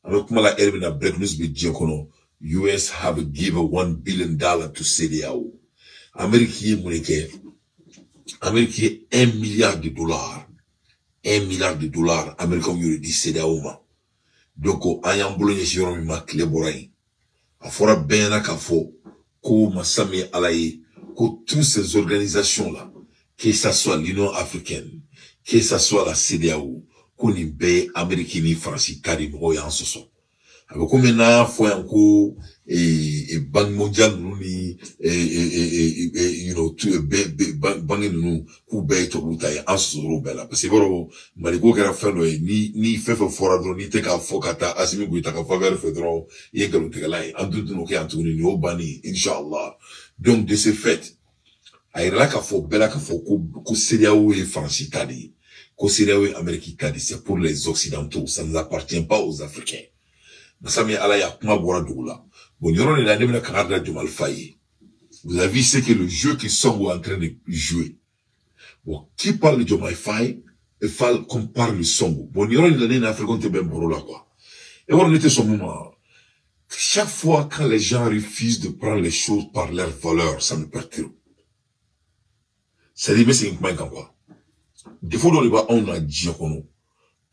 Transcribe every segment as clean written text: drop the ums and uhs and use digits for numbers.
An bɛ kuma la heure min na, break news bɛ diɲɛ kɔnɔ. US have given $1 billion to CEDEAO. Amérique ye mun de kɛ? Amérique ye 1 milliard de dollars, 1 milliard de dollars, Américains y'o de di CEDEAO ma. Donc an y'an bolo ɲɛsin yɔrɔ min ma, tile bɔra yen. A fɔra bɛɛ ɲɛna k'a fɔ ko masa min ye Ala ye, ko toutes ces organisations là, que ça soit l'Union africaine, que ça soit la CEDEAO, ko nin bɛɛ ye Amérique ni Faransi ta de. Mɔgɔw y'an sɔsɔ. A bɛ komi n'an y'a fɔ yan ko Banque mondiale ninnu ni banque ninnu, k'u bɛɛ ye tubabuw ta ye. An sɔsɔr'o bɛɛ la, parce que i b'a dɔn, Maliko kɛra fɛn dɔ ye. Ni fɛn fɛn fɔra dɔrɔn, n'i tɛ k'a fɔ ka taa Assimi Goïta ka faveur fɛ dɔrɔn, i ye nkalontigɛla ye. An dun tɛn'o kɛ yan tuguni, nin y'o bannen, inshallah. Donc de ce fait, a yirala k'a fɔ bɛɛ la k'a fɔ ko CEDEAO ye Faransi ta de ye, ko CEDEAO ye Amérique ta de. C'est pour les Occidentaux, ça ne appartient pas aux Africains. Masa min Ala y'a kuma bɔra dugu la. Bon, yɔrɔ de la, ne bɛna kangari da Diomaye Faye ye. Vous avez vu ce que le jeu qu'ils sont en train de jouer. Bon, qui parle de Diomaye Faye et Fall comme parle de Sonko. Bon, yɔrɔ de la, ne ni Africain tɛ bɛn baro la, quoi. Et voilà, ne tɛ sɔn mun ma. Chaque fois quand les gens refusent de prendre les choses par leur valeur, ça me perturbe. C'est-à-dire, n bɛ segin kuma in kan, quoi. Défaut dɔ de b'anw na diɲɛ kɔnɔ.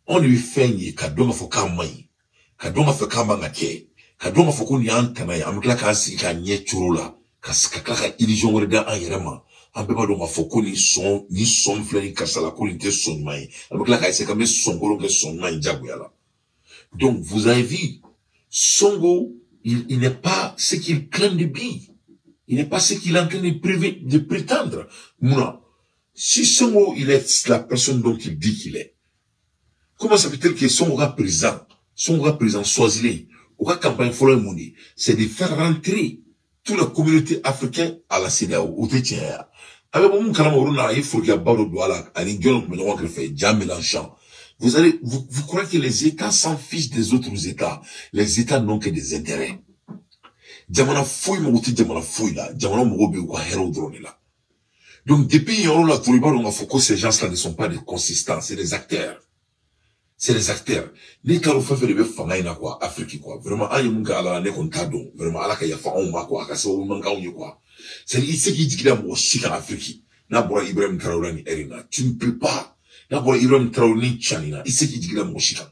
Anw de bɛ fɛn ye ka dɔn k'a fɔ k'a man ɲi, ka dɔn k'a fɔ k'a man ka kɛ, ka dɔn k'a fɔ ko nin y'an tana ye. An bɛ tila k'an sigi k'a ɲɛ coro la, ka tila ka illusion wɛrɛ da an yɛrɛ ma. An bɛɛ b'a dɔn k'a fɔ ko nin sɔn filɛ nin karisa la, ko nin tɛ sɔn ɲuman ye. An bɛ tila k'a essayer k'an bɛ sɔn kolon kɛ sɔn ɲuman ye jagoya la. Donc vous avez vu, Sonko, il n'est pas ce qu'il clame de be. Il n'est pas ce qu'il est en train de prétendre. Munna? Si Sonko, il est la personne dont il dit qu'il est, comment ça peut-être que Sonko ka président, Sonko ka président choisi, u ka campagne fɔlɔ ye mun de? C'est de faire rentrer toute la communauté africaine à la CEDEAO. O tɛ tiɲɛ ye wa? A bɛ bɔ mun kalama? Olu nana, a ye forokiyaba dɔ don a la ani jɔn tun bɛ ɲɔgɔn kɛrɛfɛ, Jean Mélenchon. Vous croyez que les États s'en fichent des autres États? Les États n'ont que des intérêts. Jamana foyi mago tɛ jamana foyi la. Jamana mago bɛ u ka hɛrɛw dɔrɔn de la. Donc depuis yɔrɔ la dɔrɔn, i b'a dɔn k'a fɔ ko ces gens-là ne sont pas des consistants, c'est des acteurs. C'est des acteurs. Ne t'a dɔn fɛn fɛn de bɛ fanga in na, quoi, Afrique, quoi. Vraiment, an ye mun kɛ Ala la, ne kɔni t'a dɔn. Vraiment, Ala ka yafa anw ma, quoi, a ka sababu ɲuman k'anw ye, quoi. C'est-à-dire, i tɛ se k'i jigi da mɔgɔ si kan Afrique. N'a bɔra Ibrahim Traoré ni ɛri na, tu ne peux pas. N'a bɔra Ibrahim Traoré ni Tchani na, i tɛ se k'i jigi da mɔgɔ si kan.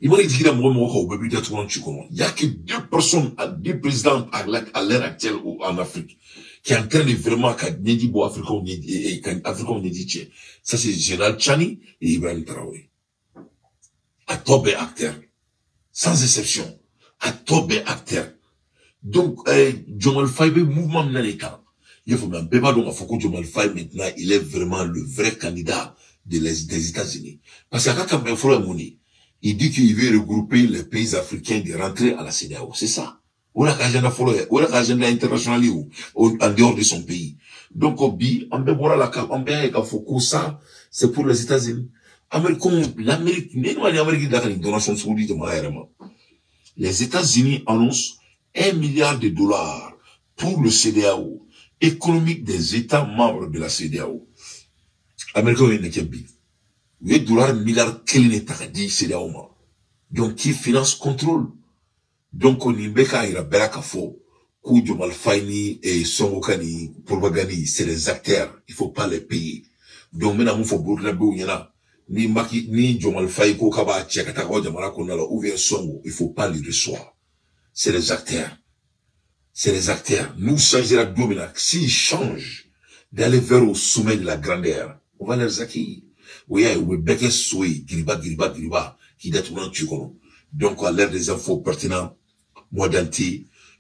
I mana jigi da mɔgɔ mɔgɔ kan, o bɛɛ b'i datugu ci kɔnɔ. Il y a que deux personnes, deux présidents à l'heure actuelle en Afrique qui est en train de vraiment ka ɲɛji bɔ Africains ɲɛji, ka Africains ɲɛji cɛ. Ça, c'est Général Tchani et Ibrahim Traoré. A tɔ bɛɛ acteur. Sans exception. A tɔ bɛɛ acteur. Donc, Diomaye Faye bɛ mouvement min na nin kan. I y'a faamuya, bɛɛ b'a dɔn k'a fɔ ko Diomaye Faye maintenant, il est vraiment le vrai candidat des États-Unis. Parce que a ka campagne fɔlɔ ye mun de ye? Il dit qu'il veut regrouper les pays africains de rentrer à la CEDEAO. C'est ça. O la ka agenda fɔlɔ ye, o la ka agenda international ye o, en dehors de son pays. Donc bi, an bɛɛ bɔra la ka an bɛɛ y'a ye k'a fɔ ko ça, c'est pour les États-Unis. Américains, l'Amérique, ne ma ni Amérique da ka nin donation sugu di jamana yɛrɛ ma. Les États-Unis annoncent 1 milliard de dollars pour le CEDEAO, économique des États membres de la CEDEAO. Américains ye nin kɛ bi. U ye dollar 1 milliard de ta ka di CEDEAO ma. Donc qui finance contrôle. Donc nin bɛ k'a yira bɛɛ la k'a fɔ ko Diomaye Faye ni Sonko ka nin propagande, c'est des acteurs, il faut pas les payer. Donc n bɛna mun fɔ Burkinabéw ɲɛna? Ni Macky ni Diomaye Faye ko k'a b'a cɛ ka taa ka bɔ jamana kɔnɔna la, ou bien Sonko, il faut pas les recevoir. C'est des acteurs. C'est des acteurs. Nous changera don min na, s'ils changent d'aller vers au sommet de la grandeur, on va les accueillir. O y'a ye, u bɛ bɛɛ kɛ so ye, giriba giriba giriba, k'i datugu tu kɔnɔ. Donc à l'ère des infos pertinents, moi Dante,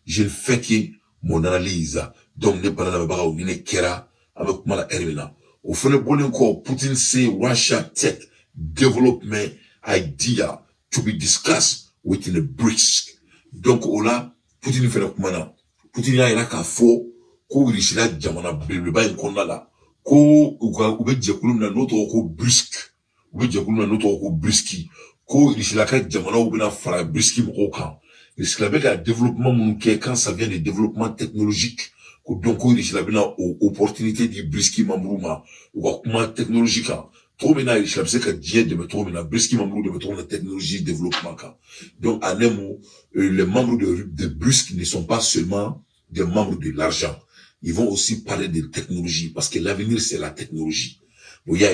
je ne fais que mon analyse. Donc ne bana lamɛnbagaw, ni ne kɛra an bɛ kuma la heure min na, o fana bɔlen kɔ, Poutine say Russia tech development idea to be discussed within the BRICS. Donc o la, Poutine fana kumana. Poutine y'a yira k'a fɔ ko Russie jamana belebeleba in kɔnɔna la, ko u ka u bɛ jɛkulu min na n'o tɔgɔ ko BRICS, u bɛ jɛkulu min na n'o tɔgɔ ko BRICS, ko Russie ka jamanaw bɛna fara BRICS mɔgɔw kan. Russie bɛ ka développement minnu kɛ, quand ça vient de développement technologique, ko donc ko Russie bɛna o opportunité di BRICS membres ma, u ka kuma technologie kan. Cogo min na Russie bɛ se ka diɲɛ dɛmɛ cogo min na, BRICS membre dɛmɛ cogo min na technologie développement kan. Donc en un mot, les membres de BRICS ne sont pas seulement des membres de l'argent. Ils vont aussi parler de technologie parce que l'avenir c'est la technologie. Bon, il y a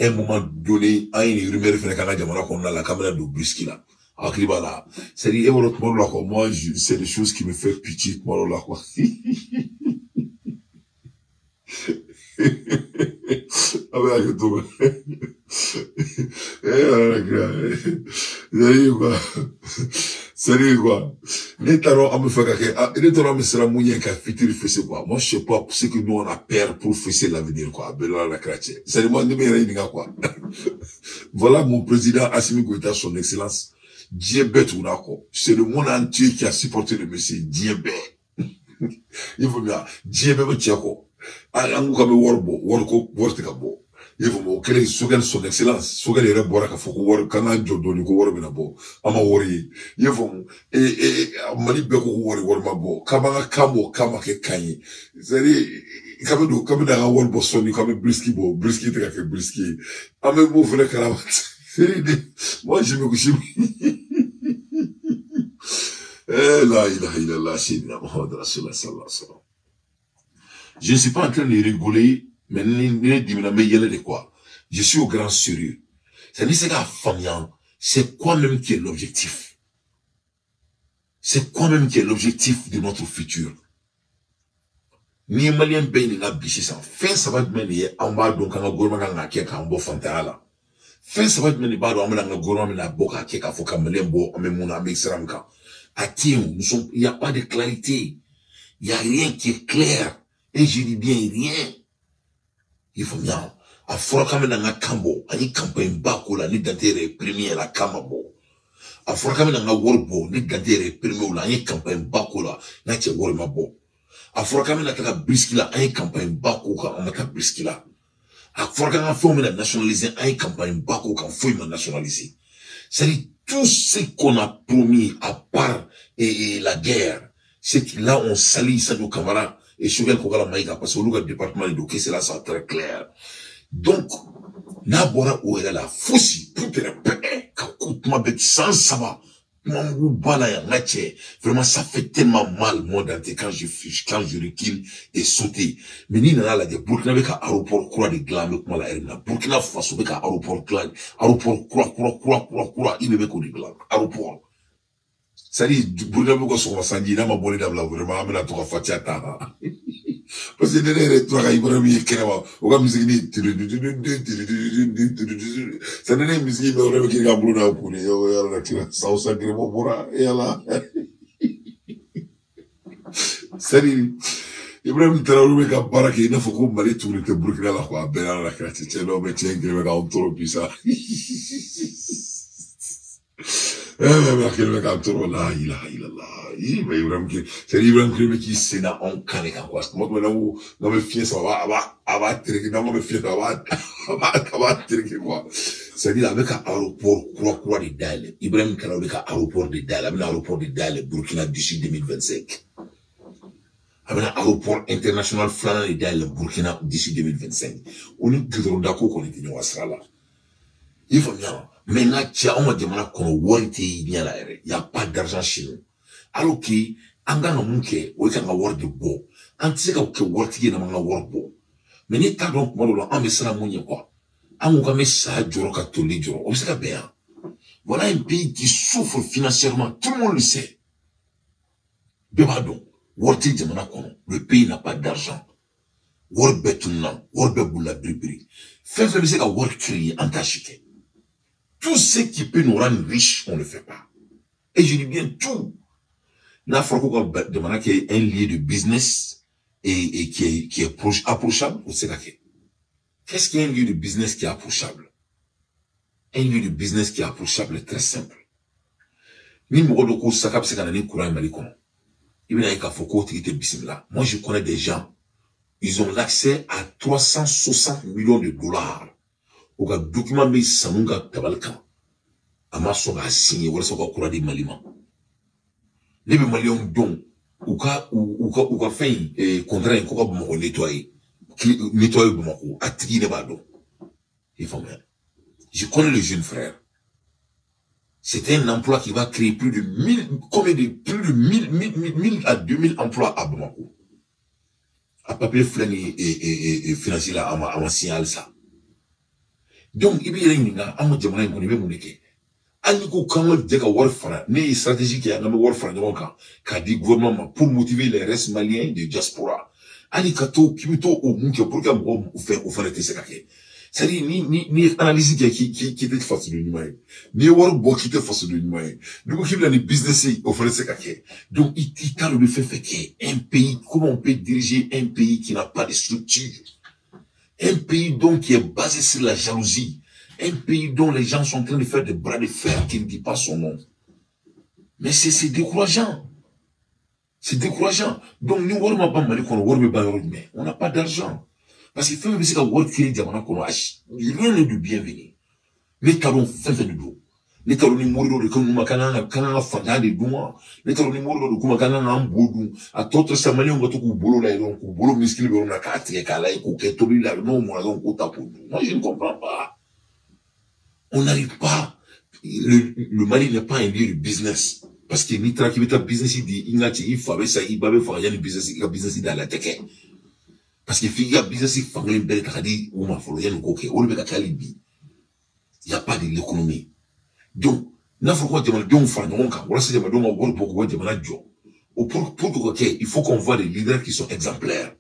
un moment donné, an ye nin rumeur fɛnɛ k'an ka jamana kɔnɔna la k'an bɛna don BRICS la. Hakili b'a la. C'est-à-dire, e b'a dɔn tuma dɔw la quoi, moi, c'est des choses qui me fait pitié tuma dɔw la quoi. A bɛ hakɛ to. Eh, ala kira. C'est-à-dire quoi? C'est-à-dire quoi? Ne t'a dɔn an bɛ fɛ ka kɛ, ne t'a dɔn an bɛ siran mun ɲɛ ka fitiri fese quoi. Moi, je sais pas ce que nous on a peur pour fesser l'avenir quoi. A bɛɛ la kira cɛ. C'est-à-dire moi, ne bɛ yɛrɛ ɲininka quoi. Voilà mon président Assimi Goïta, son excellence. Diɲɛ bɛɛ tuguna kɔ. C'est le monde entier qui a supporté le monsieur. Diɲɛ bɛɛ. I faamuya? Diɲɛ bɛɛ bɛ cɛ kɔ. An ko k'an bɛ wari bɔ, wari ko wari tɛ ka bɔ. I faamu? O kɛlen Sogɛli, son excellence Sogɛli yɛrɛ bɔra k'a fɔ ko wari k'an k'an jɔ dɔɔni ko wari bɛna bɔ. An ma wari ye. I y'a faamu? Mali bɛɛ ko ko wari wari ma bɔ. K'an b'an ka kan bɔ k'an ma kɛ kan ye. C'est-à-dire k'an bɛ don k'an bɛ n'an ka wari bɔ sɔɔni k'an bɛ BRICS bɔ. BRICS tɛ ka kɛ BRICS ye. An bɛ b'o fɛnɛ kalama. C'est-à-dire moi je me couche. Eh, la ilaha illallah, sayyidina Muhammad Rasulullah sallallahu alaihi wasallam. Je ne suis pas en train de rigoler, mais ni de quoi. Je suis au grand sérieux. C'est-à-dire, c'est qu'à faamuya, c'est quoi même qui est l'objectif? C'est quoi même qui est l'objectif de notre futur? Ni Malien bɛɛ ɲininka bi sisan, fɛn saba jumɛn de ye an b'a dɔn k'an ka gouvernement kan ka kɛ k'an bɔ fantanya la? Fɛn saba jumɛn de b'a dɔn an bɛna an ka gouvernement bɛna bɔ k'a kɛ k'a fɔ ka Malien bɔ an bɛ mun na, an bɛ sira min kan? A tɛ yen, nous sommes, il n'y a pas de clarité. Il n'y a rien qui est clair. Et je dis bien rien. Il faut bien. A fɔra k'an bɛna an ka kan bɔ, an ye campagne ba k'o la, ni Dante yɛrɛ ye premier la, kan ma bɔ. A fɔra k'an bɛna an ka wari bɔ, ni Dante yɛrɛ ye premier la, an ye campagne ba k'o la, n'a cɛ wari ma bɔ. A fɔra k'an bɛna taga BRICS la, an ye campagne ba k'o kan, an ma taa BRICS la. A fɔra k'an ka fɛnw bɛna nationaliser, an ye campagne ba k'o kan, foyi ma nationaliser. C'est-à-dire tout ce qu'on a promis à part et la guerre, c'est que là on salit Sadio Camara et Choguel Kokalla Maïga parce que le département de Doké, c'est là, c'est très clair. Donc, n'a bɔra o yɛrɛ la fosi pour tɛrɛ ka ko kuma bɛ san saba kuma mugu ba la yan n ka cɛ, vraiment ça fait tellement mal, moi Dante, quand je recule et sauter. Mais n'i nana lajɛ, Burkina bɛ ka aéroport kura de dilan, an bɛ kuma la yɛrɛ min na, Burkina Faso bɛ ka aéroport dilan, aéroport kura kura kura kura kura, i bɛ k'o de dilan aéroport. C'est-à-dire Burkina bɛ ka sɔgɔma sanji n'a ma bɔli dabila, vraiment an bɛna to ka fatiya ta. Parce que ne yɛrɛ tora ka Ibrahim ye kɛnɛma, o ka misiki ni c'est ne ye misiki mɛn, o de bɛ k'i ka bolo da kun de yala la kira san o san kelen bɔ bɔra yala. C'est-à-dire Ibrahim Traoré bɛ ka baara kɛ i n'a fɔ ko Mali tuguni tɛ Burkina la quoi. A bɛɛ n'a la kira cɛ cɛ dɔw bɛ cɛ in kelen bɛ k'anw tɔɔrɔ bi sa. Eh, a kelen bɛ k'an tɔɔrɔ, la ilaha illallah. Ibrahim kelen, c'est-à-dire Ibrahim kelen bɛ k'i sen da anw kan de kan quoi. Tuma tuma n'an ko n'an bɛ fiɲɛ sama, a b'a tereke, n'an ko bɛ fiɲɛ sama, a b'a tereke quoi. C'est-à-dire a bɛ ka aéroport kura kura de dayɛlɛ. Ibrahim Traoré bɛ ka aéroport de dayɛlɛ, a bɛna aéroport de dayɛlɛ Burkina d'ici 2025. A bɛna aéroport international filanan de dayɛlɛ Burkina d'ici 2025. O ni goudron da ko kɔni tɛ ɲɔgɔn sira la. I faamuya? Mais n ka cɛ, anw ka jamana kɔnɔ wari tɛ ɲɛ la yɛrɛ. Y a pas d'argent chez nous. Alors que an kan ka mun kɛ, o ye k'an ka wari de bɔ. An tɛ se ka kɛ waritigi ye n'an m'an ka wari bɔ. Mais ne t'a dɔn tuma dɔw la an bɛ siran mun ɲɛ quoi. An ko k'an bɛ saya jɔrɔ ka toli jɔrɔ, o bɛ se ka bɛn yan? Voilà un pays qui souffre financièrement, tout le monde le sait. Bɛɛ b'a dɔn, wari tɛ jamana kɔnɔ, le pays n'a pas d'argent. Wari bɛɛ tununna, wari bɛɛ bolila biribiri. Fɛn fɛn bɛ se ka wari créer, an t'a si kɛ. Tout ce qui peut nous rendre riches, on ne le fait pas. Et je dis bien tout. N'a fɔra ko ka jamana kɛ un lieu de business et qui est proche, approchable, o tɛ se ka kɛ. Qu'est-ce qu'un lieu de business qui est approchable? Un lieu de business qui est approchable est très simple. Ni mɔgɔ dɔ ko saka bɛ se ka na ni courant ye Mali kɔnɔ, i bɛna ye k'a fɔ k'o tigi tɛ bisimila. Moi, je connais des gens, ils ont l'accès à 360 millions de dollars. U ka document bɛ sanu ka tabali kan. A ma sɔn k'a signer walasa u ka courant di Mali ma. Ne bɛ Maliyɛnw dɔn, u ka fɛn in contrat in ko ka Bamakɔ nettoyer, nettoyer Bamakɔ, a tigi ne b'a dɔn. I faamuya? Je connais le jeune frère. C'est un emploi qui va créer plus de 1000, combien de, plus de 1000 à 2000 emplois à Bamako. À papier flingue et financier là, à ma signal ça. Donc, il y a une jamana in kɔnɔ i bɛ mun de kɛ? Hali ni ko k'an ka jɛ ka wari fara, ne ye stratégie kɛ an ka wari fara ɲɔgɔn kan k'a di gouvernement ma pour motiver les restes maliens de diaspora. Hali ka to k'i bɛ to o mun kɛ pour que mɔgɔw fɛ o fana tɛ se ka kɛ. C'est-à-dire ni ye analyse kɛ k'i tɛ fasoden ɲuman ye, n'i ye wari bɔ k'i tɛ fasoden ɲuman ye, n'i ko k'i bɛna ni business ye o fana tɛ se ka kɛ. Donc i t'a dɔn i bɛ fɛn fɛn kɛ. Un pays, comment on peut diriger un pays qui n'a pas de structure? Un pays donc qui est basé sur la jalousie. Un pays dont les gens sont en train de faire des bras de fer qui ne dit pas son nom. Mais c'est décourageant. C'est décourageant. Donc, nous, on n'a pas d'argent. Parce que fɛn bɛ se ka wari créer jamana kɔnɔ, rien n'est de bienvenu. Ne t'a dɔn fɛn fɛn de don. Ne t'a dɔn ni mori dɔ de ko ma k'an ka fantanya de dun wa. Ne t'a dɔn ni mori dɔ de ko ma k'an k'an bo dun. A tɔ to sa maliyɛnw ka to k'u bolo la dɔrɔn, k'u bolo misikili bɛ yɔrɔ min na k'a tigɛ k'a lajɛ k'o kɛ tobili la n'o mɔna dɔrɔn k'o ta k'o dun. Moi, je ne comprends pas. On n'arrive pas. Le Mali n'est pas un lieu de business. Parce que ni taara k'i bɛ taa business di i ka cɛ i fa bɛ sa i ba bɛ faga yanni business i ka business dayɛlɛ a tɛ kɛ. Parce que f'i ka business fankelen bɛɛ de ta ka di u ma fɔlɔ yanni k'o kɛ o de bɛ ka kɛ hali bi. Il y a pas de l'économie. Donc n'a fɔra ko jamanadenw fara ɲɔgɔn kan walasa jamanadenw ka wari bɔ k'u ka jamana jɔ. O pour k'o kɛ, il faut qu'on voit des leaders qui sont exemplaires.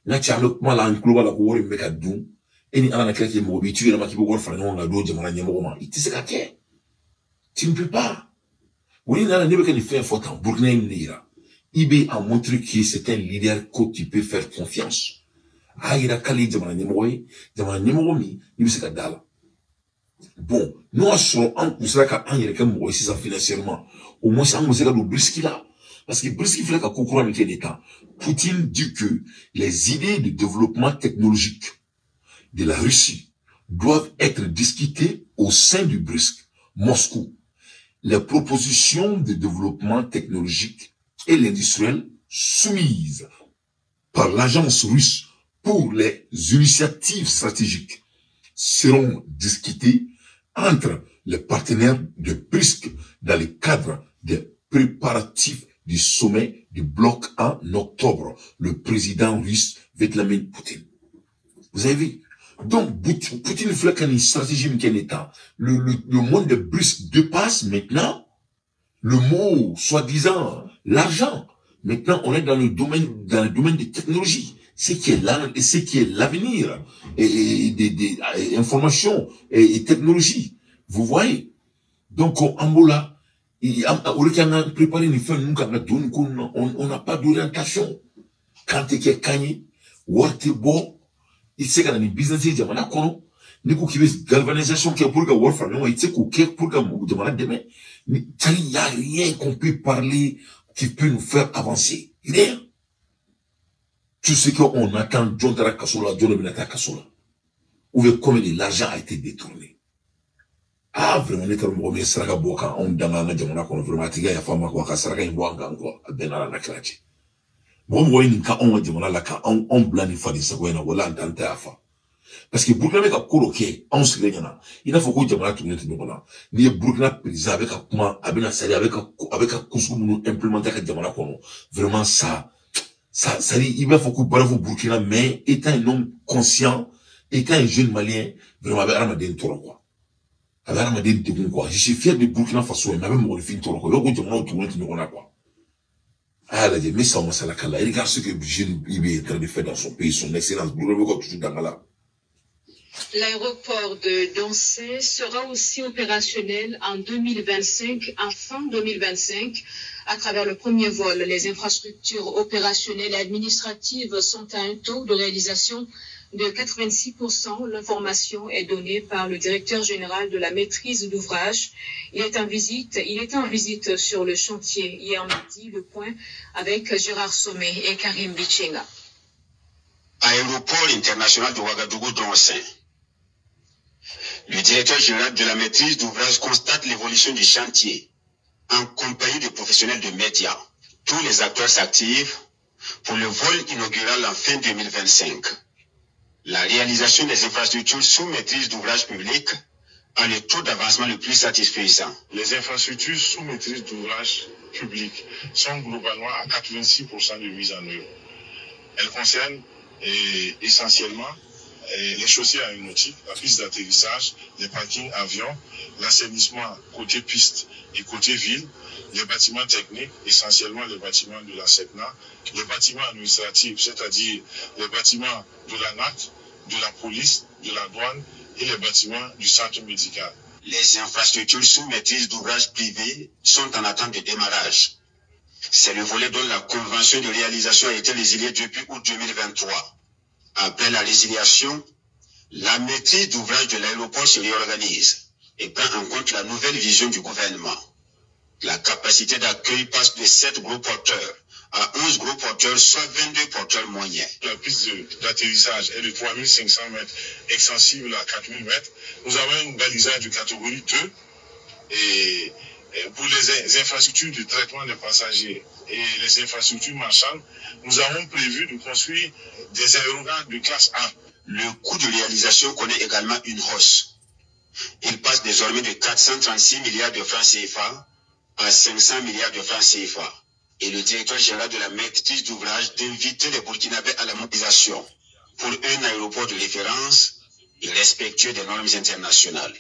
N'a cɛ an bɛ kuma la an tulo b'a la ko wari min bɛ ka dun e ni Ala na kira kɛ mɔgɔ b'i tu yɛrɛ ma k'i bɛ wari fara ɲɔgɔn kan ka d'o jamana ɲɛmɔgɔ ma i tɛ se ka kɛ. Tu ne peux pas. O ni nana ne bɛ ka nin fɛn fɔ tan Burkina ye nin de yira. IB a montré que c'est un leader que tu peux faire confiance. A yira k'ale ye jamana ɲɛmɔgɔ ye, jamana ɲɛmɔgɔ min n'i bɛ se ka da la. Bon, n'o y'a sɔrɔ an kun sera ka an yɛrɛ kɛ mɔgɔ ye sisan financièrement, au moins an kun bɛ se ka don BRICS la. Parce que BRICS filɛ ka ko kura min kɛ nin tan. Poutine dit que les idées de développement technologique de la Russie doivent être discutées au sein du BRICS, Moscou. Les propositions de développement technologique et l'industriel soumises par l'agence russe pour les initiatives stratégiques seront discutées entre les partenaires de BRICS dans le cadre des préparatifs du sommet du bloc en octobre, le président russe Vladimir Poutine. Vous avez vu? Donc, Poutine fait une stratégie qui. Le monde de BRICS dépasse maintenant le mot, soi-disant, l'argent. Maintenant, on est dans le domaine des technologies. Ce qui est ce qui est l'avenir, et des informations et technologies. Vous voyez? Donc, en Angola, au lieu qu'on a préparé une fin, nous, on n'a pas d'orientation. Quand tu es gagné, il sait qu'on a une business, jamana kɔnɔ, ni ko k'i bɛ galvanisation kɛ pour que wari fara ɲɔgɔn kan, i tɛ se k'o kɛ pour que jamana dɛmɛ. Il n'y a rien qu'on peut parler qui peut nous faire avancer. Rien. Tout ce qu'on attend, jɔn taara kaso la, jɔn de bɛna taa kaso la. Ou bien combien de l'argent a été détourné. Ah, vraiment, ne taara mɔgɔ min ye saraka bɔ kan anw danga an ka jamana kɔnɔ, vraiment, a tigi ka yafa ma quoi, ka saraka in bɔ an kan quoi, a bɛɛ n'Ala n'a kira cɛ. Mɔgɔ mɔgɔ ye nin ka anw ka jamana la ka anw bila nin faden sago in na, wala an t'an ta yafa. Parce que Burkina bɛ ka ko dɔ kɛ anw sigilen ɲɛna, i n'a fɔ ko jamana tugulen tɛ ɲɔgɔn na. N'i ye Burkina président a bɛ ka kuma, a bɛna sari, a bɛ ka ko sugu minnu implémenter ka jamana kɔnɔ, vraiment ça dit, il b'a fɔ ko bravo Burkina, mais étant un homme conscient, étant un jeune malien, vraiment a bɛ hadamaden tɔɔrɔ quoi. A bɛ hadamaden degun quoi. Je suis fier de Burkina Faso, mais a bɛ mɔgɔninfin tɔɔrɔ quoi. I b'a fɔ ko jamanaw tugulen tɛ ɲɔgɔn na quoi. Ah, là, mais ça, on s'en la. Regarde ce que jeune IB est en train de faire dans son pays, son excellence. Burkina toujours dans la. L'aéroport de Donsin sera aussi opérationnel en 2025, en fin 2025. À travers le premier vol, les infrastructures opérationnelles et administratives sont à un taux de réalisation de 86%. L'information est donnée par le directeur général de la maîtrise d'ouvrage. Il est en visite sur le chantier hier midi, le point avec Gérard Sommet et Karim Bichenga. Aéroport international de Ouagadougou-Donsin. Le directeur général de la maîtrise d'ouvrage constate l'évolution du chantier en compagnie de professionnels de médias. Tous les acteurs s'activent pour le vol inaugural en fin 2025. La réalisation des infrastructures sous maîtrise d'ouvrage public a le taux d'avancement le plus satisfaisant. Les infrastructures sous maîtrise d'ouvrage public sont globalement à 86% de mise en œuvre. Elles concernent essentiellement les chaussées aéronautiques, la piste d'atterrissage, les parkings avions, l'assainissement côté piste et côté ville, les bâtiments techniques, essentiellement les bâtiments de la SECNA, les bâtiments administratifs, c'est-à-dire les bâtiments de la NAC, de la police, de la douane et les bâtiments du centre médical. Les infrastructures sous maîtrise d'ouvrage privé sont en attente de démarrage. C'est le volet dont la convention de réalisation a été résiliée depuis août 2023. Après la résiliation, la maîtrise d'ouvrage de l'aéroport se réorganise et prend en compte la nouvelle vision du gouvernement. La capacité d'accueil passe de 7 gros porteurs à 11 gros porteurs, soit 22 porteurs moyens. La piste d'atterrissage est de 3500 mètres, extensible à 4000 mètres. Nous avons une balisage de catégorie 2 et pour les infrastructures de traitement des passagers et les infrastructures marchandes, nous avons prévu de construire des aérogares de classe A. Le coût de réalisation connaît également une hausse. Il passe désormais de 436 milliards de francs CFA à 500 milliards de francs CFA. Et le directeur général de la maîtrise d'ouvrage d'inviter les Burkinabés à la mobilisation pour un aéroport de référence et respectueux des normes internationales.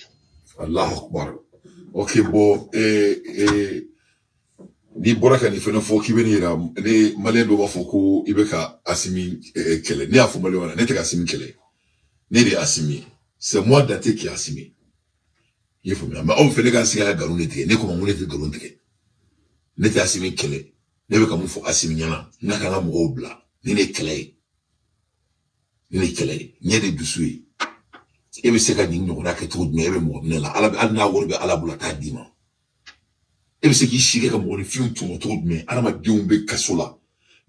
Allah Akbar. Ok, bon, ni bɔra ka nin fɛnɛ fɔ k'i bɛ ne yira ne maliyɛn dɔw b'a fɔ ko i bɛ ka Assimi kɛlɛ. Ne y'a fɔ maliyɛnw ɲɛna, ne tɛ ka Assimi kɛlɛ, ne de ye Assimi ye. C'est moi Dante qui est Assimi. I ye faamuya? Mais aw fɛnɛ ka sigi ka nkalon de tigɛ. Ne ko ma ko ne tɛ nkalon tigɛ, ne tɛ Assimi kɛlɛ. Ne bɛ ka mun fɔ Assimi ɲɛna, n ka kan ka mɔgɔw bila. Ni ne ye kɛlɛ ye, ni ne ye kɛlɛ ye, ɲɛ de dusu ye. E bɛ se ka nin ɲɔgɔnna kɛ cogo jumɛn? E bɛ mɔgɔ minɛ la, ala hali n'a wari bɛ ala bolo a t'a d'i ma. E bɛ se k'i si kɛ ka mɔgɔninfinw tɔmɔ cogo jumɛn? Adamadenw bɛ kaso la,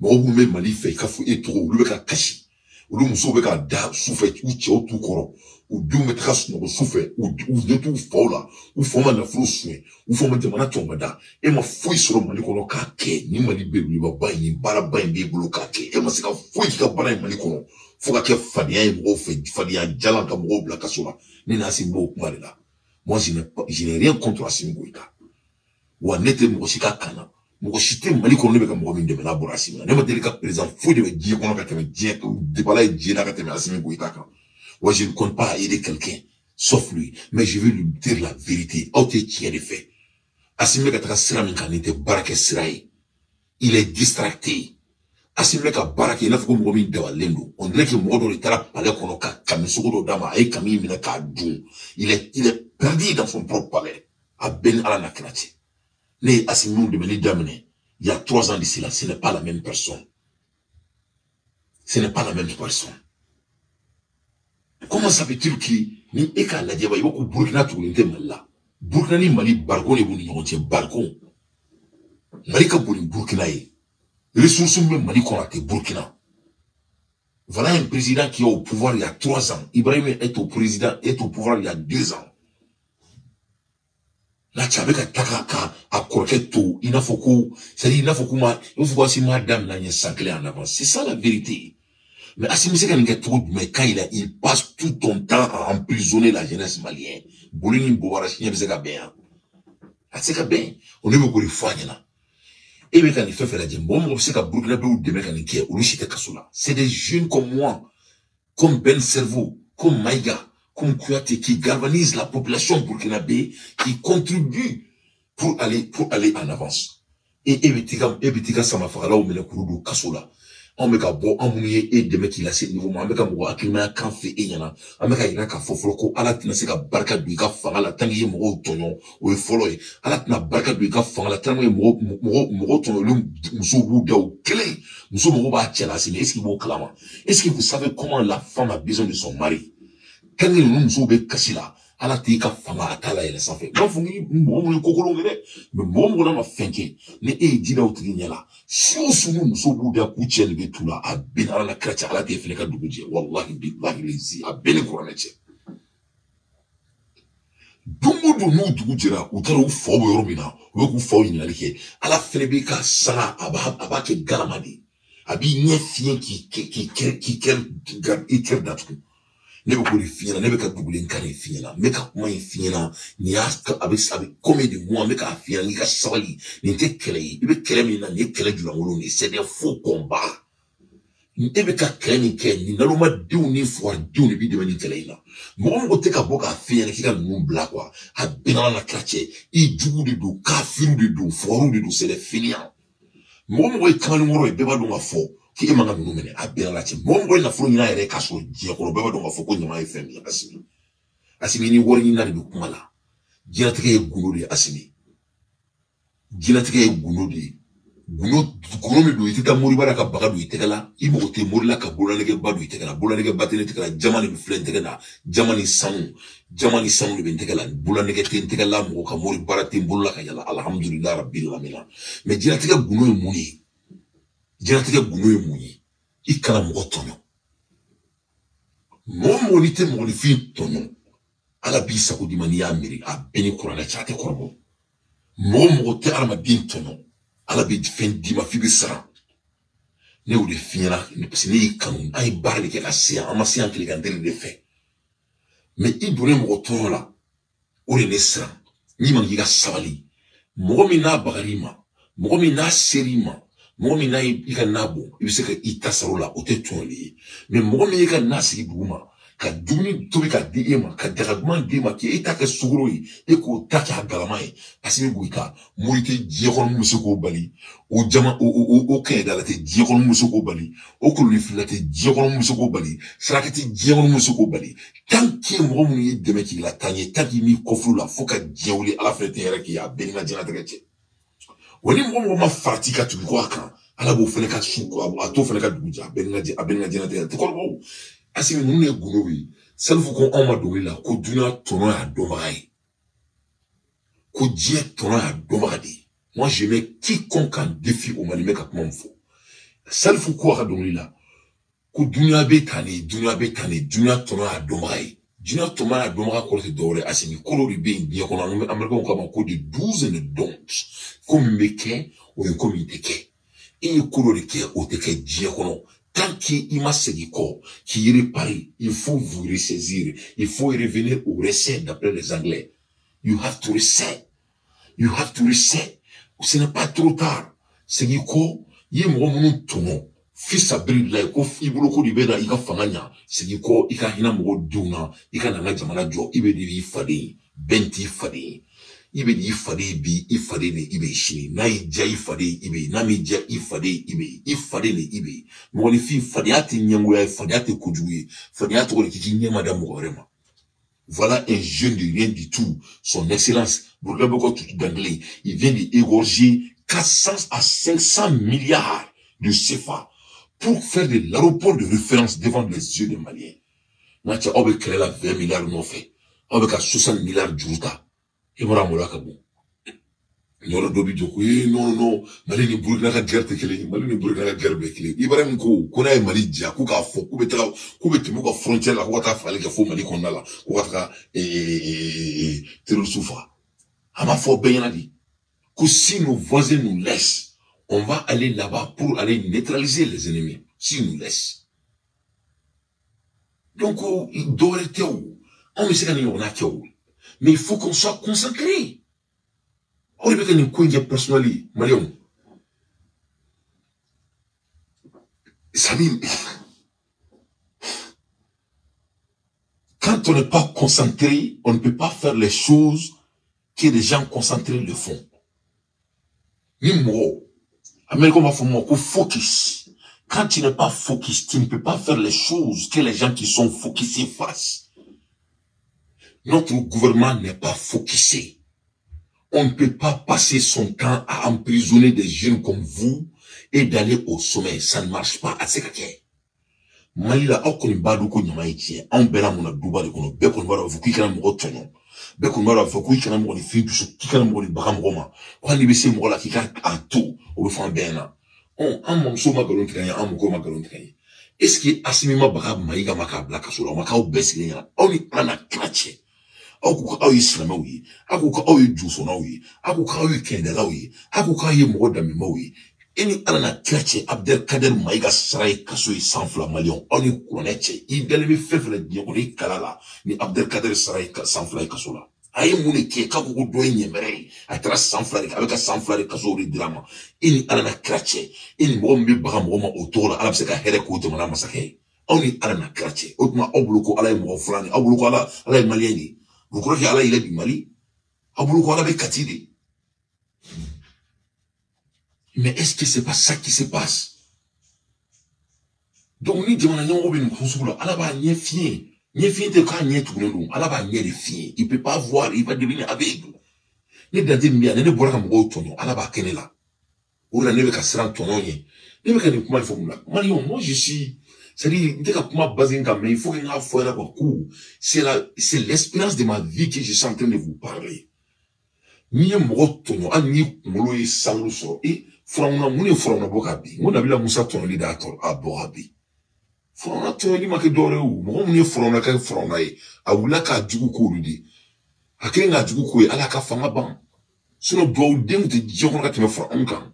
mɔgɔ minnu bɛ Mali fɛ i ka fɔ e tɔgɔ, olu bɛ ka kasi, olu musow bɛ ka da sufɛ, u cɛw t'u kɔrɔ, u denw bɛ taga sunɔgɔ sufɛ, u ɲɛ t'u faw la, u faw ma nafolo suɲɛ, u faw ma jamana tɔmɔ da. E ma foyi sɔrɔ Mali kɔnɔ k'a kɛ. Ni Mali belebeleba in, nin baaraba in b'e bolo k'a kɛ, e ma se ka foyi k'i ka baara in Mali kɔnɔ fo ka kɛ fadenya ye mɔgɔw fɛ, fadenya jalan ka mɔgɔw bila kaso la. Ne ni Assimi b'o kuma de la. Moi, je n'ai rien contre Assimi Goïta. Wa ne tɛ mɔgɔ si ka kan na, mɔgɔ si tɛ Mali kɔnɔ ne bɛ ka mɔgɔ min dɛmɛ n'a bɔra Assimi na. Ne ma deli ka président foyi de bɛ diɲɛ kɔnɔ ka tɛmɛ diɲɛ debala ye diɲɛ na ka tɛmɛ Assimi Goïta kan. Wa je ne compte pas aider quelqu'un sauf lui, mais je vais lui dire la vérité. Aw tɛ tiɲɛ de fɛ. Assimi bɛ ka taga sira min kan, nin tɛ baara kɛ sira ye. Il est distracté. Assimi bɛ ka baara kɛ i n'a fɔ ko mɔgɔ min dabalilen don. On dirait que mɔgɔ dɔ de taara palais kɔnɔ ka kami sogo dɔ d'a ma, a ye kami minɛ k'a dun. Il est perdu dans son propre palais. A bɛɛ ni Ala n'a kira cɛ. Ne ye Assimi dɛmɛli daminɛ il y a 3 ans d'ici là, ce n'est pas la même personne. Ce n'est pas la même personne. Comment ça fait-il que ni e k'a lajɛ ba, i b'a ko Burkina tugulen tɛ Mali la? Burkina ni Mali barikon de b'u ni ɲɔgɔn cɛ, barikon. Mali ka bon ni Burkina ye. Ressources min bɛ Mali kɔnɔ a tɛ Burkina. Voilà un président qui est au pouvoir il y a 3 ans. Ibrahim est au président, est au pouvoir il y a 2 ans. N'a cɛ a bɛ ka taga ka a kɔrɔkɛ to i n'a fɔ ko, c'est-à-dire i n'a fɔ ko ma, i b'a fɔ ko Assimi m'a daminɛ ɲɛ san kelen en avance. C'est ça la vérité. Mais Assimi bɛ se ka nin kɛ cogo jumɛn quand il passe tout son temps à emprisonner la jeunesse malienne? Boli ni bobara siɲɛ bɛ se ka bɛn yan? A tɛ se ka bɛn. O ne bɛ k'o de fɔ a ɲɛna. E bɛ ka nin fɛn fɛn lajɛ, mɔgɔ mɔgɔ bɛ se ka Burkinabéw dɛmɛ ka nin kɛ, olu si tɛ kaso la. C'est des jeunes comme moi, comme Ben Cerveau, comme Maïga, comme Kouyaté, qui galvanise la population burkinabé, qui contribue pour aller en avance. Et e bɛ t'i ka sama fagalaw minɛ k'olu don kaso la. Anw bɛ ka bɔ, anw minnu ye e dɛmɛ k'i lase niveau ma, an bɛ ka mɔgɔ hakilimaya kan fɛ e ɲɛna. An bɛ ka yira k'a fɔ fɔlɔ ko Ala tɛna se ka barika don i ka fanga la tant que i ye mɔgɔw tɔɲɔ, o ye fɔlɔ ye. Ala tɛna barika don i ka fanga la tant que mɔgɔ tɔɲɔlen musow b'u da o kelen. Muso mago b'a cɛ la sini, est-ce qu'il b'o kalama? Est-ce que vous savez comment la femme a besoin de son mari? Tant que ninnu musow bɛ kasi la, Ala t'i ka fanga a t'a la yɛlɛ sanfɛ. N b'a fɔ k'i mɔgɔ minnu ye kokolon kɛ dɛ, mais mɔgɔ mɔgɔ n'a ma fɛn kɛ, ni e ye ji da o tigi ɲɛ la, su o su ni muso b'u da k'u cɛ nege t'u la, a bɛɛ ni Ala la kira cɛ, Ala t'e fɛnɛ ka dugu jɛ. Walahi bilahi lezi, a bɛɛ ni kuranɛ cɛ. Don o don n'u dugu jɛra, u taara u faw bɛ yɔrɔ min na, u bɛ k'u faw ɲininkali kɛ. Ala fɛnɛ b'i ka sanga, a b'a kɛ galama de ye. A b'i ɲɛ fiyɛ k'i kɛ i kɛrɛ datugu. Ne bɛ k'o de f'i ɲɛna, ne bɛ ka dugulen kan de f'i ɲɛna, n bɛ ka kuma in f'i ɲɛna, nin y'a a bɛ combien de mois n bɛ k'a f'i ɲɛna, n'i ka sabali, nin tɛ kɛlɛ ye, i bɛ kɛlɛ min na, nin ye kɛlɛ julankolon de ye, c'est des faux combats. E bɛ ka kɛlɛ min kɛ, nin nalomadenw ni fuwaridenw de b'i dɛmɛ nin kɛlɛ in na. Mɔgɔ mɔgɔ tɛ ka bɔ k'a f'i ɲɛna k'i ka ninnu bila quoi, a bɛɛ n'Ala na kira cɛ, i jugu de don, kafiriw de don, fuwariw de don, c'est des fainéants. Mɔgɔ mɔgɔ ye kamalenkɔrɔ ye, bɛɛ b'a dɔn k'a fɔ k'e man ka ninnu minɛ, a bɛɛ n'Ala cɛ. Mɔgɔ mɔgɔ ye nafolo ɲini a yɛrɛ k'a sɔrɔ diɲɛ kɔnɔ, bɛɛ b'a dɔn k'a fɔ ko ɲama ye fɛn min ye. Asimi, Asimi ni wari ɲinina de bɛ kuma la. Diɲɛlatigɛ ye gundo de ye Asimi. Diɲɛlatigɛ ye gundo de ye. Gundo min don, i tɛ taa moriba la ka baga don i tɛgɛ la, i mago tɛ mori la ka bololanɛgɛba don i tɛgɛ la, bololanɛgɛba tɛ ne tɛgɛ la, jama de bɛ filɛ n tɛgɛ la, jama ni sanu de bɛ n tɛgɛ la, bololanɛgɛ tɛ n tɛgɛ la, mɔgɔ ka mori baara tɛ n bolo la ka yala, alhamdulilayi rabbil alamina. Mais diɲɛlatigɛ gundo ye mun ye? Diɲɛlatigɛ gundo ye mun ye? I kana mɔgɔ tɔɲɔ. Mɔgɔ mɔgɔ n'i tɛ mɔgɔninfin tɔɲɔ, Ala b'i sago d'i ma n'i y'a miiri, a bɛɛ ni kuranɛ cɛ, a tɛ kɔrɔbɔ. Mɔgɔ mɔgɔ tɛ hadamaden tɔɲɔ, Ala bɛ fɛn d'i ma f'i bɛ siran. Ne y'o de f'i ɲɛna, parce que ne y'i kanu, an ye baara de kɛ ka se yan, an ma se yan tilegan teri de fɛ. Mais i donnen mɔgɔ tɔɔrɔ la, o de ne siran. N'i ma k'i ka sabali, mɔgɔ min n'a bagar'i ma, mɔgɔ min n'a ser'i ma, mɔgɔ min n'a i ka na bɔ, i bɛ se ka i ta sara o la, o tɛ tɔɲɔli ye. Mais mɔgɔ min y'i ka na sigi dugu ma, ka dumuni tobi ka di e ma, ka daga duman di e ma, k'e ta kɛ sukaro ye, e k'o ta kɛ a galama ye. Asimi Goyita, mori tɛ diɲɛ kɔnɔ mun bɛ se k'o bali, o jama o kɛɲɛdala tɛ diɲɛ kɔnɔ mun bɛ se k'o bali, o kolonifilila tɛ diɲɛ kɔnɔ mun bɛ se k'o bali, saraka tɛ diɲɛ kɔnɔ mun bɛ se k'o bali. Tant que mɔgɔ minnu y'i dɛmɛ k'i lataa ɲɛ, tant que m'i kɔfil'u la fo ka diɲɛ wuli, Ala fɛnɛ tɛ hɛrɛ k'i ye, a bɛɛ n'i ka diɲɛlatigɛ cɛ. Wa ni mɔgɔ mɔgɔ ma farati ka tugu kɔ a kan, Ala b'o fɛnɛ ka su, a t'o fɛnɛ ka dugu jɛ, a bɛɛ n'i ka diɲɛlatigɛ tɛ kɔrɔbɔ. Asimi ninnu ye gundo ye. Salifu ko anw ma dɔnkili la ko dunuya tɔnɔ y'a dɔnbaga ye, ko diɲɛ tɔnɔ y'a dɔnbaga de ye. Moi je mets quiconque en défi au Mali, n bɛ ka kuma min fɔ. Salifu ko a ka dɔnkili la ko dunuya bɛ tan de, dunuya bɛ tan de, dunuya tɔnɔ y'a dɔnbaga ye. Dunuya tɔnɔ y'a dɔnbaga kɔrɔ tɛ dɔwɛrɛ ye Asimi, ko dɔ de bɛ yen diɲɛ kɔnɔ, américains k'a ma ko de do's and the don'ts. Ko min bɛ kɛ, o ye ko min tɛ kɛ. E ye ko dɔ de kɛ, o tɛ kɛ diɲɛ kɔnɔ. Tant qu'il m'a segin kɔ, k'i réparer, il faut vous ressaisir, il faut revenir au reset d'après les Anglais. You have to reset. You have to reset. Ce n'est pas trop tard. Segin kɔ, i ye mɔgɔ minnu tɔmɔ, fils abiri la, ko i bolo ko de bɛ na i ka fanga ɲa, segin kɔ, i ka hinɛ mɔgɔw denw na, i ka na an ka jamana jɔ, i bɛ de b'i faden ye, bɛn t'i faden ye. I bɛ i faden bi, i faden de i bɛ sini, n'a y'i diya i faden i bɛ, n'a m'i diya i faden i bɛ, i faden de i bɛ. Mɔgɔninfin, fadenya tɛ ɲɛngoya ye, fadenya tɛ kojugu ye, fadenya tɔgɔ de k'i ɲɛ ma da mɔgɔ wɛrɛ ma. Voilà un jeune de rien du tout, son excellence Burkina Boko Tutu Dangele, il vient d'égorger 400 à 500 milliards de CFA pour faire de l'aéroport de référence devant les yeux des Maliens. N'a cɛ aw bɛ kɛlɛ la 20 milliards nɔfɛ, aw bɛ ka 60 milliards juru ta. I bɔra maloya ka bon. Yɔrɔ dɔ bi jɔ ko ee non non, Mali ni Burukina ka guerre tɛ kelen ye, Mali ni Burukina ka guerre bɛɛ kelen. Ibrahim ko n'a ye Mali ja, k'u k'a fɔ k'u bɛ taga, k'u bɛ tɛmɛ u ka frontière la, k'u ka taa fagali kɛ fo Mali kɔnɔna la, k'u ka taga terroriste faga. A ma fɔ bɛɛ ɲɛna de ko si nos voisins nous laissent, on va aller là-bas pour aller neutraliser les ennemis, s'ils nous laissent. Donc dɔwɛrɛ tɛ o, anw bɛ se ka nin ɲɔgɔnna kɛ o. Mais il faut qu'on soit concentré. Aw de bɛ ka nin ko in kɛ personnel ye, Maliyɛnw. C'est-à-dire, quand on n'est pas concentré, on ne peut pas faire les choses que les gens concentrés le font. Ni mɔgɔ, Américain b'a fɔ ma ko focus. Quand tu n'es pas focus, tu ne peux pas faire les choses que les gens qui sont focusés fassent. Notre gouvernement n'est pas focusé. On ne peut pas passer son temps à emprisonner des jeunes comme vous et d'aller au sommet. Ça ne marche pas. A tɛ se ka kɛ. Mali la, aw kɔni b'a dɔn ko ɲama ye tiɲɛ. Anw bɛɛ lamɔna duba de kɔnɔ. Bɛɛ kɔni b'a dɔn k'a fɔ k'i kana mɔgɔ tɔɲɔ. Bɛɛ kɔni b'a dɔn k'a fɔ k'i kana mɔgɔninfin dusu, k'i kana mɔgɔ ni baga mɔgɔ ma. Ko hali n'i bɛ se mɔgɔ la k'i ka a to, o bɛ fɔ an bɛɛ ɲɛna. An mamuso ma nkalon tigɛ an ye, an mɔkɛw ma nkalon tigɛ an ye. Est-ce que Asimi ma baga Mayiga ma k'a bila kaso la? O ma k'aw bɛɛ sigilen ɲɛna. Aw ni Ala n'a kira cɛ. Aw ko k'aw ye silamɛw ye, aw ko k'aw ye josɔnnaw ye, aw ko k'aw ye kɛlɛdalaw ye, aw ko k'aw ye mɔgɔ danbemaw ye. E ni Ala na kira cɛ Abdelkader Maïga sara ye kaso ye 102 maliyɛnw aw ni kuranɛ cɛ i dalen bɛ fɛn fɛn la diɲɛ kɔnɔ i kala la ni Abdelkader sara ye 102 ye kaso la. A ye mun de kɛ k'a ko ko dɔ ye ɲɛmɛrɛ ye a taara 102 de a bɛ ka 102 de kaso de dira ma. E ni Ala na kira cɛ e ni mɔgɔ min bɛ baga mɔgɔ ma o tɔgɔ la Ala bɛ se ka hɛrɛ k'o jamana masakɛ ye. Aw ni Ala na kira cɛ o tuma aw bolo ko Ala ye mɔgɔ filan de aw bolo ko Ala ye maliyɛn de ye. Vous croyez que Ala il est du Mali? Aw bolo ko Ala bɛ Kati de. Mais est-ce que c'est pas ça qui se passe? Donc ni jamana ɲɛmɔgɔ bɛ nin ko sugu la Ala b'a ɲɛ fiyɛ. Ɲɛ fiyɛ tɛ k'a ɲɛ tugunnen don Ala b'a ɲɛ de fiyɛ. Il peut pas voir, il va devenir aveugle. Ne dante min bɛ yan ni ne bɔra ka mɔgɔw tɔɲɔ Ala b'a kɛ ne la. O de la ne bɛ ka siran tɔɲɔ ɲɛ. Ne bɛ ka nin kuma in fɔ mun la? Maliyɛnw, moi je suis, c'est-à-dire n tɛ ka kuma base kan mais il faut que n k'a fɔ yɛrɛ quoi ko c'est l'espérance de ma vie que je suis en train de vous parler. N'i ye mɔgɔ tɔɲɔ hali n'i kunkolo ye sankolo sɔrɔ e furawuna mun ye furawuna bɔ ka bin? N ko Nabila Musa tɔɲɔli de y'a tɔɔrɔ a bɔ ka bin. Furawuna tɔɲɔli ma kɛ dɔwɛrɛ ye o. Mɔgɔ minnu ye furawuna kɛ furawuna ye a wulila k'a jugu k'olu de. A kɛlen k'a jugu k'o ye Ala ka fanga ban. Sinon duwawuden tɛ diɲɛ kɔnɔ ka tɛmɛ furawuna kan.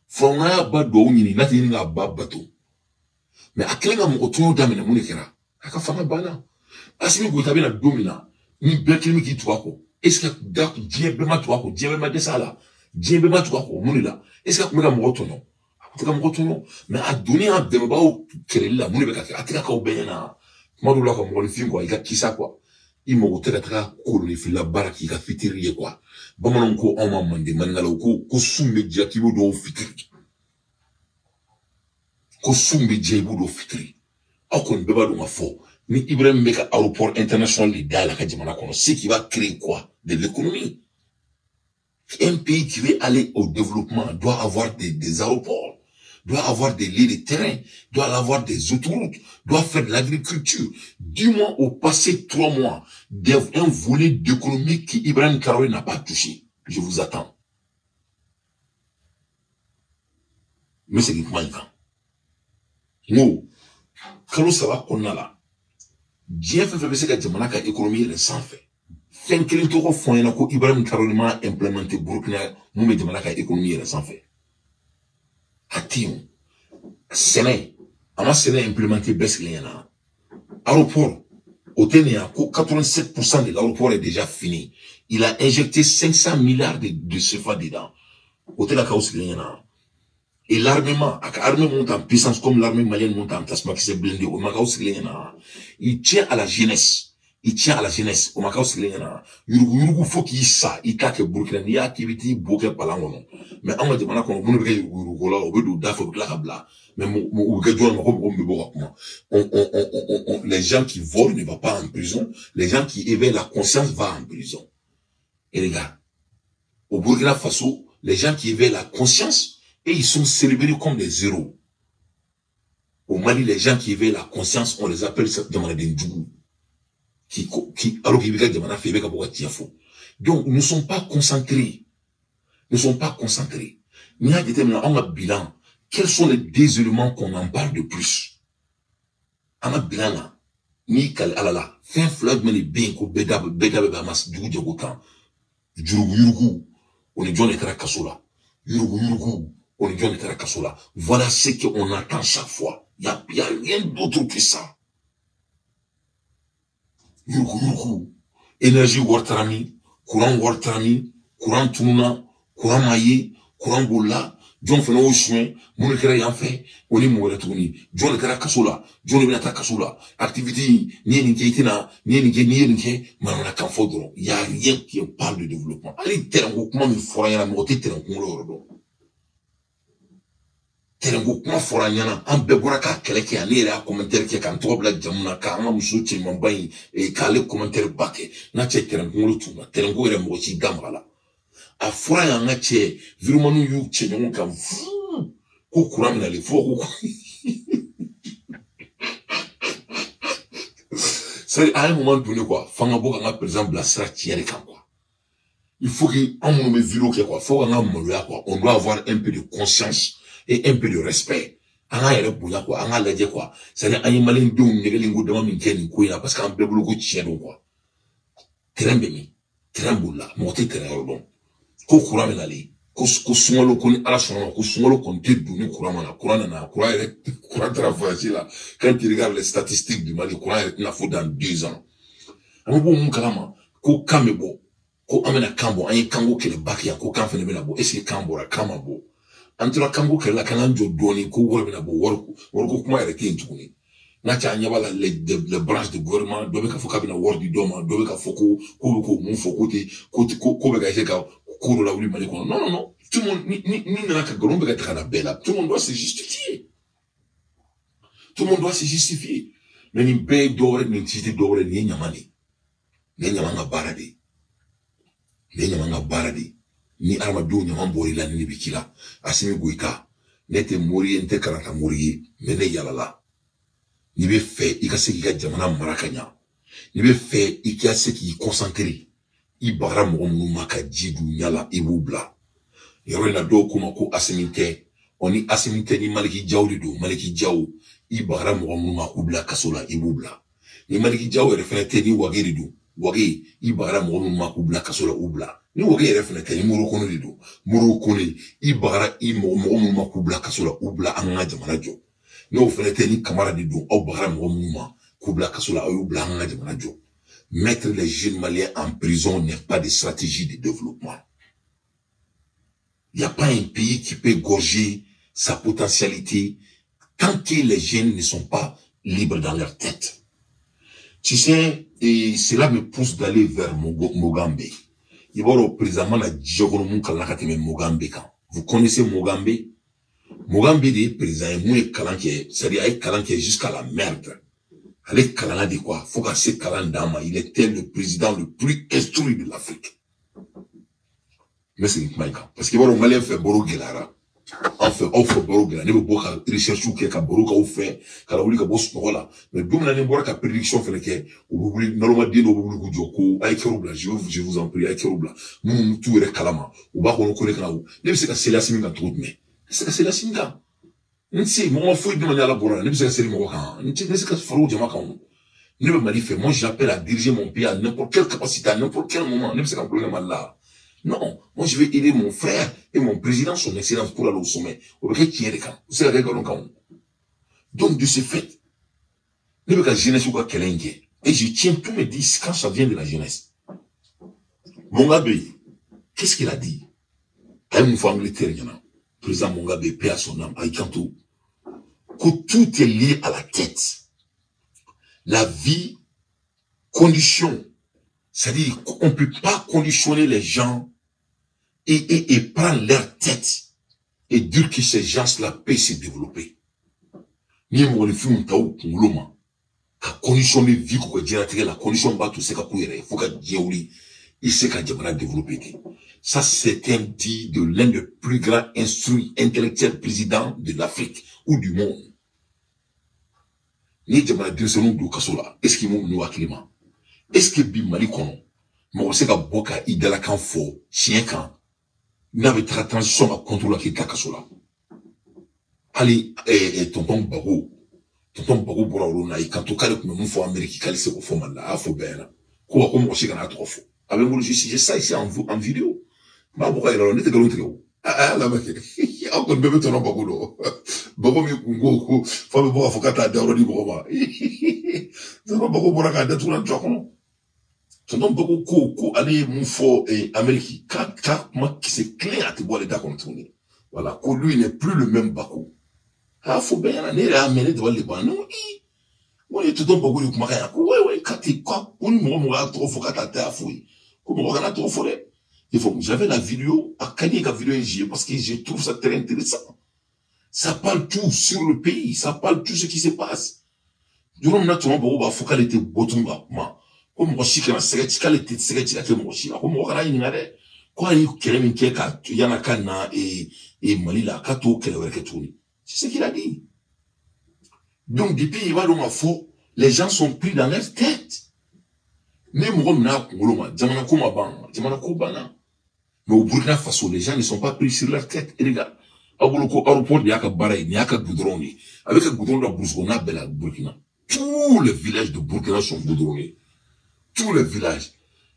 Furawuna y'a ba duwawu ɲini n'a tɛ ɲini k'a ba bato. Mais a kɛlen ka mɔgɔ tɔɲɔ daminɛ mun de kɛra? A ka fanga banna. Assimi Goïta bɛna don min na ni bɛɛ kelen bɛ k'i tugu a kɔ. Est-ce que da diɲɛ bɛɛ ma tugu a kɔ? Diɲɛ bɛɛ ma dɛsɛ a la. Diɲɛ bɛɛ ma tugu a kɔ mun de la? Est-ce que a tun bɛ ka mɔgɔ tɔɲɔ? A tun tɛ ka mɔgɔ tɔɲɔ. Mais a donnen a dɛmɛbagaw kɛlɛli la mun de bɛ ka kɛ? A tɛ ka k'aw bɛɛ ɲɛna. Kuma dɔw la ka mɔgɔninfin quoi i ka kisa quoi. I mago tɛ ka taga kolonifila baara k'i ka fitiri ye quoi. Bamananw ko anw ma manden maninkalaw ko ko sun bɛ diya k'i b'o dɔw fitiri. Ko sun bɛ diya i b'o dɔw fitiri. Aw kɔni bɛɛ b'a dɔn ka fɔ ni Ibrahim bɛ ka aéroport international de dayɛlɛ a ka jamana kɔnɔ, ce qui va créer quoi? De l'économie. Un pays qui veut aller au développement doit avoir des aéroports, doit avoir des lits de terrain, doit avoir des autoroutes, doit faire de l'agriculture. Du moins, au passé 3 mois, un volet d'économie qui Ibrahim Traoré n'a pas touché. Je vous attends. Mais c'est qui non. Quand ça va qu'on a là, diɲɛ fɛn fɛn bɛ se ka jamana ka économie yɛlɛ sanfɛ. Fɛn kelen tɔgɔ fɔ an ɲɛna ko Ibrahim Traoré ma implémenté Burkina mun bɛ jamana ka économie yɛlɛ sanfɛ. A tɛ yen. Sɛnɛ, a ma sɛnɛ implémenté bɛɛ sigilen ɲɛna. Aéroport, o tɛ nin ye ko 87% de l'aéroport est déjà fini. Il a injecté 500 milliards de CFA dedans. O tɛ ka k'aw sigilen ɲɛna. Et l'armement, l'armée monte en puissance comme l'armée malienne monte en tasuma kisɛ blindé o ma k'aw sigilen ɲɛna. Il tient à la jeunesse. Il tient à la jeunesse. O ma k'aw sigilen ɲɛna. Yurugu yurugu fo k'i sa i k'a kɛ Burukina n'i y'a kɛ i bɛ t'i bo kɛ palan kɔnɔ. Mais anw ka jamana kɔnɔ minnu bɛ kɛ yurugu yurugu la o bɛ don da fɛ u bɛ tila ka bila. Mais u bɛ kɛ jɔn ma ko mɔgɔ min bɛ bɔ ka kuma. Les gens qui volent ne vont pas en prison. Les gens qui éveillent la conscience vont en prison. Et les gars, au Burkina Faso, les gens qui éveillent la conscience et ils sont célébrés comme des héros. Au Mali, les gens qui éveillent la conscience, on les appelle jamanaden jugu. Qui, alors qu'ils veulent jamana fɛ, ka bɔ ka tiɲɛ fɔ. Donc, nous ne sommes pas concentrés. Nous ne sommes pas concentrés. N'i y'a jateminɛ anw ka bilan, quels sont les deux éléments qu'on en parle de plus? An ka bilan na, n'i kali Ala la, fɛn fila jumɛn de bɛ yen ko bɛɛ da bɛ a ma dugu jɛ ko kan? Jurugu yurugu, o ni jɔn de taara kaso la? Yurugu yurugu, o ni jɔn de taara kaso la? Voilà ce qu'on attend chaque fois. Il y a rien d'autre que ça. Yurugu yurugu, énergie wari taara min, courant wari taara min, courant tununa, courant ma ye, courant bolila, jɔn fana y'o suɲɛ, mun de kɛra yan fɛ, o ni mun wɛrɛ tuguni, jɔn de taara kaso la, jɔn de bɛna taa kaso la, activité n'i ye nin kɛ i tɛna, n'i ye nin kɛ, n'i ye nin kɛ, manamanakan fɔ dɔrɔn. Il y a rien qui parle de développement. Hali terrain ko kuma min fɔra ɲɛna, mɔgɔ tɛ terrain kunkolo yɔrɔ dɔn. Terrain ko kuma fɔra ɲɛna, an bɛɛ bɔra k'a kɛlɛ kɛ yan, ne yɛrɛ y'a commentaire kɛ k'an tɔgɔ bila jamu na, k'an ka muso cɛɲumanba in k'ale commentaire ba kɛ, n'a cɛ terrain kunkolo tunna, terrain ko yɛrɛ mɔgɔ si da maga la. A fɔra yan an ka cɛ viremaniw y'u cɛ ɲɔgɔn kan fuu ko courant minɛlen fo ko c'est à un moment donné quoi, f'an ka bɔ k'an ka président bila sira tiɲɛ de kan quoi. Il faut que an minnu bɛ vidéo kɛ quoi, fo k'an ka maloya quoi, on doit avoir un peu de conscience et un peu de respect. An k'an yɛrɛ bonya quoi, an k'a lajɛ quoi, c'est à dire an ye maliyɛndenw nɛgɛlen ko dama min kɛ nin ko in na parce que an bɛɛ bolo ko tiɲɛ don quoi. Terrain bɛ min? Terrain bolila, mɔgɔ tɛ terrain yɔrɔ dɔn. Ko courant bɛ nalen, Ko sunkalo ko ni Ala sɔnna ma ko sunkalo kɔni tɛ don ni courant ma na courant nana courant yɛrɛ courant taara voyage la. Quand tu regardes les statistiques du Mali, courant yɛrɛ tɛna fo dans 2 ans. An bɛ bɔ mun kalama ko kan bɛ bɔ ko an bɛna kan bɔ an ye kanko kɛlɛba kɛ yan ko kan fɛnɛ bɛna bɔ. Est ce que kan bɔra? Kan ma bɔ. An tora kanko kɛlɛ la k'an jɔ dɔɔni ko wari bɛna bɔ wari wariko kuma yɛrɛ tɛ yen tuguni. N'a cɛ an ɲɛ b'a la les branches de gouvernement dɔ bɛ ka fɔ k'a bɛna wari di dɔ ma dɔ bɛ ka fɔ ko ko bɛ k'o mun fɔ ko tɛ ko ko ko bɛ ka essayer ka ko dɔ lawuli Mali kɔnɔ. Non, non, non, tout le monde ni nana ka nkalon bɛ ka ta ka na bɛɛ la. Tout le monde doit se justifier, tout le monde doit se justifier. Mais nin bɛɛ ye dɔwɛrɛ nin ci tɛ dɔwɛrɛ nin ye ɲama de ye nin ye ɲama ka baara de ye nin ye ɲama ka baara de ye. Ni adamadenw ɲama bɔr'i la ni de bɛ k'i la. Assimi Goïta, ne tɛ mori ye n tɛ karata mori ye mais ne yalala. N'i bɛ fɛ i ka se k'i ka jamana mara ka ɲa n'i bɛ fɛ i ka se k'i concentrer i bagara mɔgɔ minnu ma ka ji d'u ɲɛ la i b'u bila yɔrɔ in na. Dɔw ko ma ko Assimi tɛ ɔ ni Assimi tɛ ni Malick Diaw de don. Malick Diaw i bagara mɔgɔ minnu ma k'u bila kaso la i b'u bila. Ni Malick Diaw yɛrɛ fɛnɛ tɛ ni Wagué de don. Wagué i bagara mɔgɔ minnu ma k'u bila kaso la u bila. Ni Wagué yɛrɛ fɛnɛ tɛ ni Modibo Koné de don. Modibo Koné i bagara i mɔgɔ mɔgɔ minnu ma k'u bila kaso la u bila an ka jamana jɔ. N'o fɛnɛ tɛ ni Camara de don aw bagara mɔgɔ minnu ma k'u bila kaso la aw y'u bila an ka jamana jɔ. Mettre les jeunes Maliens en prison n'est pas de stratégie de développement. Il n'y a pas un pays qui peut gorger sa potentialité tant que les jeunes ne sont pas libres dans leur tête. Tu sais, et cela me pousse d'aller vers Mugabe. I b'a dɔn président mana diɲɛ kɔnɔ mun kalanna ka tɛmɛ Mugabe kan. Vous connaissez Mugabe? Mugabe de ye président ye mun ye kalan kɛ, c'est-à-dire a ye kalan kɛ jusqu'à la merde. Ale kalanna de quoi fo ka se kalan d'an ma. Il était le président le plus instruit de l'Afrique. N bɛ segin kuma in kan parce que i b'a dɔn malien fɛ baro gɛlɛyara. An fɛ aw fɛ baro gɛlɛya ne bɛ bɔ ka recherche kɛ ka baro k'aw fɛ ka wuli ka bɔ sunɔgɔ la. Mais don min na ni n bɔra ka prédiction fɛnɛ kɛ u bɛ wuli nalomaden dɔw bɛ wuli k'u jɔ ko a ye kɛr'u bila. Je vous en prie, a ye kɛr'u bila minnu t'u yɛrɛ kalama u b'a kɔnɔ ko ne kana ne bɛ se ka seli Assimi kan cogo jumɛn? Ne bɛ se ka seli Assimi kan n tɛ se mɔgɔ ma foyi di ma ni Ala bɔra la ne bɛ se ka seli mɔgɔ kan n tɛ ne se ka fara o jama kan o. Ne bɛ Mali fɛ. Moi, j'appelle à diriger mon pays à n'importe quelle capacité, à n'importe quel moment. Ne bɛ se ka kulonkɛ Mali la? Non, moi je vais aider mon frère et mon président, son excellence, pour aller au sommet. O bɛ kɛ tiɲɛ de kan, o tɛ se ka kɛ nkalon kan o. Donc de ce fait, ne bɛ ka jeunesse ka kɛlɛ in kɛ et je tiens tous mes disques quand ça vient de la jeunesse. Mugabe, qu'est-ce qu'il a dit? A ye mun fɔ Angleterre ɲɛna? Président Mugabe, paix à son âme, a y'i kanto ko tout est lié à la tête. La vie, condition, c'est-à-dire qu'on ne peut pas conditionner les gens et prendre leur tête et dire que ces gens-là peuvent se développer. Ni ye mɔgɔninfinw ta u kunkolo ma ka conditionner vie k'u ka diɲɛlatigɛ la condition b'a to se ka k'u yɛrɛ ye fo ka diɲɛ wuli i se ka jamana développer ten. Ça, c'est un dit de l'un des plus grands instruits intellectuels présidents de l'Afrique ou du monde. Ni ye jamana denmisɛnninw don kaso la, est ce que m'u hakili ma? Est ce que bi Mali kɔnɔ mɔgɔ bɛ se ka bɔ ka i dalakan fɔ tiɲɛ kan n'a bɛ taga transition ka contre la k'i ta kaso la? Hali tonton Gbagbo, tonton Gbagbo bɔra olu na i kanto k'ale tun bɛ mun fɔ Amérique k'ale se k'o fɔ Mali la. A y'a fɔ bɛɛ ɲɛna ko wa ko mɔgɔ si kana a tɔgɔ fɔ. A bɛ n bolo, j'ai ça ici en vidéo. N b'a bɔ ka yira la ne tɛ nkalon tigɛ o. A y'a lamɛn kɛ aw kɔni bɛɛ bɛ tɔnɔ Gbagbo dɔn. Gbagbo min kun ko ko f'a bɛ bɔ k'a fɔ k'a t'a dayɔrɔ di mɔgɔ ma. Tonton Gbagbo bɔra k'a datugu na jɔ kɔnɔ. Tonton Gbagbo ko ko ale ye mun fɔ Amérique k'a kuma kisɛ kelen a tɛ bɔ ale da kɔnɔ tuguni. Voilà, ko lui n'est plus le même Gbagbo. A y'a fɔ bɛɛ ɲɛna ne yɛrɛ y'a mɛn ne dabali de banna. Ne ko ii n ko nin ye tonton Gbagbo de kumakan ye. Ko ouais ouais k'a tɛ ko ni mɔgɔ mɔgɔ y'a tɔgɔ fɔ k'a t'a tɛ fɔ ye ko mɔgɔ kana tɔgɔ fɔ dɛ. Il faut, j'avais la vidéo, a ka di ka vidéo in parce que je trouve ça très intéressant. Ça parle tout sur le pays, ça parle tout ce qui se passe. Yɔrɔ min na tonton Gbagbo b'a fɔ k'ale tɛ bɔ tun ka kuma ko mɔgɔ si kana sɛgɛ ci k'ale tɛ sɛgɛ ci ka kɛ mɔgɔ si la ko mɔgɔ kana ɲininka dɛ ko a ye kɛlɛ min kɛ ka yan'a ka na Mali la k'a t'o kɛlɛ wɛrɛ kɛ tuguni. C'est ce qu'il a dit. Donc depuis i b'a dɔn k'a fɔ les gens sont pris dans leur tête. Ni mɔgɔ min n'a kunkolo ma jamana ko ma ban jamana ko banna. Mais au Burkina Faso, les gens ne sont pas pris sur leur tête. Et les gars, aw bolo ko aéroport de y'a ka baara ye nin y'a ka goudron de ye a bɛ ka goudron da burusi kɔnɔna bɛɛ la Burkina. Tous les villages de Burkina sont goudronnés, tous les villages.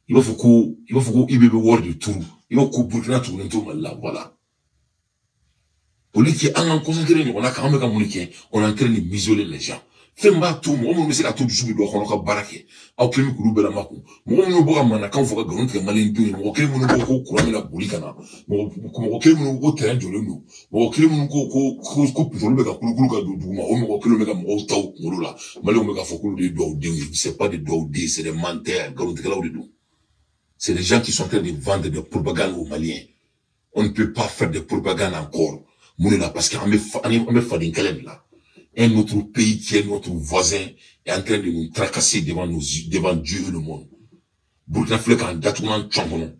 I b'a fɔ ko i b'a fɔ ko IB bɛ wari de turu. I b'a ko Burkina tugulen to Mali la, voilà. Au lieu qu'an k'an concentrer ɲɔgɔn na k'an bɛ ka mun kɛ, on est en train de m'isoler les gens. Fɛn b'a to mɔgɔ minnu bɛ se ka to dusu bɛ don a kɔnɔ ka baara kɛ, aw kelen bɛ k'olu bɛɛ lamakun. Mɔgɔ minnu bɛ bɔ ka manakaw fɔ ka nkalon tigɛ maliyɛn denw ye, mɔgɔ kelen minnu ko ko courant bɛna boli ka na, mɔgɔ kelen minnu ko terrain jɔlen don, mɔgɔ kelen minnu ko ko ko ko pétrole bɛ ka kulukulu ka don dugu ma, o mɔgɔ kelen bɛ ka mɔgɔw ta u kunkolo la. Maliyɛnw bɛ k'a fɔ k'olu de ye dugawudenw ye. C'est pas des dugawuden, c'est des menteurs, nkalontigɛlaw de don. C'est des gens qui sont en train de vendre des propagandes aux Maliens. On ne peut pas faire des propagandes encore. Mun de la? Parce que an bɛ faden kɛlɛ de la. Un autre pays qui est notre voisin est en train de nous tracasser devant Dieu et le monde. Burkina filɛ k'an datugu n'an cɔn kɔnɔ.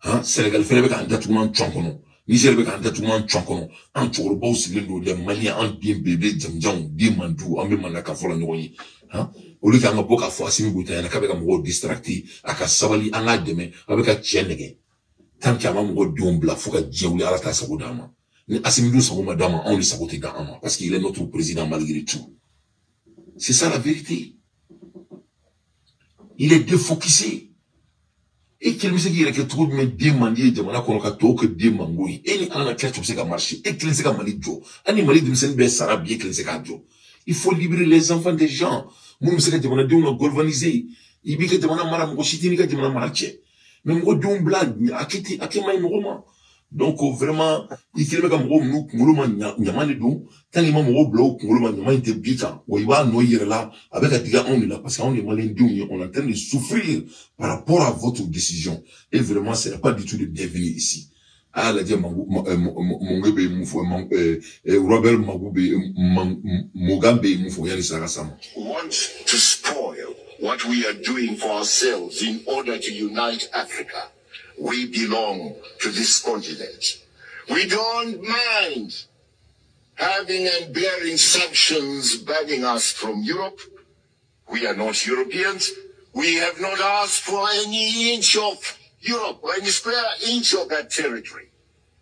Han, Sénégal fɛnɛ bɛ k'an datugu n'an cɔn kɔnɔ. Niger bɛ k'an datugu n'an cɔn kɔnɔ. An cɛkɔrɔbaw sigilen don, les Maliens, an den belebele jamujanw, den mandiw, an bɛ manaka fɔ la ɲɔgɔn ye. Han, au lieu k'an ka bɔ k'a fɔ Assimi Goïta ɲɛna k'a bɛ ka mɔgɔw distracter, a ka sabali, an k'a dɛmɛ, a bɛ ka cɛ nɛgɛ. Tant que a ma mɔgɔ denw bila fo ka diɲɛ wuli, Ala t'a sago d'an ma. Ni Assimi dun sago ma d'an ma, anw de sago tɛ d'an ma, parce qu'il est notre président malgré tout. C'est ça la vérité. Il est défocusé. E kelen bɛ se k'i yɛrɛ kɛ cogo jumɛn den man di ye jamana kɔnɔ ka tɔw kɛ den mango ye? E ni Ala na kira bɛ se ka marcher, e kelen se ka Mali jɔ? Hali ni Mali denmisɛnnin bɛɛ sara bi, e kelen se k'a jɔ? Il faut libérer les enfants des gens minnu bɛ se ka jamanadenw la galvaniser. I b'i ka jamana mara, mɔgɔ si t'i n'i ka jamana mara cɛ, mais mɔgɔ denw bila a kɛ ten, a kɛ man ɲi mɔgɔ ma. Donc vraiment, i kelen bɛ ka mɔgɔw minnu kunkolo ma ɲama de don. Tant que i ma mɔgɔw bila u kunkolo ma ɲama in tɛ bi kan wa, i b'a nɔ i yɛrɛ la, a bɛ ka digi anw de la, parce que anw de maliyɛn denw ye, on est en train de souffrir par rapport à votre décision et vraiment, ce n'est pas du tout de bienvenu ici. A y'a lajɛ, Monge bɛ mun fɔ, Robert Magu bɛ, Mogan bɛ mun fɔ yanni saraka s'a ma. Want to spoil what we are doing for ourselves in order to unite Africa. We belong to this continent. We don't mind having and bearing sanctions banning us from Europe. We are not Europeans. We have not asked for any inch of Europe or any square inch of that territory.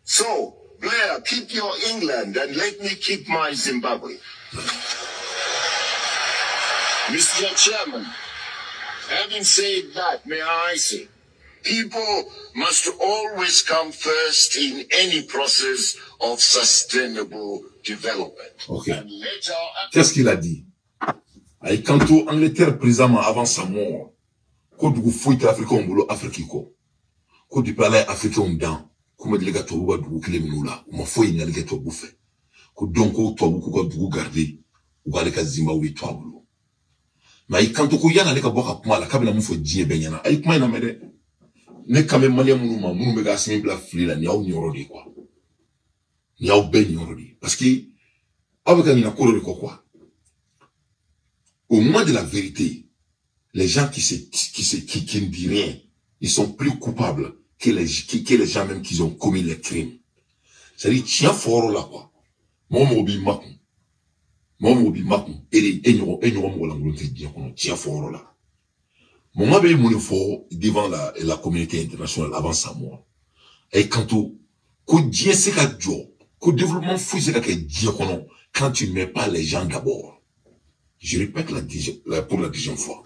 So, Blair, keep your England and let me keep my Zimbabwe. Mr. Chairman, having said that, may I say, people must always come first in any process of sustainable development. Ok. Qu'est-ce qu'il a dit? A y'i kanto Angleterre président ma avant sa mort ko dugu foyi tɛ Africain bolo Afrique kɔ, ko depuis Ala ye Africain dan, k'u ma deli ka tubabu ka dugu kelen minɛ u la, u ma foyi ɲininkali kɛ tubabu fɛ, ko donc ko tubabu k'u ka dugu garder, u k'ale ka Zimbabwe to a bolo. Mais a y'i kanto ko yan'ale ka bɔ ka kuma la, k'a bɛna mun fɔ diɲɛ bɛɛ ɲɛna. A ye kuma in lamɛn dɛ. Ne kan bɛ maliyɛn minnu ma, minnu bɛ ka Assimi bila fili la, nin y'aw niyɔrɔ de ye quoi, nin y'aw bɛɛ niyɔrɔ de ye, parce que aw bɛ ka ɲinɛ ko dɔ de kɔ quoi. Au moment de la vérité, les gens qui se qui se qui, qui ne disent rien, ils sont plus coupables que les gens même qui ont commis les crimes. C'est-à-dire tiɲɛ fɔyɔrɔ la quoi, mɔgɔ mɔgɔ b'i makun, mɔgɔ mɔgɔ b'i makun, e de e ɲɔgɔn mɔgɔ lankolon tɛ diɲɛ kɔnɔ tiɲɛ fɔyɔrɔ la. Mɔgɔ bɛ mun de fɔ devant la communauté internationale avant sa mort? A y'i kanto ko diɲɛ se ka jɔ, ko développement foyi se ka kɛ diɲɛ kɔnɔ quand tu ne mets pas les gens d'abord. Je répète pour la 10e fois,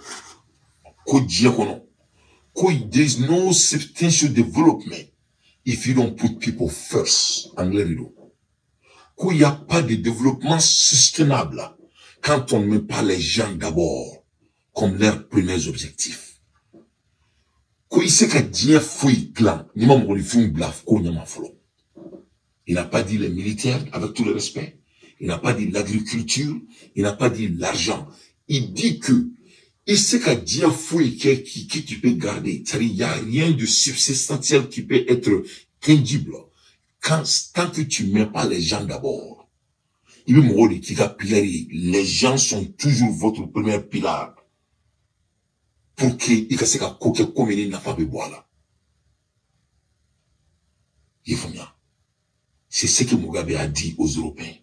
ko diɲɛ kɔnɔ ko there is no substantial development if you don't put people first. Anglais de don. Ko il n'y a pas de développement sustainable quand on ne met pas les gens d'abord comme leurs premiers objectifs. Ko i se ka diɲɛ foyi dilan n'i ma mɔgɔninfinw bila ko ɲɛma fɔlɔ. Il n'a pas dit les militaires, avec tout le respect. Il n'a pas dit l'agriculture. Il n'a pas dit l'argent. Il dit que i se ka diɲɛ foyi kɛ qui tu peux garder. C'est-à-dire, il n'y a rien de substantiel qui peut être tangible tant que tu ne mets pas les gens d'abord. Il veut mɔgɔw de k'i ka pilier ye. Les gens sont toujours votre premier pilier pour que i ka se ka ko kɛ ko min ni nafa bɛ bɔ a la. I ye faamuya? C'est ce que Mugabe a dit aux Européens.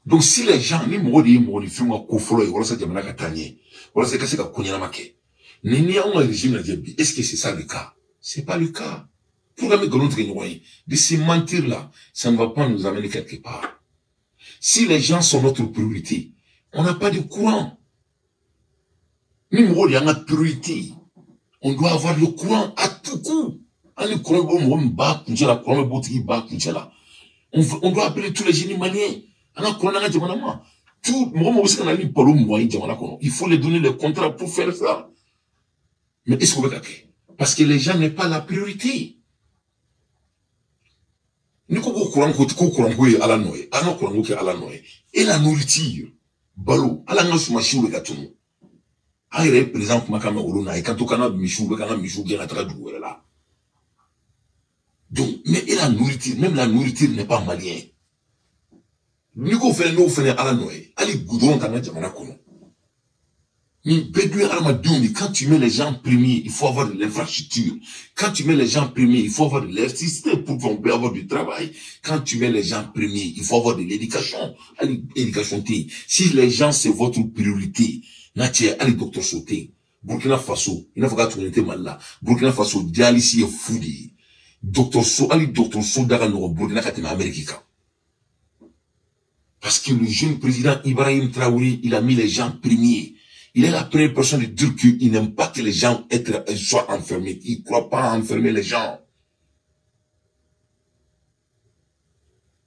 Donc si les gens, ni mɔgɔ de ye mɔgɔninfinw ka ko fɔlɔ ye walasa jamana ka taa ɲɛ, walasa i ka se ka ko ɲɛnama kɛ, ni y'anw ka régime lajɛ bi, est-ce que c'est ça le cas? C'est pas le cas. Pourquoi bɛ nkalon tigɛ ɲɔgɔn ye? De se mentir là, ça ne va pas nous amener quelque part. Si les gens sont notre priorité, on n'a pas de courant. Ni mɔgɔw de y'an ka priorité, on doit avoir le courant à tout coup. Hali kuran bɛ bɔ mɔgɔ min ba kuncɛ la, kuran bɛ bɔ o tigi ba kuncɛ la. On doit appeler tous les génies maliens. An ka kuran n'an ka jamana ma. Tout mɔgɔ mɔgɔ bɛ se ka na ni balo 20 ye jamana kɔnɔ. Il faut les donner les contrats pour faire ça. Mais est-ce qu'on bɛ ka kɛ? Parce que les gens n'est pas la priorité. Ni ko ko kuran ko ko kuran ko ye Ala nɔ ye. An ka kuran ko kɛ Ala nɔ ye. Et la nourriture, balo, ala an ka sumasiw bɛ ka tunu. An yɛrɛ ye président kumakan mɛn olu na, i kan to k'an ka misiw bɛ k'an ka misiw gɛn ka taga dugu wɛrɛ la. Donc, mais et la nourriture, même la nourriture n'est pas malien. Ni ko fɛnɛ n'o fɛnɛ Ala nɔ ye, hali goudron t'an ka jamana kɔnɔ. Ni bɛɛ dun ye hadamadenw de, quand tu mets les gens premiers, il faut avoir de l'infrastructure. Quand tu mets les gens premiers, il faut avoir de l'électricité pour qu'on puisse avoir du travail. Quand tu mets les gens premiers, il faut avoir de l'éducation. Hali éducation tɛ yen. Si les gens c'est votre priorité, n'a cɛ hali dɔgɔtɔrɔso tɛ yen. Burkina Faso, i n'a fɔ k'a tuguni tɛ Mali la. Burkina Faso dialyse ye fu de ye. Dɔgɔtɔrɔso, hali dɔgɔtɔrɔso da ka nɔgɔn Burkina ka tɛmɛ Amérique kan. Parce que le jeune président Ibrahim Traoré, il a mis les gens premiers. Il est la première personne de dire qu'il n'aime pas que les gens soient enfermés. Il ne croit pas enfermer les gens.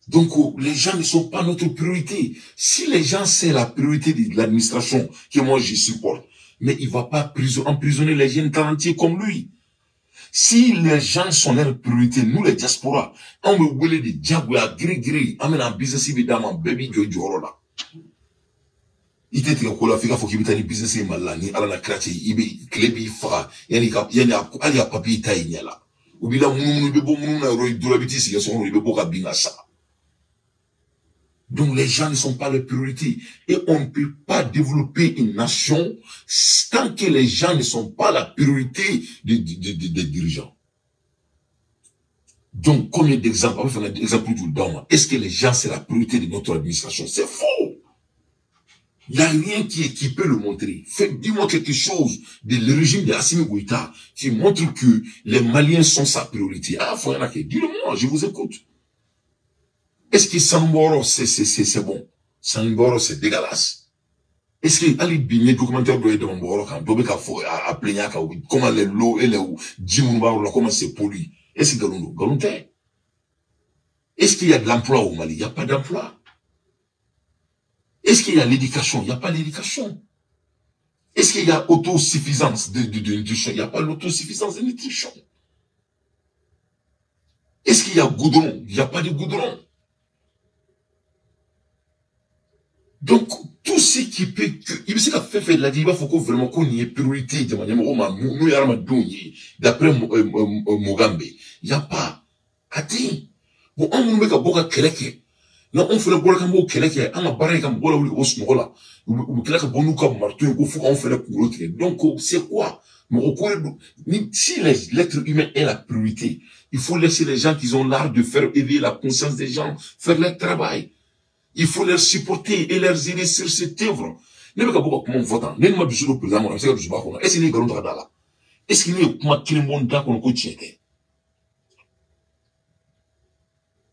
Donc, les gens ne sont pas notre priorité. Si les gens, c'est la priorité de l'administration que moi je supporte, mais il ne va pas emprisonner les jeunes talentueux comme lui. Si les gens sont leur priorité, nous les diasporas, on me voulait des diabola, gris gris, on un business évidemment, baby jojo là. I tɛ tigɛ ko la f'i k'a fɔ k'i bɛ taa ni business ye Mali la ni Ala na kira cɛ i bɛ tile b'i faga yanni ka yanni hali a papiye ta i ɲɛ la u b'i la munumunu i bɛ bɔ munumunu na yɔrɔ dɔ la i bɛ t'i sigi so kɔnɔ i bɛ bɔ ka bin ka sa. Donc les gens ne sont pas les priorités et on ne peut pas développer une nation tant que les gens ne sont pas la priorité des dirigeants. Donc combien d'exemples, on va faire un exemple du temps. Est-ce que les gens c'est la priorité de notre administration? C'est faux. Il n'y a rien qui peut le montrer. Dis-moi quelque chose de le régime de Assimi Goïta qui montre que les Maliens sont sa priorité. Ah, faut rien. Dis-le-moi, je vous écoute. Est-ce que Samboro, c'est bon? Samboro, c'est dégueulasse. Est-ce que Ali Bigné, documentaire doit être dans Mboro, quand Dobeka faut à Pléniaka, comment les lots et les Djimounbaro, comment c'est poli? Est-ce que Galondo? Galonte. Est-ce qu'il y a de l'emploi au Mali? Il n'y a pas d'emploi. Est-ce qu'il y a l'éducation? Il n'y a pas l'éducation. Est-ce qu'il y a autosuffisance de nutrition? Il n'y a pas l'autosuffisance de nutrition. Est-ce qu'il y a goudron? Il n'y a pas de goudron. Donc, tout ce qui peut... Il s'est fait la dit, il faut vraiment qu'on y ait priorité. D'après Mugambe, il n'y a pas. Attends. Bon, on met un peu non, on fait le bois comme au Québec, on a barré comme bois ou au Smola, ou Québec bon nous comme marteau, ou faut qu'on fait le pour l'autre. Donc, c'est quoi? Si l'être humain est la priorité, il faut laisser les gens qui ont l'art de faire éveiller la conscience des gens, faire leur travail. Il faut les supporter et les aider sur cette œuvre. Ne me pas comment votant, ne m'a besoin de président, c'est que je suis. Est-ce qu'il y a un là? Est-ce qu'il y a un monde qu'on tient?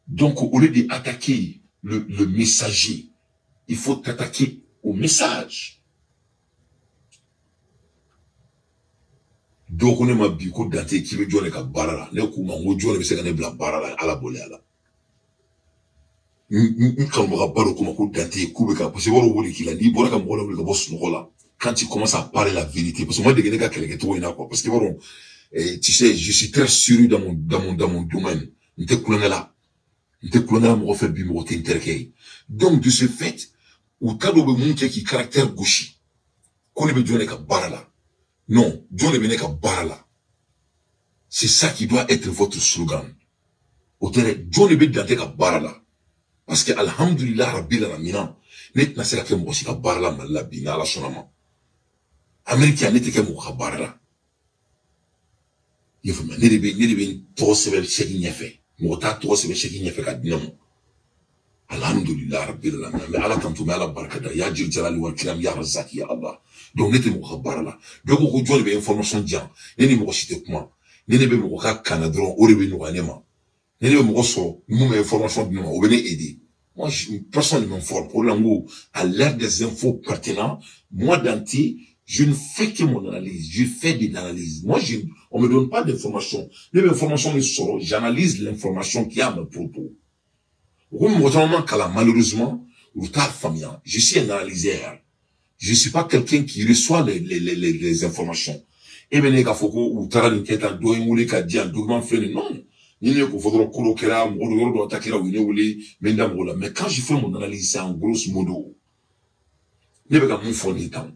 Donc, au lieu d'attaquer le messager, il faut t'attaquer au message. Donc, on est ma biko dante qui veut jouer avec barala. Ne kuma ngo jouer avec se bla barala ala bolé ala. N baro kuma ko dante kube ka parce que woro wori kila ni bora ka mɔgɔ la ka bɔ sunɔgɔ la. Quand tu commences à parler la vérité, parce que moi degene ka kɛlɛ kɛcogo in na quoi, parce que bon, tu sais, je suis très sûr dans mon domaine. N tɛ kulonkɛ la. Donc, de ce fait, ou ka dɔ bɛ mun kɛ k'i caractère gosi, ko ne bɛ jɔn de ka baara la. Non, jɔn de bɛ ne ka baara la. C'est ça qui doit être votre slogan. O tɛ dɛ, jɔn de bɛ Dante ka baara la. Parce que alhamdulillah rabbil alamina, ne tɛna se ka kɛ mɔgɔ si ka baara la Mali la bi n'Ala sɔnna ma. Amérique ne tɛ kɛ mɔgɔ ka baara la. I y'a faamuya, ne de bɛ n tɔgɔ sɛbɛn sɛki ɲɛfɛ. Mɔgɔ t'a tɔgɔ sɛbɛn sɛki ɲɛfɛ ka di ne ma. Alhamdulillah rabbil alamin. Mais Ala tanto, mais Ala barika da. Ya jil jalali wal kiram ya razaki ya Allah. Donc ne tɛ mɔgɔ ka baara la. Dɔw ko ko jɔn de bɛ information di yan. Ne ni mɔgɔ si tɛ kuma. Ne bɛ mɔgɔ ka kan na dɔrɔn o de bɛ nɔgɔya ne ma. Ne bɛ mɔgɔ sɔrɔ mun bɛ information di ne ma o bɛ ne aider. Moi, personne ne m'informe. Au lango, à l'ère des infos pertinentes, moi Dante, Je ne fais que mon analyse. Je fais de l'analyse. Moi, on ne me donne pas d'informations. Les informations me sortent. J'analyse l'information qui a à mon propos. Malheureusement, je suis un analyseur. Je ne suis pas quelqu'un qui reçoit les informations. Et bien, il faut ou taara nin kɛ tan dɔ ye n wele ka di yan document filɛ nin non. Ni ne ko fɔ dɔrɔn ko dɔ kɛra mɔgɔ dɔ yɔrɔ dɔ ta kɛra u ye ne wele n bɛ n da mɔgɔ la. Mais quand je fais mon analyse, c'est en grosso modo. Ne bɛ ka mun fɔ nin tan?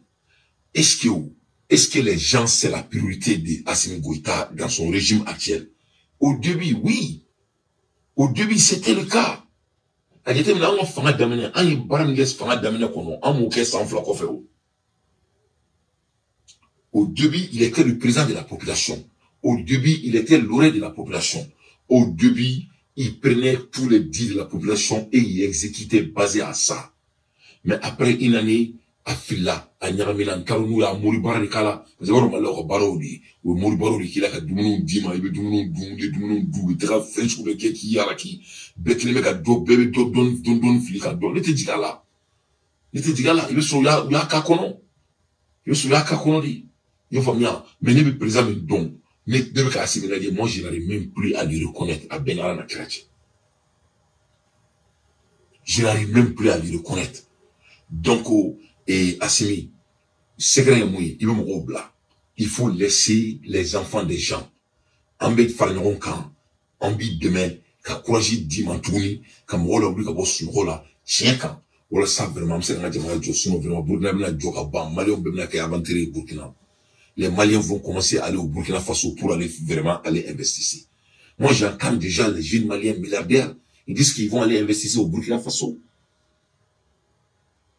Est-ce que les gens, c'est la priorité de Assimi Goïta dans son régime actuel? Au début, oui. Au début, c'était le cas. A jateminɛ an ka fanga daminɛ, an ye baara min kɛ fanga daminɛ kɔnɔ, an m'o kɛ san 2 kɔfɛ o. Au début, il était le président de la population. Au début, il était l'oreille de la population. Au début, il prenait tous les dits de la population et il exécutait basé à ça. Mais après une année, a fila, a ɲagamina, n taara n'u ye a mori baara de k'a la. Parce que i b'a dɔn Malilaw ka baaraw de ye. U ye mori baaraw de k'i la ka dumuniw d'i ma, i bɛ dumuniw dun, i bɛ dumuniw dun, u bɛ taga fɛn sugu bɛɛ kɛ k'i yala k'i bɛɛ kelen bɛ ka dɔ, bɛɛ bɛ dɔ dɔɔni dɔɔni dɔɔni fili ka dɔn. Ne tɛ jigin a la. Ne tɛ jigin a la. I bɛ sɔrɔ u y'a k'a kɔnɔ. I bɛ sɔrɔ u y'a k'a kɔnɔ de. I y'a faamuya? Mais ne bɛ président min dɔn, ne bɛ ka Assimi lajɛ, moi je n'arrive même plus à lui reconnaître a bɛɛ ni Ala na kira cɛ. Je n'arrive même plus à lui reconnaître. Donc, et Assimi, secret ye mun ye, i bɛ mɔgɔw bila. Il faut laisser les enfants des gens. An bɛ fara ɲɔgɔn kan, an b'i dɛmɛ ka courage d'i ma tuguni, ka mɔgɔw lawuli ka bɔ sunɔgɔ la tiɲɛ kan. Walasa vraiment an bɛ se ka an ka jamana jɔ, sinon vraiment Burkina bɛna jɔ ka ban, Maliyɛnw bɛɛ bɛna kɛ aventurier ye Burkina. Les Maliens vont commencer à aller au Burkina Faso pour aller vraiment aller investir. Moi, j'entends déjà les jeunes Maliens milliardaires, ils disent qu'ils vont aller investir au Burkina Faso.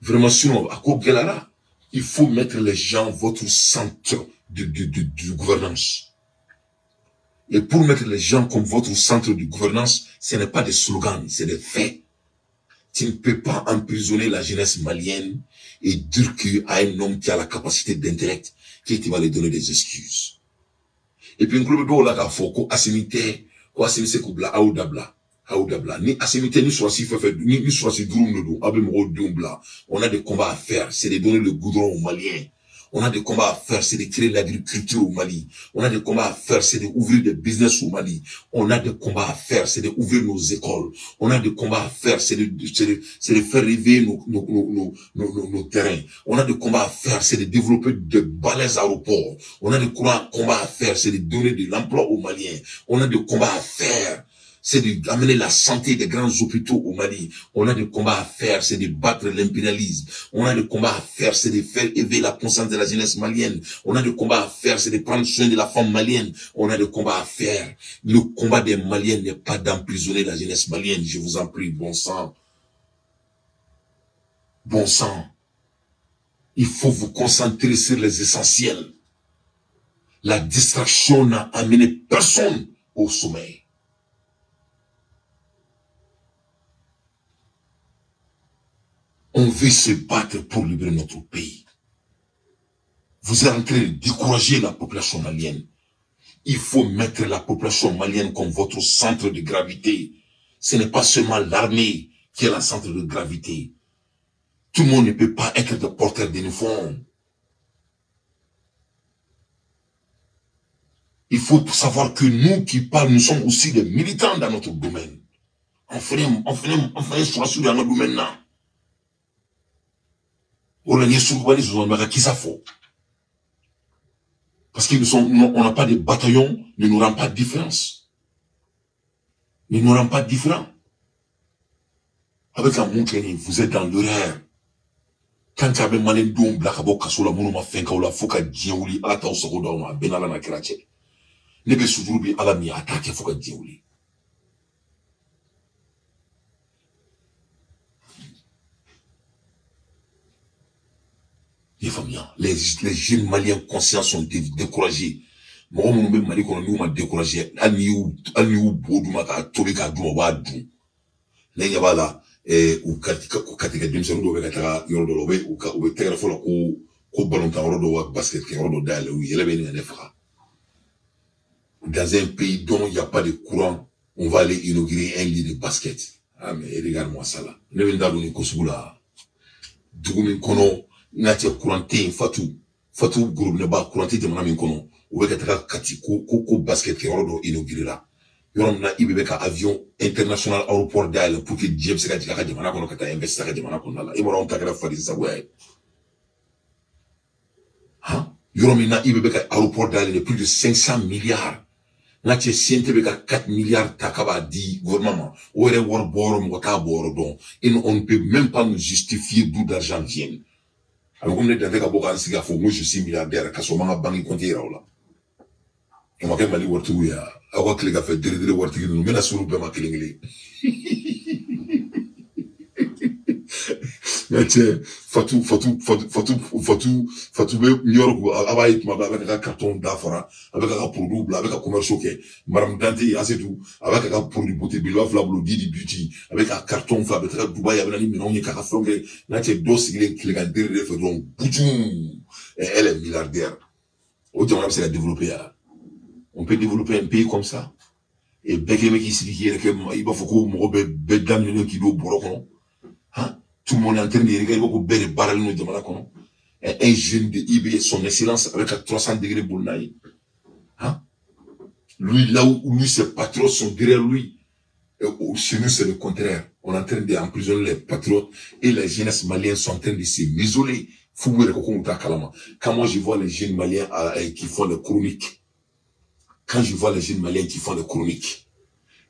Vraiment, sinon, à quoi Guélara, il faut mettre les gens votre centre de gouvernance. Et pour mettre les gens comme votre centre de gouvernance, ce n'est pas des slogans, c'est des faits. Tu ne peux pas emprisonner la jeunesse malienne et dire qu'à un homme qui a la capacité d'intellect, que tu vas lui donner des excuses. Et puis, un club de la k'a fɔ ko Assimi tɛ, ko Assimi se k'u bila aw dabila. Aw dabila. Ni Assimi tɛ, ni sɔrɔsi fɛn fɛn, ni sɔrɔsi duuru de don, aw bɛ mɔgɔw denw bila. On a des combats à faire, c'est de donner le goudron aux Maliens. On a des combats à faire, c'est de créer l'agriculture au Mali. On a des combats à faire, c'est d'ouvrir des business au Mali. On a des combats à faire, c'est d'ouvrir nos écoles. On a des combats à faire, c'est de faire rêver nos terrains. On a des combats à faire, c'est de développer de balais aéroports. On a des combats à faire, c'est de donner de l'emploi aux Maliens. On a des combats à faire, c'est d'amener la santé des grands hôpitaux au Mali. On a des combats à faire, c'est de battre l'impérialisme. On a des combats à faire, c'est de faire élever la conscience de la jeunesse malienne. On a des combats à faire, c'est de prendre soin de la femme malienne. On a des combats à faire. Le combat des Maliens n'est pas d'emprisonner la jeunesse malienne. Je vous en prie, bon sang. Bon sang. Il faut vous concentrer sur les essentiels. La distraction n'a amené personne au sommeil. On veut se battre pour libérer notre pays. Vous êtes en train de décourager la population malienne. Il faut mettre la population malienne comme votre centre de gravité. Ce n'est pas seulement l'armée qui est le centre de gravité. Tout le monde ne peut pas être de porteur d'uniforme. Il faut savoir que nous qui parlons, nous sommes aussi des militants dans notre domaine. On fait dans notre domaine là. Parce qu'ils sont, on n'a pas de bataillon, ne nous rend pas différence. Ne nous rend pas différents. Avec un Moukeni, vous êtes dans l'erreur. Quand tu as un malin don, blakabo, kasola, mounoma, fenkaola, foka, diouli, alata, osogoda, oma, benala, na kirache. Nebe soudroubi, alami, attaque, foka, diouli. Les jeunes Maliens conscients sont découragés. Mɔgɔ minnu bɛ Mali kɔnɔ n'u ma découragé, hali n'i y'u bo d'u ma k'a tobi k'a d'u ma, u b'a dun. Ne ɲɛ b'a la, u katikɛ denmisɛnnin dɔw bɛ ka taga yɔrɔ dɔ la, u bɛ tɛgɛrɛ fɔ la ko balontan yɔrɔ dɔ wa basket kɛ yɔrɔ dɔ dayɛlɛ, u yɛlɛ bɛ ɲini ka ne faga. Dans un pays dont il n'y a pas de courant, on va aller inaugurer un lit de basket. Ah mais regarde-moi ça là. Ne bɛ n da don nin ko sugu la. Dugu min kɔnɔ, n'a cɛ courant tɛ yen, Fatou. Fatou gorobinɛba courant tɛ jamana min kɔnɔ, u bɛ ka taga Kati ko basket kɛyɔrɔ dɔ inauguré la. Yɔrɔ min na IB bɛ ka avion international aéroport dayɛlɛ pour que diɲɛ bɛ se ka jigin a ka jamana kɔnɔ ka taa investir a ka jamana kɔnɔna la. E b'a dɔn anw ta kɛra faden sagoya ye. Han, yɔrɔ min na IB bɛ ka aéroport dayɛlɛ de plus de 500 milliards. N ka cɛ CNT bɛ ka 4 milliards ta k'a b'a di gouvernement ma. O yɛrɛ wari bɔ yɔrɔ mɔgɔ t'a bɔ yɔrɔ dɔn. Et on ne peut même pas nous justifier d'où d'argent vient. A bɛ komi ne dan tɛ ka bɔ k'an sigi k'a fɔ ko je suis milliardaire ka sɔrɔ n ma n ka banque compte yira o la. O ma kɛ Mali waritigiw ye wa? Aw ka tile ka fɛ dere waritigi ninnu, n bɛna s'olu bɛɛ ma kelen kelen. Nka cɛ Fatou Fatou Fatou Fatou Fatou Fatou bɛ New York, a b'a ye tuma bɛɛ a bɛ ka carton da fara, a bɛ ka produit bila, a bɛ ka commerce kɛ. Madame Dante Asetu, a bɛ ka produit beauté belebeleba fila bolo, Didi Beauty, a bɛ ka carton fɛ, a bɛ taga Dubaï, a bɛ na ni minɛnw ye k'a ka fɛnw kɛ. N'a cɛ dɔ sigilen tilegan dere de fɛ dɔrɔn, bujun, elle est milliardaire. O jamana bɛ se ka développer ya? On peut développer un pays comme ça? Et bɛɛ kelen bɛ k'i sigi k'i yɛrɛ kɛ i b'a fɔ ko mɔgɔ bɛɛ daminɛnen k'i don bɔrɔ kɔnɔ. Han, tout le monde est en train de regarder ko bɛɛ de baaralen don jamana kɔnɔ. Un jeune de IB, son excellence, avec à 300 degrés boli n'a ye. Han, lui, là où lui, ses patriotes sont derrière lui. Et chez nous, c'est le contraire. On est en train d'emprisonner les patriotes et les jeunesses maliennes sont en train de se m'isoler. Quand moi je vois les jeunes maliens qui font les chroniques, quand je vois les jeunes maliens qui font les chroniques,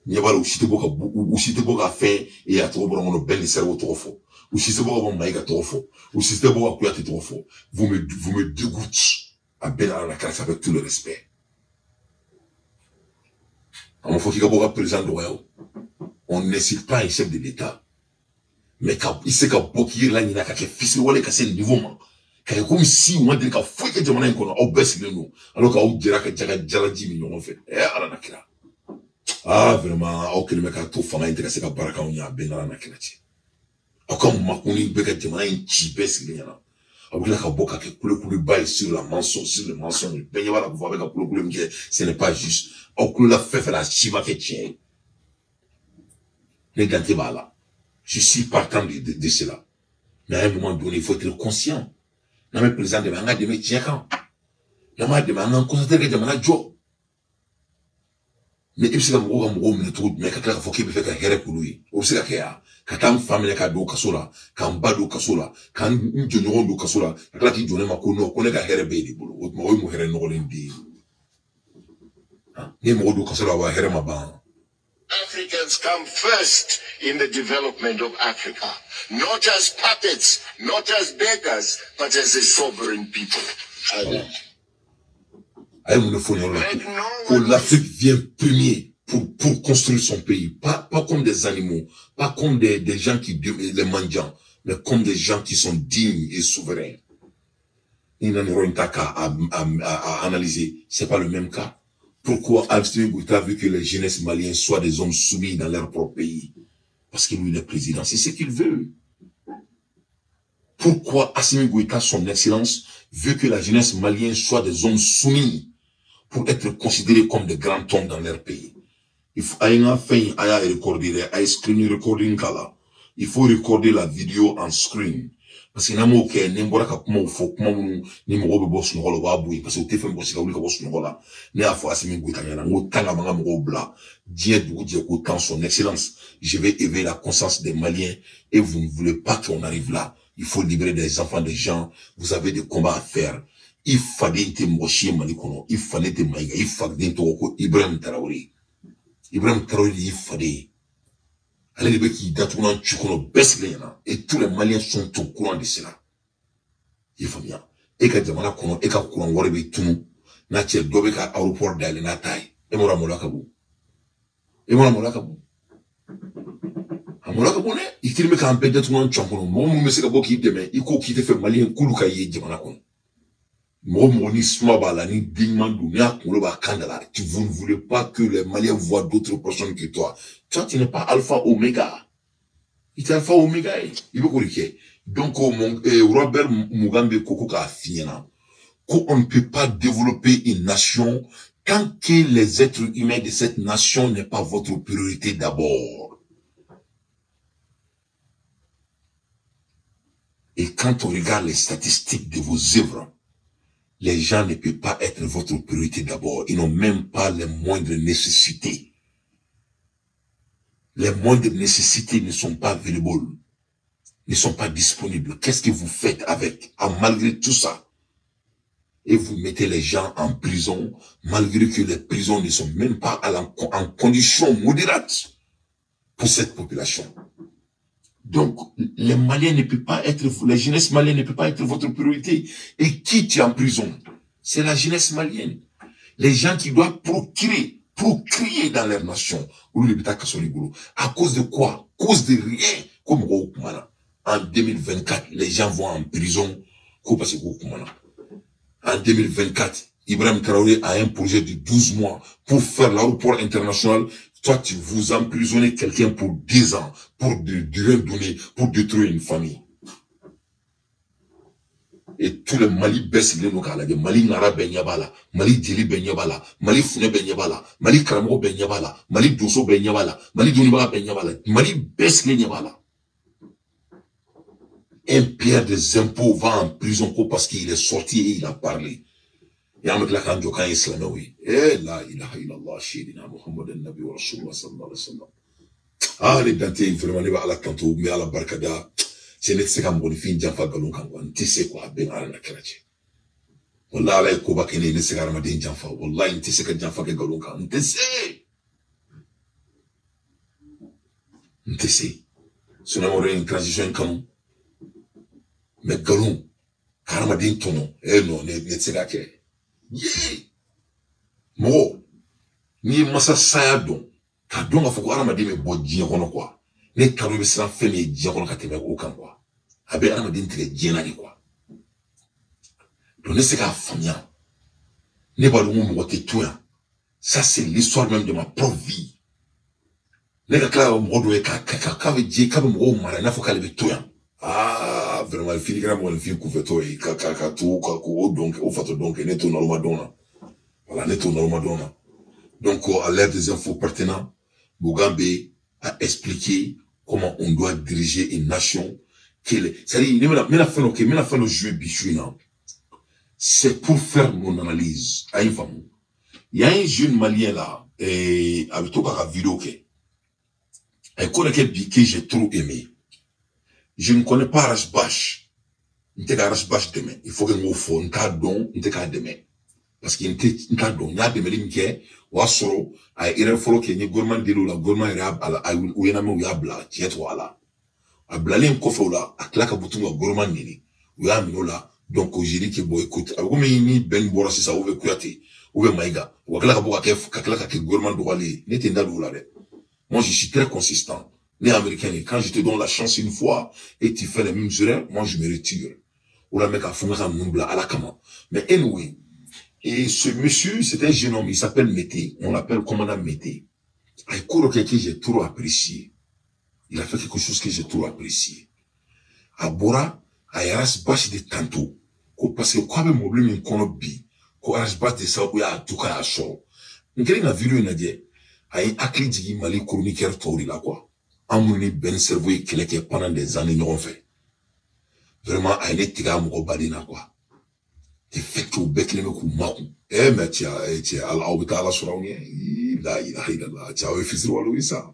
ɲɛ b'a la u si tɛ bɔ ka u si tɛ bɔ ka fɛn e a tɔgɔ bɔra n kɔnɔ bɛɛ ni cerveau tɔgɔ fɔ, u si tɛ bɔ ka bɔ Mayiga tɔgɔ fɔ, u si tɛ bɔ ka Kuyate tɔgɔ fɔ. Vous me dégoûtez. A bɛɛ n'a la classe avec tout le respect. A ma fɔ k'i ka bɔ ka président dɔgɔya o. On n'insulte pas un chef de l'État. Mais ka i se ka bɔ k'i yɛrɛ laɲinɛ ka kɛ fisiriwale ka se niveau ma. Ka kɛ komi si u ma deli ka foyi kɛ jamana in kɔnɔ, aw bɛɛ sigilen don alors qu'aw jɛra ka jaga jalaji min ɲɔgɔn fɛ. Ala na kira. Ah vraiment, aw kɛlen bɛ k'a to fanga in tɛ ka se ka baara k'anw ɲɛ, a bɛɛ n'Ala na kira cɛ. Aw ka makuni bɛ ka jamana in ci bɛɛ sigilen ɲɛna. Aw bɛ tila ka bɔ ka kɛ kulekuleba ye sur la mensonge, sur le mensonge. Bɛɛ ɲɛ b'a la k'a fɔ a bɛ ka kulekule min kɛ, ce n'est pas juste. Aw kulola fɛn fɛn la, a si ma kɛ tiɲɛ ye. Ne Dante b'a la. Je suis partant de cela. Mais à un moment donné, il faut être conscient. N'an bɛ président dɛmɛ, an ka dɛmɛ tiɲɛ kan. N'an m'a dɛmɛ, an k'an concentré ka jamana jɔ. Mais i bɛ se ka mɔgɔw ka mɔgɔw minɛ cogo jumɛn ka tila k'a fɔ k'i bɛ fɛ ka hɛrɛ k'olu ye? O bɛ se ka kɛ ya? Ka taa n fa minɛ k'a don kaso la, k'an ba don kaso la, k'an jɔɲɔgɔn don kaso la, ka tila k'i jɔ ne ma ko non, ko ne ka hɛrɛ bɛ e de bolo. O tuma o ye mun hɛrɛ nɔgɔlen de ye? N'i ye mɔgɔ don kaso la, wa hɛrɛ ma ban. Africans come first in the development of Africa, not as puppets, not as beggars, but as a sovereign people. Voilà. A ye mun de fɔ nin yɔrɔ la? Ko l'Afrique vient premier pour construire son pays, pas comme des animaux, pas comme des gens qui, les mendiants, mais comme des gens qui sont dignes et souverains. Ni nana yɔrɔ in ta k'a a analyser, c'est pas le même cas. Pourquoi Assimi Goïta veut que les jeunesses maliennes soient des hommes soumis dans leur propre pays? Parce que lui, il est président, c'est ce qu'il veut. Pourquoi Assimi Goïta, son excellence, veut que la jeunesse malienne soit des hommes soumis pour être considérés comme des grands hommes dans leur pays? Il faut, a recorder, a screen recording kala. Il faut recorder la vidéo en screen. Parce que n'a m'o kɛ, ni n bɔra ka kumaw fɔ, kuma minnu ni mɔgɔw bɛ bɔ sunɔgɔ la, u b'a bɔ yen, parce que u tɛ fɛn mɔgɔ si ka wuli ka bɔ sunɔgɔ la. Ne y'a fɔ Assimi Goïta ɲɛna, n ko tant que a man ka mɔgɔw bila diɲɛ dugu jɛ ko tant, son excellence, je vais éveiller la conscience des Maliens et vous ne voulez pas qu'on arrive là. Il faut libérer des enfants, des gens. Vous avez des combats à faire. I faden tɛ mɔgɔ si ye Mali kɔnɔ, i faden tɛ Mayiga, i faden tɔgɔ ko Ibrahim Traoré. Ibrahim Traoré de y'i faden ye. Ale de bɛ k'i datugu n'an ci kɔnɔ bɛɛ sigilen ɲɛna. Et tous les Maliens sont au courant de cela. I y'a faamuya? E ka jamana kɔnɔ, e ka courant wari bɛ tunu. N'a cɛ dɔ bɛ ka aéroport dayɛlɛ n'a ta ye. E m'a dɔn a maloya ka bon. E m'a dɔn a maloya ka bon. A maloya ka bon dɛ. I kelen bɛ k'an bɛɛ datugu n'an cɔn kɔnɔ. Mɔgɔ minnu bɛ se ka bɔ k'i dɛmɛ, i ko k'i tɛ fɛ Maliyɛn k'olu ka ye jamana kɔnɔ. Mɔgɔ mɔgɔ ni suma b'a la, ni den ɲuman don, n'i y'a kunkolo b'a kan da la, tu vous ne voulez pas que les Maliens voient d'autres personnes que toi. Toi, tu n'es pas alpha oméga. I tɛ alpha oméga ye. I bɛ k'o de kɛ. Donc, mon, Robert Mugabe ko ko k'a f'i ɲɛna ko on ne peut pas développer une nation tant que les êtres humains de cette nation n'est pas votre priorité d'abord. Et quand on regarde les statistiques de vos œuvres, Les gens ne peuvent pas être votre priorité d'abord. Ils n'ont même pas les moindres nécessités. Les moindres nécessités ne sont pas available, ne sont pas disponibles. Qu'est-ce que vous faites avec, malgré tout ça? Et vous mettez les gens en prison, malgré que les prisons ne sont même pas en condition modérate pour cette population. Donc, les Maliens ne peuvent pas être, la jeunesse malienne ne peut pas être votre priorité. Et qui tient en prison? C'est la jeunesse malienne. Les gens qui doivent procréer dans leur nation. À cause de quoi? À cause de rien. Comme en 2024, les gens vont en prison. En 2024, Ibrahim Traoré a un projet de 12 mois pour faire l'aéroport international. Toi, tu vous emprisonnez quelqu'un pour 10 ans, pour rien donner, pour détruire une famille. Et tout le Mali baisse les locales. Mali Nara Benyabala, Mali Djeli Benyabala, Mali Fune Benyabala, Mali Karamo Benyabala, Mali Dosso Benyabala, Mali Doniba Benyabala, Mali baisse les Nyabala. Un pierre des impôts va en prison parce qu'il est sorti et il a parlé. Et en mettant la islam, oui. Eh la ilaha illallah, shidina Muhammad nabi wa rasulullah sallallahu alayhi wa sallam. Ah, les dante, vraiment, les ala tanto, mais ala barkada. C'est net c'est comme bonifin janfa galon kan quoi. Tu sais quoi, ben ala na kirache. Wallah ala ko bakene ne c'est aramadin janfa. Wallah, tu sais que janfa ke galon kan. Tu sais. Tu sais. Sinon on aurait une transition canon. Mais galon, aramadin tono. Eh non, ne c'est ka ke. Yeah. Mo, ni masa saya don, ka don ka fɔ ko hadamaden bɛ bɔ diɲɛ kɔnɔ quoi. Ne kanu bɛ siran fɛn min ye diɲɛ kɔnɔ ka tɛmɛ o kan quoi. A bɛ hadamaden tigɛ diɲɛ na de quoi. Donc ne se k'a faamuya. Ne b'a dɔn ko mɔgɔ tɛ to yan. Ça c'est l'histoire même de ma propre vie. Ne ka tila ka mɔgɔ dɔ ye k'a bɛ diɲɛ k'a bɛ mɔgɔw mara i n'a fɔ k'ale bɛ to yan. Ah, vraiment, fini kɛra mɔgɔninfin kunfɛtɔ ye ka to ka o dɔn o fatɔ dɔn kɛ ne t'o naloma dɔn na. Voilà, ne t'o naloma dɔn na. Donc, à l'ère des infos pertinents, Mugabe a expliqué comment on doit diriger une nation. C'est-à-dire, il le jeu bichou, c'est pour faire mon analyse. Il y a un jeune Malien là, et avec tout la vidéo, que j'ai trop aimé. Je ne connais pas Rasbash. Je ne connais pas Rasbash demain. Il faut que je fasse un don, je ne demain. Parce qu'il y a un don, il y a des gens qui ont été follow qui est gourmand de la gourmand ou il y a bla, tiens toi là. A blali un coffre là, a claque bouton gourmand nini. Ou ya minola. Donc j'ai dit que bon écoute, a comme ni Ben Bora si ça ou Kouyaté, ou Maïga, ou claque pour que gourmand doit aller, n'était pas là. Moi je suis très consistant. Les Américains, quand je te donne la chance une fois et tu fais les mêmes erreurs, moi je me retire. Ou la mec a fondé un nombre à la kama. Mais anyway, et ce monsieur, c'est un jeune homme, il s'appelle Mété. On l'appelle commandant Mété. Que j'ai trop apprécié. Il a fait quelque chose que j'ai trop apprécié. À Bora, à Yaras Bash de tantôt. Parce que quoi, même mobile, min kono bi, ko Yaras Bash de ça, ou ya tout cas à sort. Nkele na vidéo na dit, a un akli digi Mali chroniqueur tori là quoi. Amuni ben cerveau et kɛlɛ pendant des années ɲɔgɔn fɛ. Vraiment a ye ne tigɛ a mɔgɔ baden na quoi. Le fait que u bɛɛ kelen bɛ k'u makun. Eh mais cɛ ala aw bɛ taa ala sɔrɔ aw ɲɛ. La ilaha illallah cɛ aw ye fitiriwalew ye sa.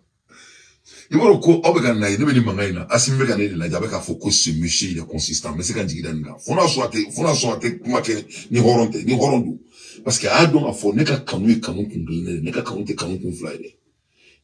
I b'a dɔn ko aw bɛ ka na ye ne bɛ nin mankan in na Asimi bɛ ka ne de lajɛ a bɛ k'a fɔ ko ce monsieur il est consistant n bɛ se ka n jigi da nin kan. Fo n'a sɔrɔ a tɛ kuma kɛ ni hɔrɔn tɛ ni hɔrɔn don. Parce que a y'a dɔn k'a fɔ ne ka kanu ye kanu kun kelen ye ne ka kanu tɛ kanu kun fila ye dɛ.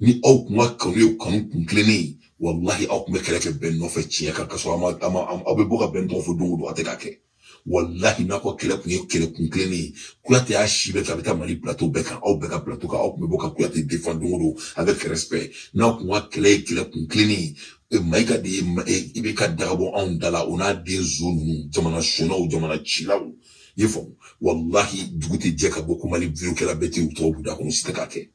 Ni aw kun ka kanu ye kanu kun kilennen ye wallahi aw kun bɛ kɛlɛ kɛ bɛn nɔfɛ tiɲɛ kan k'a sɔrɔ aw bɛ bɔ ka bɛn tɔgɔ fɔ don o don a tɛ ka kɛ wallahi n'a ka kɛlɛ kun ye kɛlɛ kun kilennen ye Kouyaté y'a si bɛɛ kɛ a bɛ taa Mali plateau bɛɛ kan aw bɛɛ ka plateau kan aw kun bɛ bɔ ka Kouyaté défend don o don avec respect n'aw kun ka kɛlɛ ye kɛlɛ kun kilennen ye Maïga de ye i bɛ ka daga bɔ anw da la o n'a den zo ninnu jamana sɔnnaw jamana cilaw i ye faamu wallahi dugu tɛ jɛ ka bɔ ko Mali vidéo bɛɛ tɛ u tɔgɔ b'u da kɔnɔ u si tɛ k'a kɛ.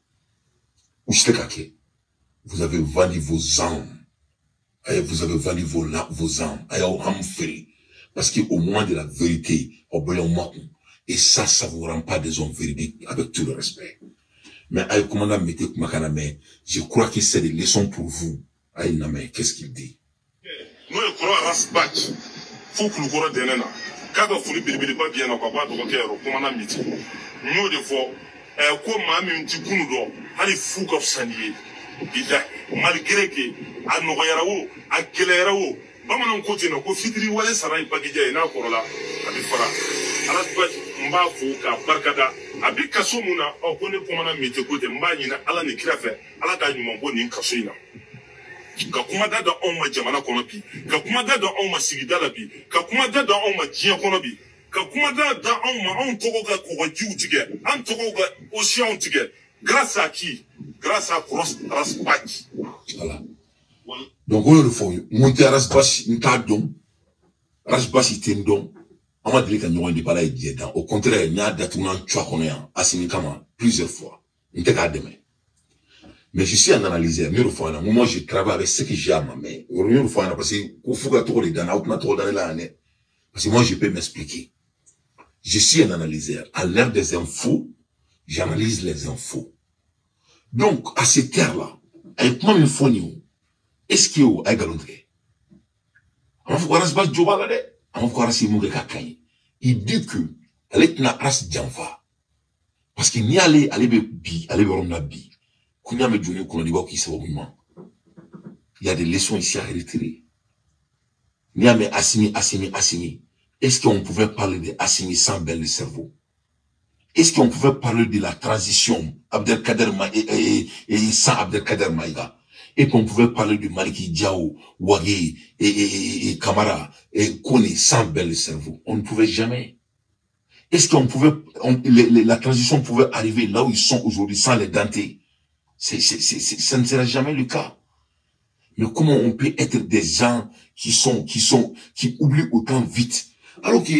Vous avez vendu vos âmes. Vous avez vendu vos âmes. Parce qu'au moins de la vérité, et ça, ça vous rend pas des hommes véridiques, avec tout le respect. Mais, je crois que c'est des leçons pour vous. Qu'est-ce qu'il dit? Nous, je crois à Rasbath. Faut que nous croyons. K'a ka foli belebeleba bi yan nɔ ka bɔ a dɔgɔkɛ yɔrɔ kumana miti n y'o de fɔ ko maa min ti kunu dɔn hali fu ka fisa n'i ye bilahi malgré que a nɔgɔyara o a gɛlɛyara o bamananw ko ten nɔ ko fitiri wale sara ye bagija ye n'a kɔrɔla a bɛ fara Ras Bath n b'a fo k'a barikada a bɛ kaso mun na ɔ ko ne kumana miti ko ten n b'a ɲini ala ni kira fɛ ala k'a ɲuman bɔ nin kaso in na ka kuma da anw ma jamana kɔnɔ bi ka kuma da anw ma sigida la bi ka kuma da anw ma diɲɛ kɔnɔ bi ka kuma da anw ma anw tɔgɔ ka kɔgɔjiw tigɛ an tɔgɔ ka océanw tigɛ grâce à qui? Grâce à Ras Bath. Voilà. Donc o y'o de fɔ n ko n tɛ Ras Bath n t'a dɔn Ras Bath tɛ n dɔn an ma deli ka ɲɔgɔn ye depuis ala ye diɲɛ dan. Au contraire, n y'a datugu n'an cuwa kɔnɔ yan Asimi kama plusieurs fois n tɛ k'a dɛmɛ. Mais je suis un analyseur, n y'o de fɔ an ɲɛna. Moi, je travaille avec ce que j'ai à ma main. N y'o de fɔ an ɲɛna parce que ko f'u ka tɔgɔ de da n na aw tɛna tɔgɔ da ne la yan dɛ. Parce que moi, je peux m'expliquer. Je suis un analyseur. À l'ère des infos, j'analyse les infos. Donc, à cette ère-là, a ye kuma min fɔ nin o, est-ce que o a ye nkalon tigɛ? A ma fɔ ko Ras Bath jo b'a la dɛ. A ma fɔ ko Ras ye mun kɛ k'a ka ɲi. Il dit que ale tɛna Ras janfa. Parce que n'i y'ale ale bɛ bi ale bɛ yɔrɔ min na bi ko n'i y'a mɛn jɔn kɔnɔ i b'a k'i sababu ɲuman. Il y a des leçons ici à retirer. N'i y'a mɛn Assimi Assimi Assimi, est-ce qu'on pouvait parler de Assimi sans Ben le cerveau? Est-ce qu'on pouvait parler de la transition Abdelkader et sans Abdelkader Maïga? Et qu'on pouvait parler de Maliki Diao, Wagé et Kamara et Kone sans Ben le cerveau? On ne pouvait jamais. Est-ce qu'on pouvait, la transition pouvait arriver là où ils sont aujourd'hui sans les Danté? Ça ne sera jamais le cas. Mais comment on peut être des gens qui oublient autant vite? Alors que,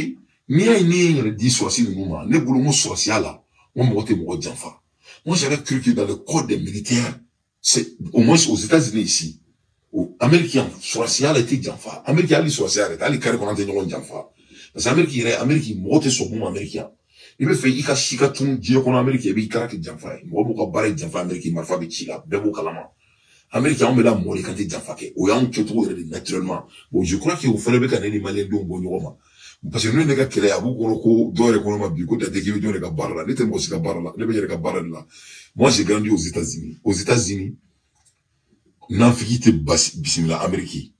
n'i y'a ye ne ye n yɛrɛ di sɔrɔsi ninnu ma ne bolo n ko sɔrɔsiya la n ko mɔgɔ tɛ mɔgɔ janfa. Moi, j'avais cru que dans le code des militaires, c'est au moins aux États-Unis ici, aux Américains, sɔrɔsiya la i tɛ janfa. Amérique hali sɔrɔsiya yɛrɛ tɛ hali carré kɔnɔ an tɛ ɲɔgɔn janfa. Parce que Amérique yɛrɛ Amérique mɔgɔ tɛ sɔn mun ma Amérique yan. I bɛ fɛ i ka si ka tunu diɲɛ kɔnɔ Amérique i b'i kara kɛ janfa ye. Mɔgɔ m'u ka baara ye janfa Amérique marifa bɛ ci la bɛɛ b'o kalama. Amérique anw bɛ la mɔgɔ de kan tɛ janfa kɛ. O y'anw kɛcogo yɛrɛ de naturellement. Bon, je crois que o fana bɛ ka ne ni maliyɛndenw bɔ ɲɔgɔn ma. Parce que n'u ye ne ka kɛlɛ a b'u kɔnɔ ko dɔw yɛrɛ kɔnɔ ma bi ko dante k'i bɛ jɔn de ka baara la ne tɛ mɔgɔ si ka baara la ne bɛ yɛrɛ ka baara de la. Moi, j'ai grandi aux États-Unis. Aux États-Unis, nafigi tɛ bisimila Amérique,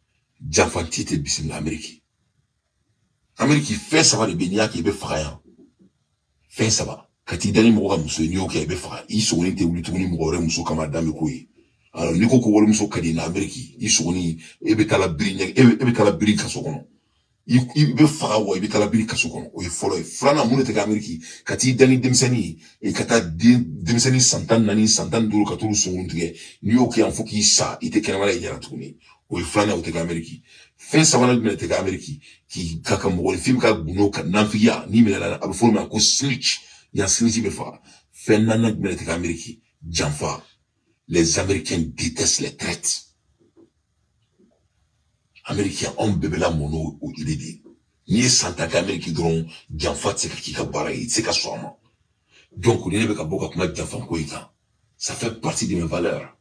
janfanti tɛ bisimila Amérique. Amérique fɛn saba de bɛ yen n'i y'a kɛ i bɛ faga yan. Fɛn saba ka t'i da ni mɔgɔ ka muso ye n'i y'o kɛ i bɛ faga i sogoni tɛ wuli tuguni mɔgɔ wɛrɛ muso kama dan bɛ k'o ye. Alors n'i ko ko walimuso ka di na Amérique i sogoni e bɛ taa la biri ɲɛ e bɛ taa la biri kaso kɔnɔ. I bɛ faga wa i bɛ taa la biri kaso kɔnɔ o ye fɔlɔ ye. Filanan mun de tɛ kɛ Amérique ka t'i da ni denmisɛnnin ye ka taa denmisɛnnin san 14 san 15 ka t'olu sungurun tigɛ n'i y'o kɛ yan fo k'i sa i tɛ kɛnɛmana i ɲɛna tuguni o ye filanan o tɛ kɛ Amérique. Fɛn sabanan jumɛn de tɛ kɛ Amérique k'i ka ka mɔgɔninfin ka gundo ka nafigiya n'i minɛna a bɛ fɔ o ma ko snitch yan snitch bɛ faga. Fɛn naaninan jumɛn de tɛ kɛ Amérique janfa. Les Américains détestent les traites. Américains anw bɛɛ bɛ lamɔ n'o o idée de ye. N'i ye san 10 kɛ Amérique dɔrɔn janfa tɛ se ka k'i ka baara ye i tɛ se ka sɔn a ma. Donc ni ne bɛ ka bɔ ka kuma janfa ko in kan, ça fait partie de mes valeurs.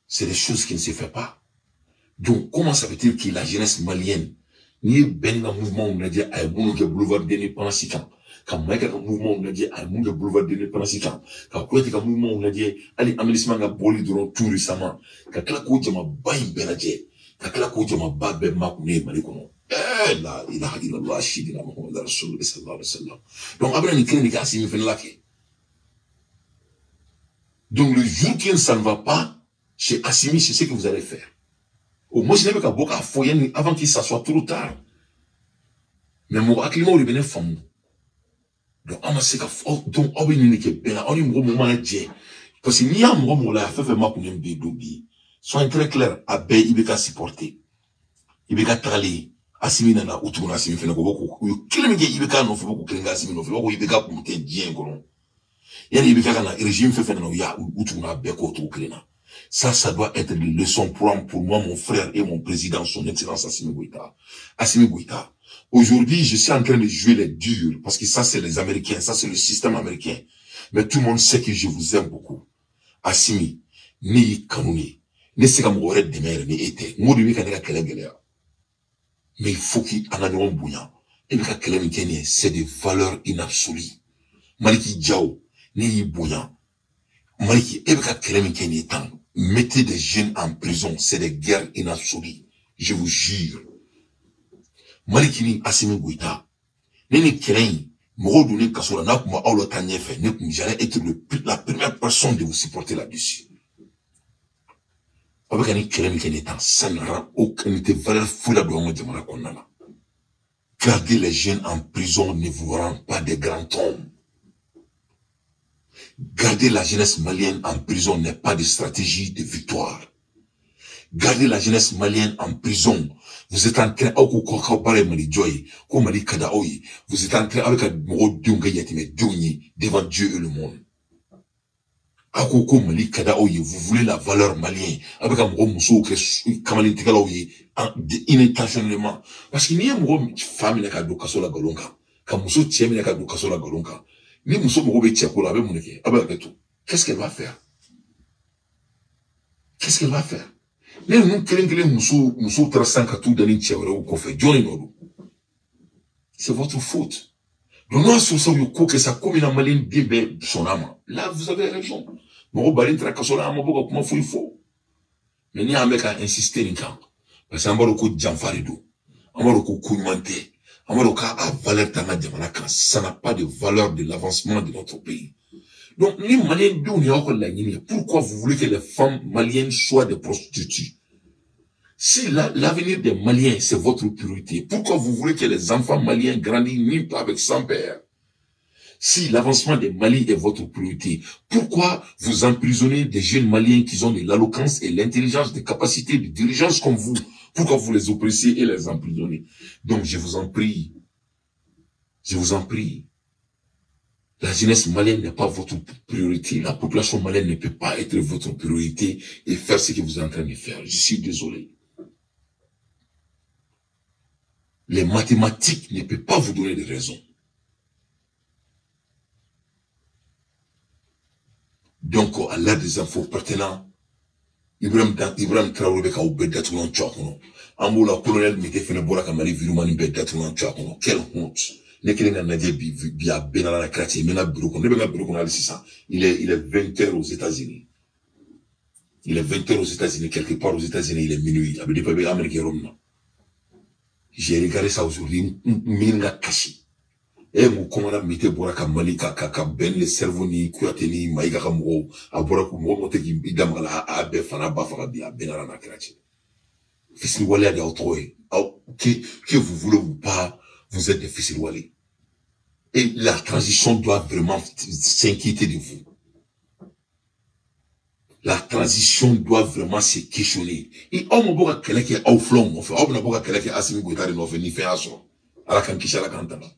C'est des choses qui ne se fait pas. Donc comment ça veut-il que la jeunesse malienne n'i ye bɛn ka mouvement lajɛ a ye minnu kɛ boulevard d'indépendance kan ka Maïga ka mouvement lajɛ a ye mun kɛ boulevard d'indépendance kan ka Kouyaté ka mouvement lajɛ hali aménagement ka bɔli dɔrɔn tout récemment ka tila k'o jamaba in bɛɛ lajɛ ka tila k'o jamaba bɛɛ makun ye Mali kɔnɔ. La ilaha illallah sidina Muhammad rasulullah sallallahu alaihi wasallam. Donc a bɛna nin kelen de kɛ Assimi fɛnɛ la kɛ. Donc le jour que ça ne va pas chez Assimi, c'est ce que vous allez faire. Au moins ne bɛ ka bɔ k'a fɔ yanni avant qu'il s'assoie trop tard. Mais mɔgɔ hakilimaw de bɛ ne faamu. Donc an ma se ka fɔ donc aw bɛ nin de kɛ bɛɛ la aw ni mɔgɔ mun mana jɛ parce que n'i y'a mɔgɔ mɔgɔ la a fɛn fɛn ma kun bɛ don bi soyez très clair a bɛɛ i bɛ ka supporter i bɛ ka tagalen Assimi nana u tuguna Assimi fɛnɛ ko ko u ye kelen min kɛ i bɛ k'a nɔfɛ u b'o kelen kɛ Assimi nɔfɛ u b'a fɔ i bɛ ka kun tɛ diɲɛ in kɔnɔ yanni i bɛ ka na régime fɛn fɛn nana u y'a u tuguna a bɛɛ k'o cogo kelen na. Ça doit être une leçon pour moi, mon frère et mon président, son excellence Assimi Goïta. Assimi Goïta. Aujourd'hui, je suis en train de jouer les durs, parce que ça, c'est les Américains, ça, c'est le système américain. Mais tout le monde sait que je vous aime beaucoup. Assimi, ne y'i kanu ne, ne se ka mɔgɔ wɛrɛ dɛmɛ yɛrɛ ni e tɛ. N ko de bɛ ka ne ka kɛlɛ gɛlɛya. Mais il faut qu'il en ait un bonya. Et puis, c'est des valeurs inabsolues. Maliki Diaw, ni bonya. Maliki, mettez des jeunes en prison, c'est des guerres inabsolues. Je vous jure. Maliki ni Assimi Goïta, ni Keren, Moro Kasola, n'a kuma aw la taa ɲɛfɛ, ne kun j'allais être la première personne de vous supporter là-dessus. Aw bɛ ka ni kɛlɛ min kɛ nin tan, ça n'aura aucune valeur foyi la don an ka jamana kɔnɔna la. Garder les jeunes en prison ne vous rend pas des grands hommes. Garder la jeunesse malienne en prison n'est pas de stratégie de victoire. Garder la jeunesse malienne en prison, vous êtes en train, vous êtes en train avec devant Dieu et le monde. Vous voulez la valeur malienne, avec un inintentionnellement. Parce qu'il y a une femme qui a la galonka, ni muso mɔgɔ bɛ cɛ ko la a bɛ mun de kɛ? A bɛ hakɛ to. Qu'est-ce qu'elle va faire? Qu'est-ce qu'elle va faire? Ne ninnu kelen kelen muso musow taara sisan ka t'u da ni cɛ wɛrɛw kɔfɛ, jɔn de nɔ don? C'est votre faute. Donc n'o y'a sɔrɔ sa u ye ko kɛ sa ko min na maliyɛn den bɛɛ sɔnna a ma. Là vous avez raison. Mɔgɔ balen taara kaso la an ma bɔ ka kuma foyi fɔ. Mais ni an bɛ ka insister nin kan parce que an b'a dɔn ko janfa de don. An b'a dɔn ko ko ɲuman tɛ. Valeur ça n'a pas de valeur de l'avancement de notre pays. Donc, les Maliens, pourquoi vous voulez que les femmes maliennes soient des prostituées? Si l'avenir des Maliens, c'est votre priorité, pourquoi vous voulez que les enfants maliens grandissent ni avec sans père? Si l'avancement des Mali est votre priorité, pourquoi vous emprisonnez des jeunes Maliens qui ont de l'éloquence et l'intelligence, des capacités de dirigeance comme vous? Pourquoi vous les oppressez et les emprisonnez? Donc, je vous en prie. Je vous en prie. La jeunesse malienne n'est pas votre priorité. La population malienne ne peut pas être votre priorité et faire ce que vous êtes en train de faire. Je suis désolé. Les mathématiques ne peuvent pas vous donner des raisons. Donc, à l'heure des infos pertinentes, Ibrahim Traoré bɛ k'aw bɛɛ datugulan cɔ a kɔnɔ. An b'o la colonel Mete fɛnɛ bɔra ka Mali virumani bɛɛ datugulan cɔ a kɔnɔ. Quelle honte. Ne kelen ka lajɛ bi bi a bɛɛ nana quartier, n bɛ n ka bureau kɔnɔ. Ne bɛ n ka bureau kɔnɔ hali sisan. Il est 20h aux États-Unis. Il est 20h aux États-Unis, quelque part aux États-Unis, il est minuit. A bɛ depuis a bɛ Amérique yɔrɔ min na. J'ai regardé ça aujourd'hui, n bɛ n ka kasi. E mun commandant Mete bɔra ka Mali ka bɛn le cerveau ni Kouyaté ni Maïga ka mɔgɔw a bɔra ko mɔgɔ mɔgɔ tɛ k'i da maga la a bɛɛ fana ba faga bi a bɛɛ nana n'a kɛra cɛ. Fisiriwaleya de y'aw tɔgɔ ye. Aw que vous voulez ou pas, vous êtes des fisiriwale. Et la transition doit vraiment s'inquiéter de vous. La transition doit vraiment se questionner. Et aw ma bɔ ka kɛlɛ kɛ aw filanw nɔfɛ, aw bɛna bɔ ka kɛlɛ kɛ Assimi Goïta de nɔfɛ ni fɛn y'a sɔrɔ. Ala k'an kisi, Ala k'an tanga.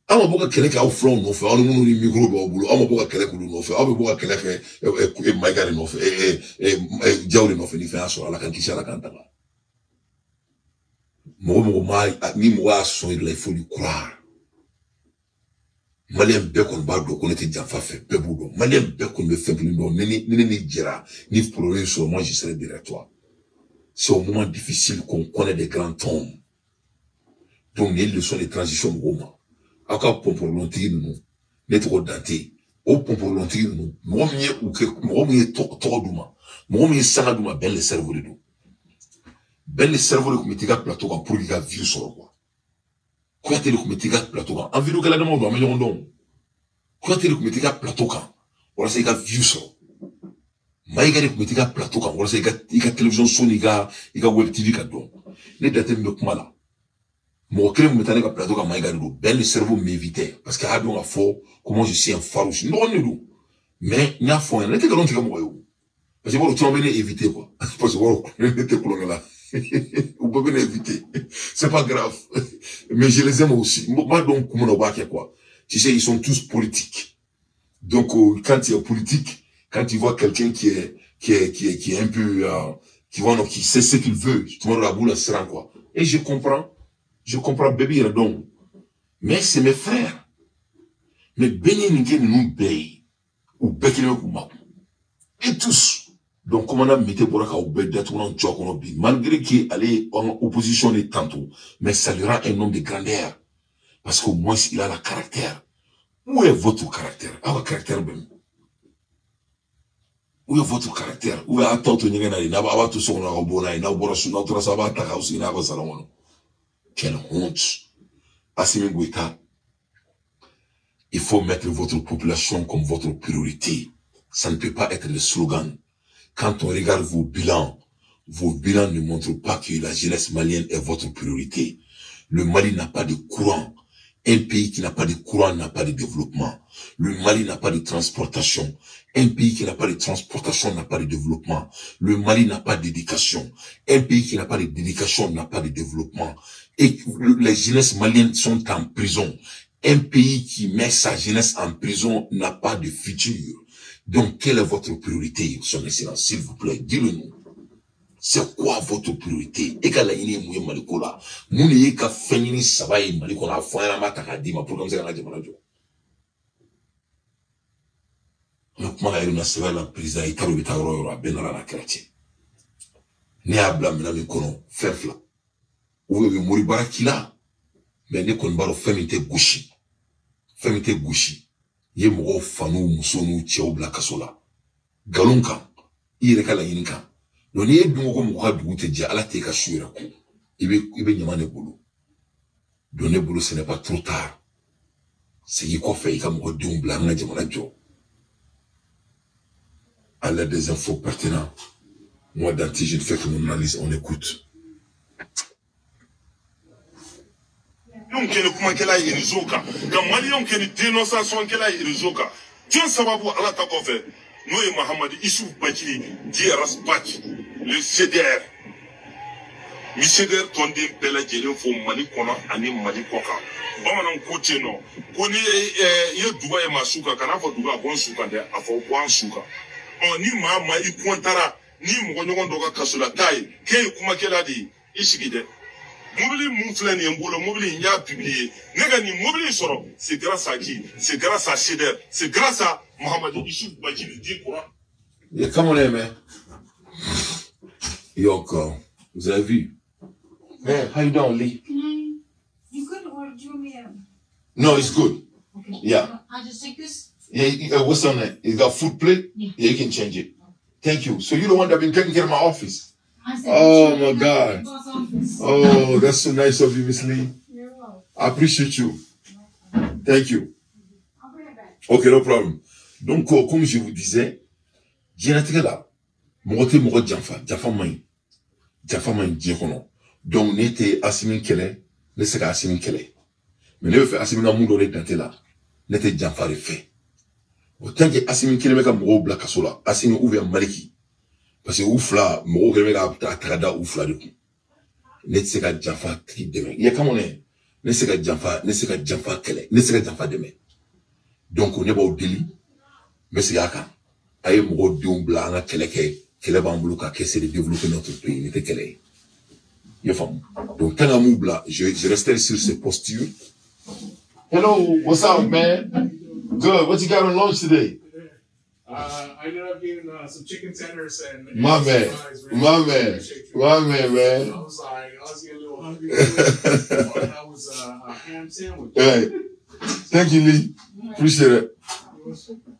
Aw ma bɔ ka kɛlɛ kɛ aw filanw nɔfɛ, aw ni minnu ni micro b'aw bolo, aw ma bɔ ka kɛlɛ k'olu nɔfɛ, aw bɛ bɔ ka kɛlɛ kɛ Maïga de nɔfɛ, Diaw de nɔfɛ ni fɛn y'a sɔrɔ, Ala k'an kisi, Ala k'an tanga. Mɔgɔ mɔgɔ ma ni mɔgɔ y'a sɔn i la, il faut lui croire. Maliyɛn bɛɛ kɔni b'a dɔn ko ne tɛ janfa fɛ, bɛɛ b'o dɔn. Maliyɛn bɛɛ kɔni bɛ fɛn kelen dɔn, ni ne ni jɛra, ni problème sɔrɔ, moi je serai derrière toi. C'est au moment difficile qu'on connaît des grands hommes. Donc nin ye leçon de transition mɔgɔw ma. Aw ka pɔnpɔrɔlɔntigi ninnu, ne tɔgɔ Dante, o pɔnpɔrɔlɔntigi ninnu, mɔgɔ min ye u kɛ, mɔgɔ min ye tɔgɔ d'u ma, mɔgɔ min ye sanga d'u ma, bɛn le cerveau de don. Bɛn le cerveau de tun bɛ t'i ka plateau kan pour k'i ka vie sɔrɔ quoi. Kouyaté de tun bɛ t'i ka plateau kan, an vidéo kɛla damaw don, an bɛ ɲɔgɔn dɔn. Kouyaté de tun bɛ t'i ka plateau kan walasa i ka vie sɔrɔ. Maïga de tun bɛ t'i ka plateau kan walasa i ka télévision so ni i ka web TV ka dɔn. Ne Dante min bɛ kuma la. Mɔgɔ kelen min bɛ taa ne ka plateau kan Maïga de don. Ben le cerveau m'évitait parce que a y'a dɔn k'a fɔ comment je suis un farouche. N dɔgɔnin de don. Mais n y'a fɔ n ɲɛna, ne tɛ nkalon tigɛ mɔgɔ ye o. Parce que i b'a dɔn caman bɛ ne éviter quoi. Parce que i b'a dɔn ne tɛ kulonkɛ la. U bɛɛ bɛ ne éviter. C'est pas grave. Mais je les aime aussi. N b'a dɔn kun min na u b'a kɛ quoi. Tu sais, ils sont tous politiques. Donc quand tu es politique, quand tu vois quelqu'un qui est un peu qui voit, qui sait ce qu'il veut, tu vois la boule à siran quoi. Et je comprends. Je comprends bébé donc. Mais c'est mes frères. Mais Béni Ningue nous paye. Ou Bekele Kouma. Et tous. Donc commandant Mete bɔra k'aw bɛɛ datugulan jɔ kɔnɔ bi, malgré que ale ye an ka opposition de tantôt, mais ça lui rend un homme de grandeur, parce qu'au moins il a la caractère. Où est votre caractère? Aw ka caractère bɛ min? Où est votre caractère? Où est a tɔ to ɲɛgɛn na de? N'a b'a to so kɔnɔ ka bɔ n'a ye, n'aw bɔra so, n'aw tora so, a b'a ta k'aw sigi n'a ka salon kɔnɔ. Quelle honte! Assimi Goïta, il faut mettre votre population comme votre priorité. Ça ne peut pas être le slogan. Quand on regarde vos bilans ne montrent pas que la jeunesse malienne est votre priorité. Le Mali n'a pas de courant. Un pays qui n'a pas de courant n'a pas de développement. Le Mali n'a pas de transportation. Un pays qui n'a pas de transportation n'a pas de développement. Le Mali n'a pas d'éducation. Un pays qui n'a pas de d'éducation n'a pas de développement. Et les jeunesses maliennes sont en prison. Un pays qui met sa jeunesse en prison n'a pas de futur. Donc, quelle est votre priorité, son excellence, s'il vous plaît, dites-le nous. C'est quoi votre priorité? E ka laɲini ye mun ye Mali ko la? Mun de y'e ka fɛn ɲini saba ye Mali kɔnɔ? A fɔ an ɲɛna, an b'a ta k'a d'i ma pour que an bɛ se k'an ka jamana jɔ. An bɛ kuma la yɔrɔ min na, sɛbɛn la, président, i t'a dɔn i bɛ taa yɔrɔ o yɔrɔ, a bɛɛ nana n'a kɛra cɛ. Ne y'a bila minɛn min kɔnɔ, fɛn fila. Ou bien u bɛ mori baara k'i la, mais ne kɔni b'a dɔn fɛn min tɛ gosi. Fɛn min tɛ gosi. I ye mɔgɔw fa n'u musow n'u cɛw bila kaso la. Nkalon kan, i yɛrɛ ka laɲini kan. Donc n'i ye dun ko mɔgɔ ka dugu tɛ jɛ, Ala t'e ka su yɛrɛ ko. I bɛ ɲama de bolo. Donc ne bolo, ce n'est pas trop tard. Segin kɔfɛ, i ka mɔgɔdenw bila an ka jamana jɔ. À l'aide des infos pertinentes. Moi, Danti, je ne fais que mon analyse, on écoute. Maliyɛnw kɛ ni kumakɛla ye réseau kan, ka maliyɛnw kɛ ni dénonciation kɛla ye réseau kan. Jɔn sababu Ala ta kɔfɛ, n'o ye Mahamadu Isuf Bacili dit Rasbath, le CDR. N bɛ CDR tɔnden bɛɛ lajɛlen fo Mali kɔnɔ ani Mali kɔ kan. Bamananw ko ten nɔ ko ni i ye duga ye maa su kan, kan'a fɔ duga bɔ n su kan dɛ, a fɔ bɔ an su kan. Ɔ ni maa ma i kɔntara ni mɔgɔ ɲɔgɔn dɔ ka kasola taa ye k'e ye kumakɛla de ye, i sigi dɛ. Mobili mun filɛ nin ye n bolo, mobili in y'a publier. Ne ka nin mobili sɔrɔ, c'est grâce à qui? C'est grâce à CDR, c'est grâce à Mahamadou Issouf Bacili dit Coran. Yeah, come on in, man. Yo, vous avez vu? Man, how you doing, Lee? You good or do you want me to? No, it's good. Okay. Yeah. I just take this? Yeah, what's on it? It's got food plate? Yeah. Yeah, you can change it. Thank you. So you're the one that been taking care of my office. I said, Oh my God. Oh, that's so nice of you, Miss Lee. You're welcome. I appreciate you. Thank you. I'll bring it back. Ok, no problem. Donc, comme je vous disais, diɲɛlatigɛ la, mɔgɔ tɛ mɔgɔ janfa, janfa man ɲi. Janfa man ɲi diɲɛ kɔnɔ. Donc, ne tɛ Asimi kɛlɛ, ne tɛ se ka Asimi kɛlɛ. Mais ne bɛ fɛ Asimi ka mun dɔ de dante la, ne tɛ janfa de fɛ. O tant que Asimi kelen bɛ ka mɔgɔw bila kaso la, Asimi ou bien Maliki. Parce que u fila, mɔgɔw kɛlen bɛ k'a ta ka da u fila de kun. Ne tɛ se ka janfa tigi dɛmɛ. I ye kan mɔnɛ? Ne tɛ se ka janfa, ne tɛ se ka janfa kɛlɛ, ne tɛ se ka janfa dɛmɛ. Donc ne b'aw deli, n bɛ segin a kan. A ye mɔgɔw denw bila an ka kɛlɛ kɛ, kɛlɛ b'an bolo ka kɛ, c'est de développer notre pays, ne tɛ kɛlɛ ye. I y'a faamu? Donc tant qu'an m'u bila, je resterai sur ces postures. Hello, what's up, man? Good. What you got on lunch today? I ended up getting some chicken tenders and my man, fries, man. My man, my man, man. I was like, I was getting a little hungry. That was a ham sandwich. Hey, thank you, Lee. Appreciate it. You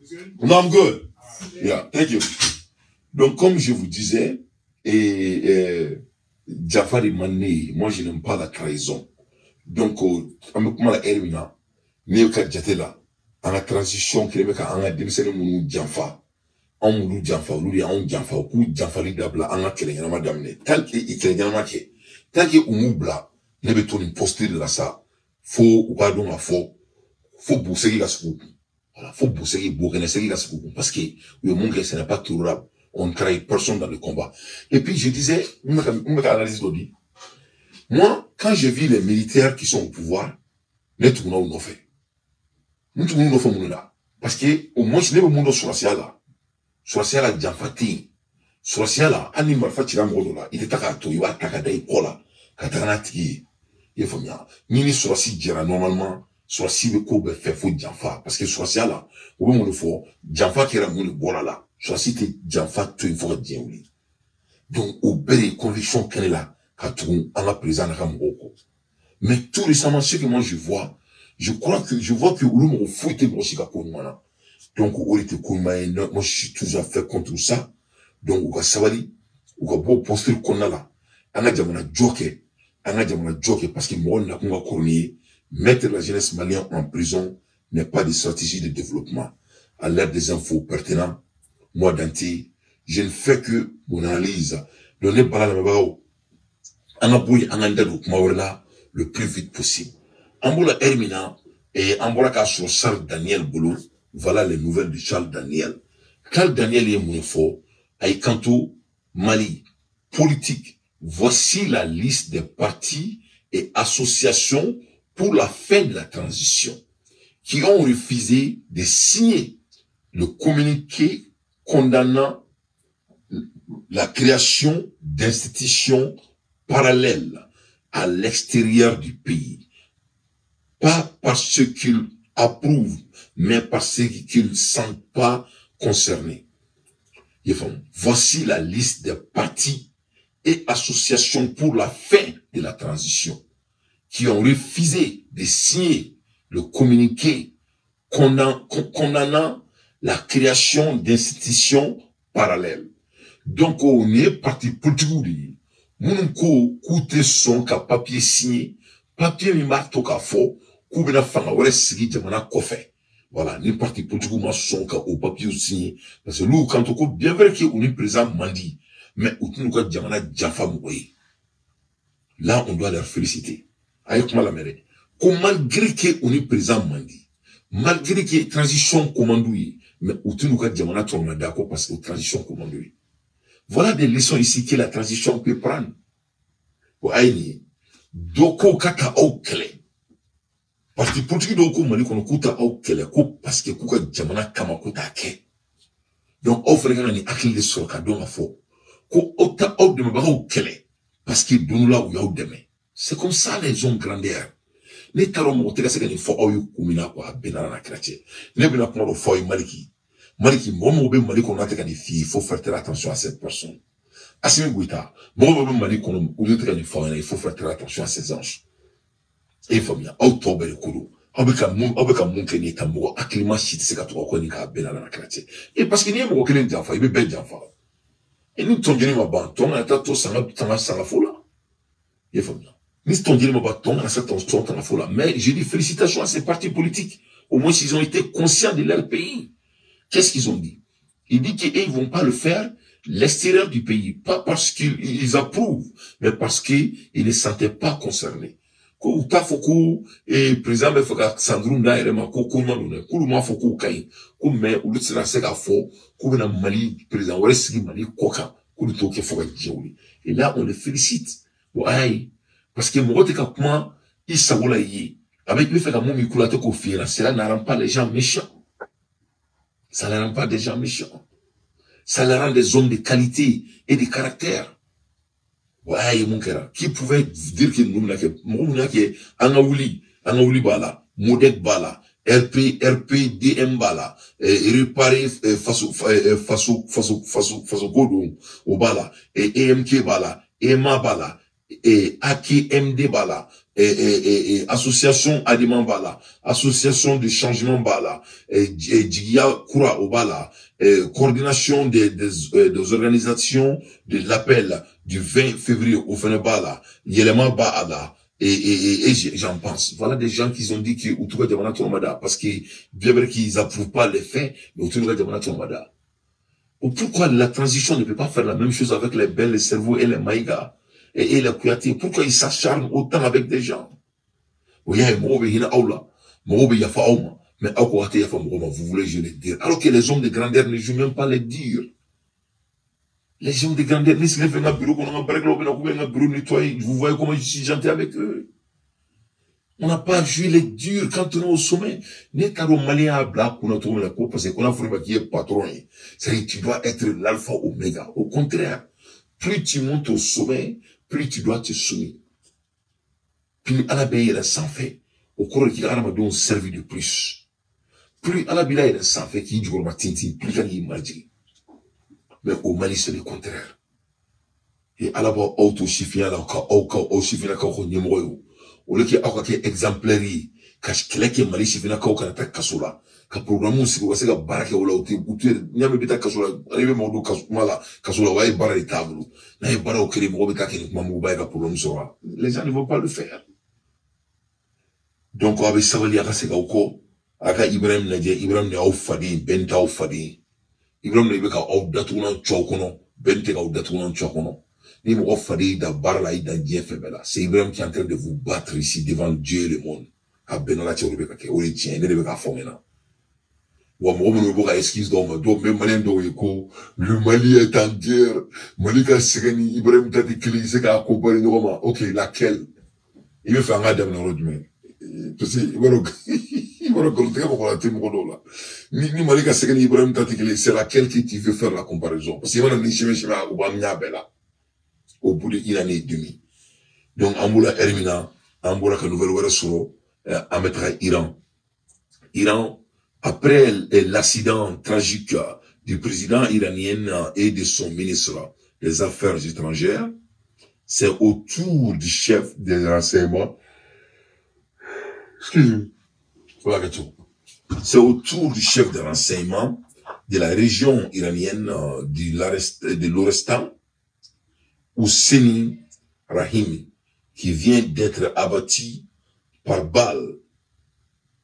good? No, I'm good. Yeah, thank you. Donc, comme je vous disais, et Jafar Mané, moi je n'aime pas la trahison. Donc, an bɛ kuma la heure min na, ne ka jate la, an ka transition kelen bɛ ka an ka denmisɛnnin minnu janfa, anw m'olu janfa, olu de y'anw janfa, u k'u janfali dabila, an ka kɛlɛ ɲɛnama daminɛ. Tant que i kɛlɛ ɲɛnama kɛ, tant que u m'u bila, ne bɛ to nin posture de la sa, fo u k'a dɔn k'a fɔ, fo bosegi ka sigi u kun. Voilà, fo bosegi, bokɛnɛsegi ka sigi u kun, parce que u ye mun kɛ, ce n'est pas tolerable. On ne trahit personne dans le combat. Et puis je disais, n bɛ ka analyse dɔ di. Moi, quand je vis les militaires qui sont au pouvoir, ne tuguna u nɔfɛ. N tuguna u nɔfɛ mun de la? Parce que au moins ne bɛ mun dɔn sɔrɔsiya la. Sɔrɔsiya la janfa tɛ yen. Sɔrɔsiya la, hali ni marifa cira mɔgɔ dɔ la, i tɛ taa k'a to, i b'a ta ka da i kɔ la, ka taga n'a tigi ye. I y'a faamuya? Ni ni sɔrɔsi jɛra normalement, sɔrɔsi bɛ ko bɛɛ fɛ fo janfa. Parce que sɔrɔsiya la, u bɛ mun de fɔ? Janfa kɛra mun de bɔra la? Sɔrɔdasi tɛ janfa to yen fo ka diɲɛ wuli. Donc o bɛɛ de ye conviction kɛ ne la ka tugu an ka président n'a ka mɔgɔw kɔ. Mais tout récemment, ce que moi je vois, je crois que je vois que olu mɔgɔ foyi tɛ mɔgɔ si ka ko ɲuman na. Donc o de tɛ ko ɲuman ye. Moi je suis toujours fait contre ça. Donc u ka sabali, u ka bɔ o posture kɔnɔna la. An ka jamana jɔ kɛ, an ka jamana jɔ kɛ, parce que mɔgɔ nakun ka kɔrɔ ni ye. Mettre la jeunesse malienne en prison n'est pas de stratégie de développement. À l'ère des infos pertinentes, moi Dante, je ne fais que mon analyse. Donc ne bala lamɛnbagaw, an ka bɔ yen, an k'an da don kuma wɛrɛ la le plus vite possible. An bɔra heure min na, an bɔra k'a sɔrɔ Charles Daniel bolo. Voilà les nouvelles de Charles Daniel. Charles Daniel ye mun fɔ? A y'i kanto Mali politique. Voici la liste des partis et associations pour la fin de la transition qui ont refusé de signer le communiqué condamnant la création d'institutions parallèles à l'extérieur du pays. Pas parce qu'ils approuvent, mais parce qu'ils ne se sentent pas concernés. Voici la liste des partis et associations pour la fin de la transition qui ont refusé de signer le communiqué condamnant la création d'institutions parallèles. Donc, on est parti politique. Minnu ko k'u tɛ sɔn ka papier signé, papier min b'a to k'a fɔ k'u bɛna fanga wɛrɛ sigi jamana kɔfɛ. Voilà, ni parti politique ma sɔn ka o papier signé, parce que olu kanto ko bien vrai que u ni président man di, mais u tɛn'u ka jamana janfa mɔgɔ ye. Là, on doit leur féliciter. A ye kuma lamɛn dɛ. Ko malgré que u ni président man di, malgré que transition commande ye, mais u tɛn'u ka jamana tɔrɔmada ko parce que transition commande ye. Voilà des leçons ici que la transition peut prendre. O a ye nin ye. Dɔ ko ka taa aw kɛlɛ. Parti politique dɔw ko Mali kɔnɔ k'u ta aw kɛlɛ ko parce que k'u ka jamana kama k'u t'a kɛ. Donc aw fana kan ka nin hakili de sɔrɔ ka dɔn ka fɔ ko aw ta aw dɛmɛbagaw kɛlɛ parce que don dɔ la u y'aw dɛmɛ. C'est comme ça les hommes grandeurs. Ne t'a dɔn mɔgɔ tɛ ka se ka nin fɔ aw ye kun min na quoi, a bɛɛ n'a kira cɛ. Ne bɛna kuma dɔ fɔ aw ye Maliki. Maliki, mɔgɔ mɔgɔ bɛ Mali kɔnɔ n'a tɛ ka nin f'i ye, il faut faire très attention à cette personne. Assimi Goïta, mɔgɔ mɔgɔ bɛ Mali kɔnɔ olu tɛ ka nin fɔ aw ɲɛna, il faut faire très attention à ces anges. E faamuya, aw tɔ bɛɛ de ko don. Aw bɛ ka mun kɛ nin ye tan, mɔgɔ hakilima si tɛ se ka tugu aw kɔ nin k'a bɛɛ n'a kira cɛ. E parce que n'i ye mɔgɔ kelen janfa, i bɛ bɛɛ janfa. E ni tɔnjeni ma ban, tɔn kana taa to sanga tanga sanga fo la. I ye faamuya. Ni tɔnjeni ma ban, tɔn kana se tɔn tanga fo la. Mais je dis félicitations à ces partis politiques. Au moins, ils ont été conscients de leur pays. Qu'est-ce qu'ils ont dit? Ils disent qu'ils ne vont pas le faire l'extérieur du pays, pas parce qu'ils approuvent, mais parce qu'ils ne se sentaient pas concernés. Ko u t'a fɔ ko président bɛ fɛ ka san duuru d'a yɛrɛ ma ko ko ɲuman don dɛ, k'olu m'a fɔ k'o ka ɲi ko, mais olu tɛ se k'a fɔ k'u bɛna Mali président wɛrɛ sigi Mali kɔ kan, k'olu t'o kɛ fo ka diɲɛ wuli. Et là, on les félicite. Bon, a y'a ye, parce que mɔgɔ tɛ ka kuma i sago la i ye, a bɛ i bɛ fɛ ka mun min k'u la, a tɛ k'o f'i ɲɛna. Cela ne rend pas les gens méchants, ça ne rend pas des gens méchants, ça les rend des hommes de qualité et de caractère. Ouais, mun kɛra? Qui pouvait dire que ninnu bɛna kɛ mɔgɔ mun y'a kɛ? An ka wuli, an ka wuli b'a la, MODEC b'a la, RP RPDM b'a la, réparer faso faso faso faso faso ko don o b'a la, EMK b'a la, EMA b'a la, AKMD b'a la, association Adima b'a la, association de changement b'a la, Jigiya Kura o b'a la, coordination des organisations de l'appel du 20 février au fana b'a la, Yɛlɛma b'a la, et j'en pense. Voilà des gens qui ont dit que u t'u ka jamana tɔnɔmada, parce que bien vrai qu'ils approuvent pas les faits, mais u t'u ka jamana tɔnɔmada. Ou pourquoi la transition ne peut pas faire la même chose avec les Belles, les cerveaux et les Maïga et les Kouyaté? Pourquoi ils s'acharnent autant avec des gens? O y'a ye, mɔgɔw bɛ hinɛ aw la, mɔgɔw bɛ yafa aw ma, mais aw ko aw tɛ yafa mɔgɔw ma, vous voulez jouer les durs. Alors que les hommes de grandeur ne jouent même pas les durs. Les hommes de grandeur, ni sigilen fɛ n ka bureau kɔnɔ, n ka baarakɛlaw bɛ na k'u bɛ n ka bureau nettoyer. Vous voyez comment je suis gentil avec eux. On n'a pas joué les durs quand on est au sommet. Ne t'a dɔn malien y'a bila a kunna cogo min na ko parce que ko n'a fɔra i ma k'i ye patron ye, c'est-à-dire tu dois être l'alpha oméga. Au contraire, plus tu montes au sommet, plus tu dois te soumettre. Plus Ala bɛ yɛlɛ sanfɛ, o kɔrɔ de k'i ka hadamadenw servi de plus. Plus Ala b'i la yɛlɛ sanfɛ k'i jukɔrɔma tintin, plus kan k'i majigin. Mais au Mali, c'est le contraire. Et ala b'aw to sifinya la ka aw ka aw sifinnakaw ka ɲɛmɔgɔ ye o le kɛ aw ka kɛ exemplaire ye ka kɛlɛ kɛ Mali sifinnakaw kana taa kaso la ka programme sigi u ka se ka baara kɛ o la u tɛ n'i y'a mɛn i bɛ taa kaso la i bɛ mɔgɔ don kaso kuma la kaso la o y'a ye baara de t'a bolo n'a ye baaraw kɛ mɔgɔ bɛ taa kɛ ni kuma muguba ye ka problème sɔrɔ les gens ne vont pas le faire. Donc aw bɛ sabali a ka segin aw kɔ a ka Ibrahim lajɛ. Ibrahim de y'aw faden bɛn t'aw faden. Ibrahim de bɛ ka aw datugulan cɔ kɔnɔ bɛn tɛ k'aw datugulan cɔ kɔnɔ. Ni mɔgɔ faden y'i da baara la i dan diɲɛ fɛn bɛɛ la. C'est Ibrahim qui est en train de vous battre ici devant Dieu et le monde. A bɛn n'Ala cɛ o de bɛ ka kɛ o de tiɲɛ ne de bɛ k'a fɔ ɲɛna. Wa mɔgɔ minnu bɛ bɔ ka excuse d'aw ma dɔw bɛ maliyɛn dɔw ye ko le Mali est en guerre Mali ka sɛgɛn ni Ibrahim ta tɛ kelen ye se k'a ko bari ɲɔgɔn ma. Ok, laquelle? I bɛ fɛ an k'a daminɛ yɔrɔ jumɛn? Parce que i b'a dɔn nkalontigɛ mɔgɔ la tɛ mɔgɔ dɔw la. Ni Mali ka sɛgɛn ni Ibrahim ta tɛ kelen, c'est laquelle qui tu veux faire la comparaison? Parce que i mana ni sɛbɛn sɛbɛn u b'an ɲɛ bɛɛ la. Au bout d'une année et demie. Donc, an bɔra ɛri min na, an bɔra ka nouvelle wɛrɛ sɔrɔ, an bɛ taga Iran. Iran, après l'accident tragique du président iranien et de son ministre des Affaires étrangères, c'est au tour du chef des renseignements. Excusez-moi. C'est au tour du chef des renseignements de la région iranienne de l'Orestan, Hosseini Rahimi, qui vient d'être abattu par balle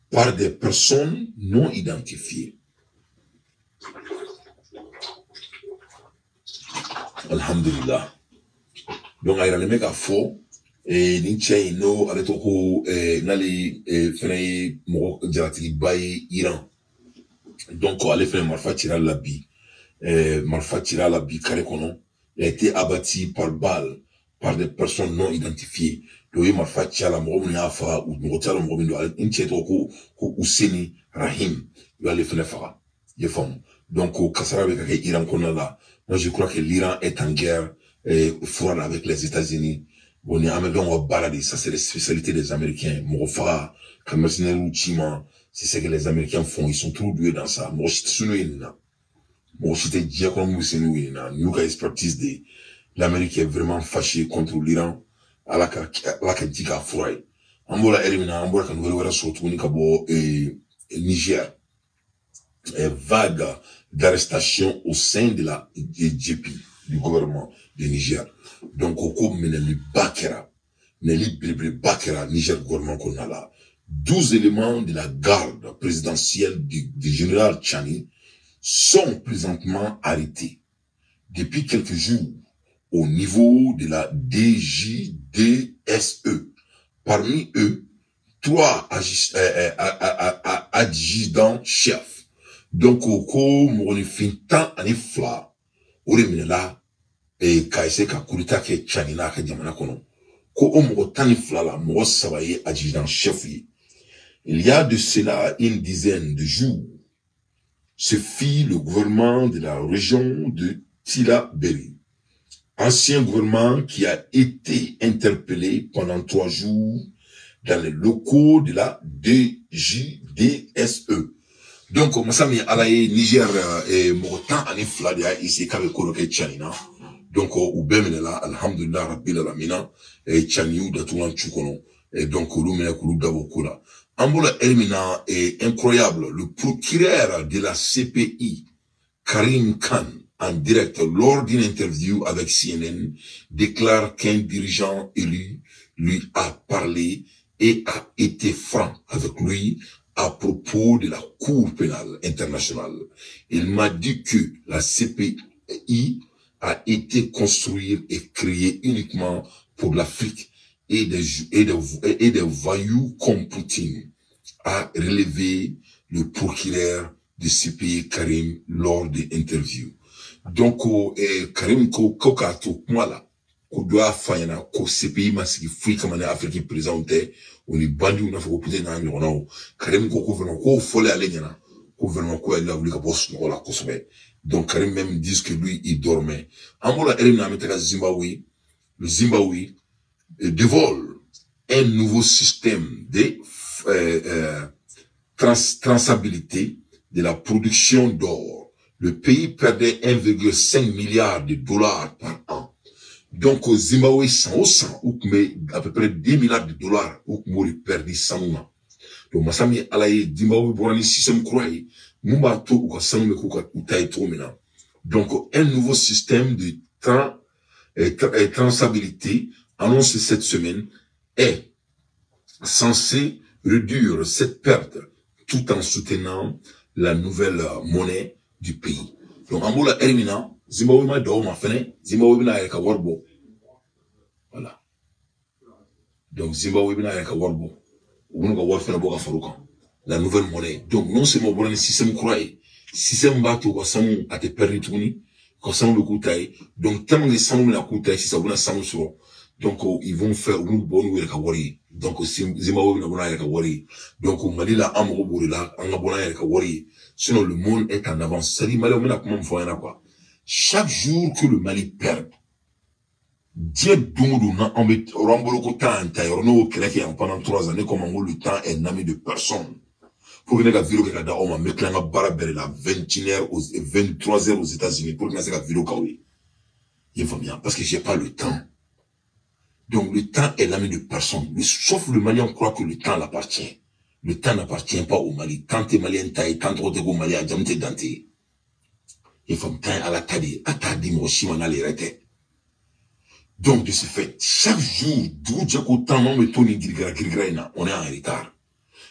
par des personnes non identifiées. Alhamdulillah. Donc, a yɛrɛ ka fɔ ni cɛ in n'o ale tɔgɔ ko n'ale fɛnɛ ye mɔgɔ jalatigiba ye Iran. Donc, ale fɛnɛ marifa cira la bi. Marifa cira la bi carré kɔnɔ. Il a été abattu par balle par des personnes non identifiées. Donc, il marifa ci a la mɔgɔ minnu y'a faga u mɔgɔ t'a dɔn mɔgɔ min don. N cɛ tɔgɔ ko Hosseini Rahim. U y'ale fɛnɛ faga. I ye faamu. Donc, kasara bɛ ka kɛ Iran kɔnɔna la. Moi, je crois que l'Iran est en guerre froide avec les États-Unis. Bon, ni Américains ont baladé, ça c'est la spécialité des Américains. Mɔgɔ faga, ka mercenaires ci ma, c'est ce que les Américains font. Ils sont trop doués dans ça. Mɔgɔ si tɛ se n'u ye nin na. Mɔgɔ si tɛ diɲɛ kɔnɔ mun bɛ se n'u ye nin na. Nin y'u ka expertise de ye. L'Amérique est vraiment fâchée contre l'Iran. Ala ka ji k'a fura ye. An bɔra ɛri min na, an bɔra ka nouvelle wɛrɛ sɔrɔ tuguni ka bɔ Niger. Vague d'arrestation au sein de la GP du gouvernement du Niger. Donc, ko minɛliba kɛra, minɛli belebeleba kɛra Niger gouvernement kɔnɔna la. 12 éléments de la garde présidentielle du général Tchani sont présentement arrêtés depuis quelques jours au niveau de la DJDSE. Parmi eux, 3 adjudants-chefs. Donc, ko mɔgɔninfin 12 o de minɛla ka essayer ka coup d'état kɛ Tchani n'a ka jamana kɔnɔ. Ko o mɔgɔ 12 la, mɔgɔ 3 ye adjudant-chef ye. Il y a de cela une dizaine de jours, se fit le gouvernement de la région de Tillabéri, ancien gouvernement qui a été interpellé pendant 3 jours dans les locaux de la DJDSE. Donc, masa min Ala ye Niger mɔgɔ 12 de y'a essayé k'a bɛ ko dɔ kɛ Tchani na. Donc, u bɛɛ minɛla, alhamdulillah rabbil alamina, Tchani y'u datugulan cu kɔnɔ. Donc, olu minɛ k'olu dabɔ ko la. An bɔra ɛri min na, incroyable, le procureur de la CPI, Karim Khan, en direct lors d'une interview avec CNN, déclare qu'un dirigeant élu lui a parlé et a été franc avec lui à propos de la Cour pénale internationale. Il m'a dit que la CPI a été construite et créée uniquement pour l'Afrique et des voyous comme Poutine, a relevé le procureur de CPI Karim lors de l'interview. Donc, Karim ko k'a to kuma la, ko dɔ y'a f'a ɲɛna ko CPI ma sigi foyi kama ni Afrique président tɛ, o ni bandiw n'a fɔ ko Poutine n'a ɲɔgɔnnaw. Karim ko ko vraiment k'o fɔlen ale ɲɛna, ko vraiment ko ale lawuli ka bɔ sunɔgɔ la kosɛbɛ. Donc Karim même dit que lui il dormait. An bɔra ɛri min na, an bɛ taga Zimbabwe. Le Zimbabwe dévole un nouveau système de traçabilité de la production d'or. Le pays perdait 1,5 milliard de dollars par an. Donc au Zimbabwe, san o san, u tun bɛ à peu près 2 milliards de dollars, u tun b'o de perdu sanu na. Donc masa min ye Ala ye, Zimbabwe bɔra ni système kura ye mun b'a to u ka sanu bɛ k'u ka u ta ye cogo min na. Donc un nouveau système de traçabilité annoncé cette semaine est censé réduire cette perte tout en soutenant la nouvelle monnaie du pays. Donc an b'o la ɛri min na, Zimbabwe ma dan o ma fɛnɛ, Zimbabwe bɛna a yɛrɛ ka wari bɔ. Voilà. Donc Zimbabwe bɛna a yɛrɛ ka wari bɔ. U bɛn'u ka wari fɛnɛ bɔ ka far'o kan. La nouvelle monnaie. Donc non seulement u bɔra ni système kura ye, système b'a to u ka sanu a tɛ perdu tuguni, u ka sanu bɛ k'u ta ye. Donc tellement que sanu bɛna k'u ta ye sisan, u bɛna sanu sɔrɔ. Donc ils vont faire, u b'u bɔ n'u yɛrɛ ka wari ye. Donc Zimbabwe bɛna bɔ n'a yɛrɛ ka wari ye. Donc Mali la, an mago b'o de la, an ka bɔ n'an yɛrɛ ka wari ye. Sinon le monde est en avance. C'est-à-dire Mali, bɛna kuma min fɔ an ɲɛna quoi. Chaque jour que le Mali perd, diɲɛ don o don na an bɛ yɔrɔ an bolo ko temps y'an ta yɔrɔ, n'o kɛlɛ kɛ yan pendant 3 ans, ne ko ma ko le temps est l'ami de personne. Pour que ne ka vidéo kɛ ka da aw ma, n bɛ tila n ka baara bɛɛ de la 21 heures aux 23 heures aux États-Unis pour que n ka se ka vidéo k'aw ye. I ye faamuya, parce que j'ai pas le temps. Donc le temps est l'ami de personne. Sauf le Malien croit que le temps l'appartient. Le temps n'appartient pas au Mali. Temps tɛ Malien ta ye, temps tɔgɔ tɛ ko Mali, a jamu tɛ Dante ye. I faamu, temps ye Ala ta de ye. A t'a di mɔgɔ si ma n'ale yɛrɛ tɛ. Donc de ce fait, chaque jour, dugu jɛ ko tan n'anw bɛ to nin girigara girigara in na, on est en retard.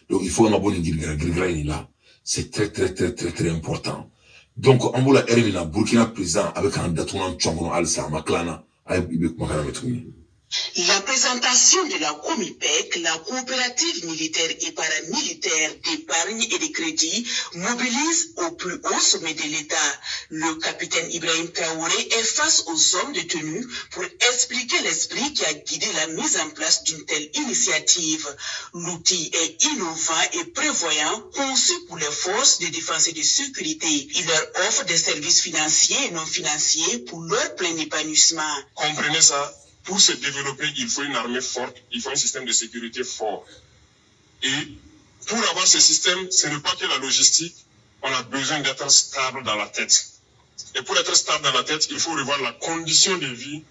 Donc il faut an ka bɔ nin girigara girigara in de la. C'est très très très très très important. Donc an b'o la ɛri min na, Burkina président a bɛ k'an datugu an cɔn kɔnɔ halisa, a ma tila an na. A ye i bɛ kumakan lamɛn tuguni. La présentation de la COMIPEC, la coopérative militaire et paramilitaire d'épargne et de crédit, mobilise au plus haut sommet de l'État. Le capitaine Ibrahim Traoré est face aux hommes de tenue pour expliquer l'esprit qui a guidé la mise en place d'une telle initiative. L'outil est innovant et prévoyant, conçu pour les forces de défense et de sécurité. Il leur offre des services financiers et non financiers pour leur plein épanouissement. Comprenez ça. Pour se développer, il faut une armée forte, il faut un système de sécurité fort. Et pour avoir ce système, ce n'est pas que la logistique, on a besoin d'être stable dans la tête. Et pour être stable dans la tête, il faut revoir la condition de vie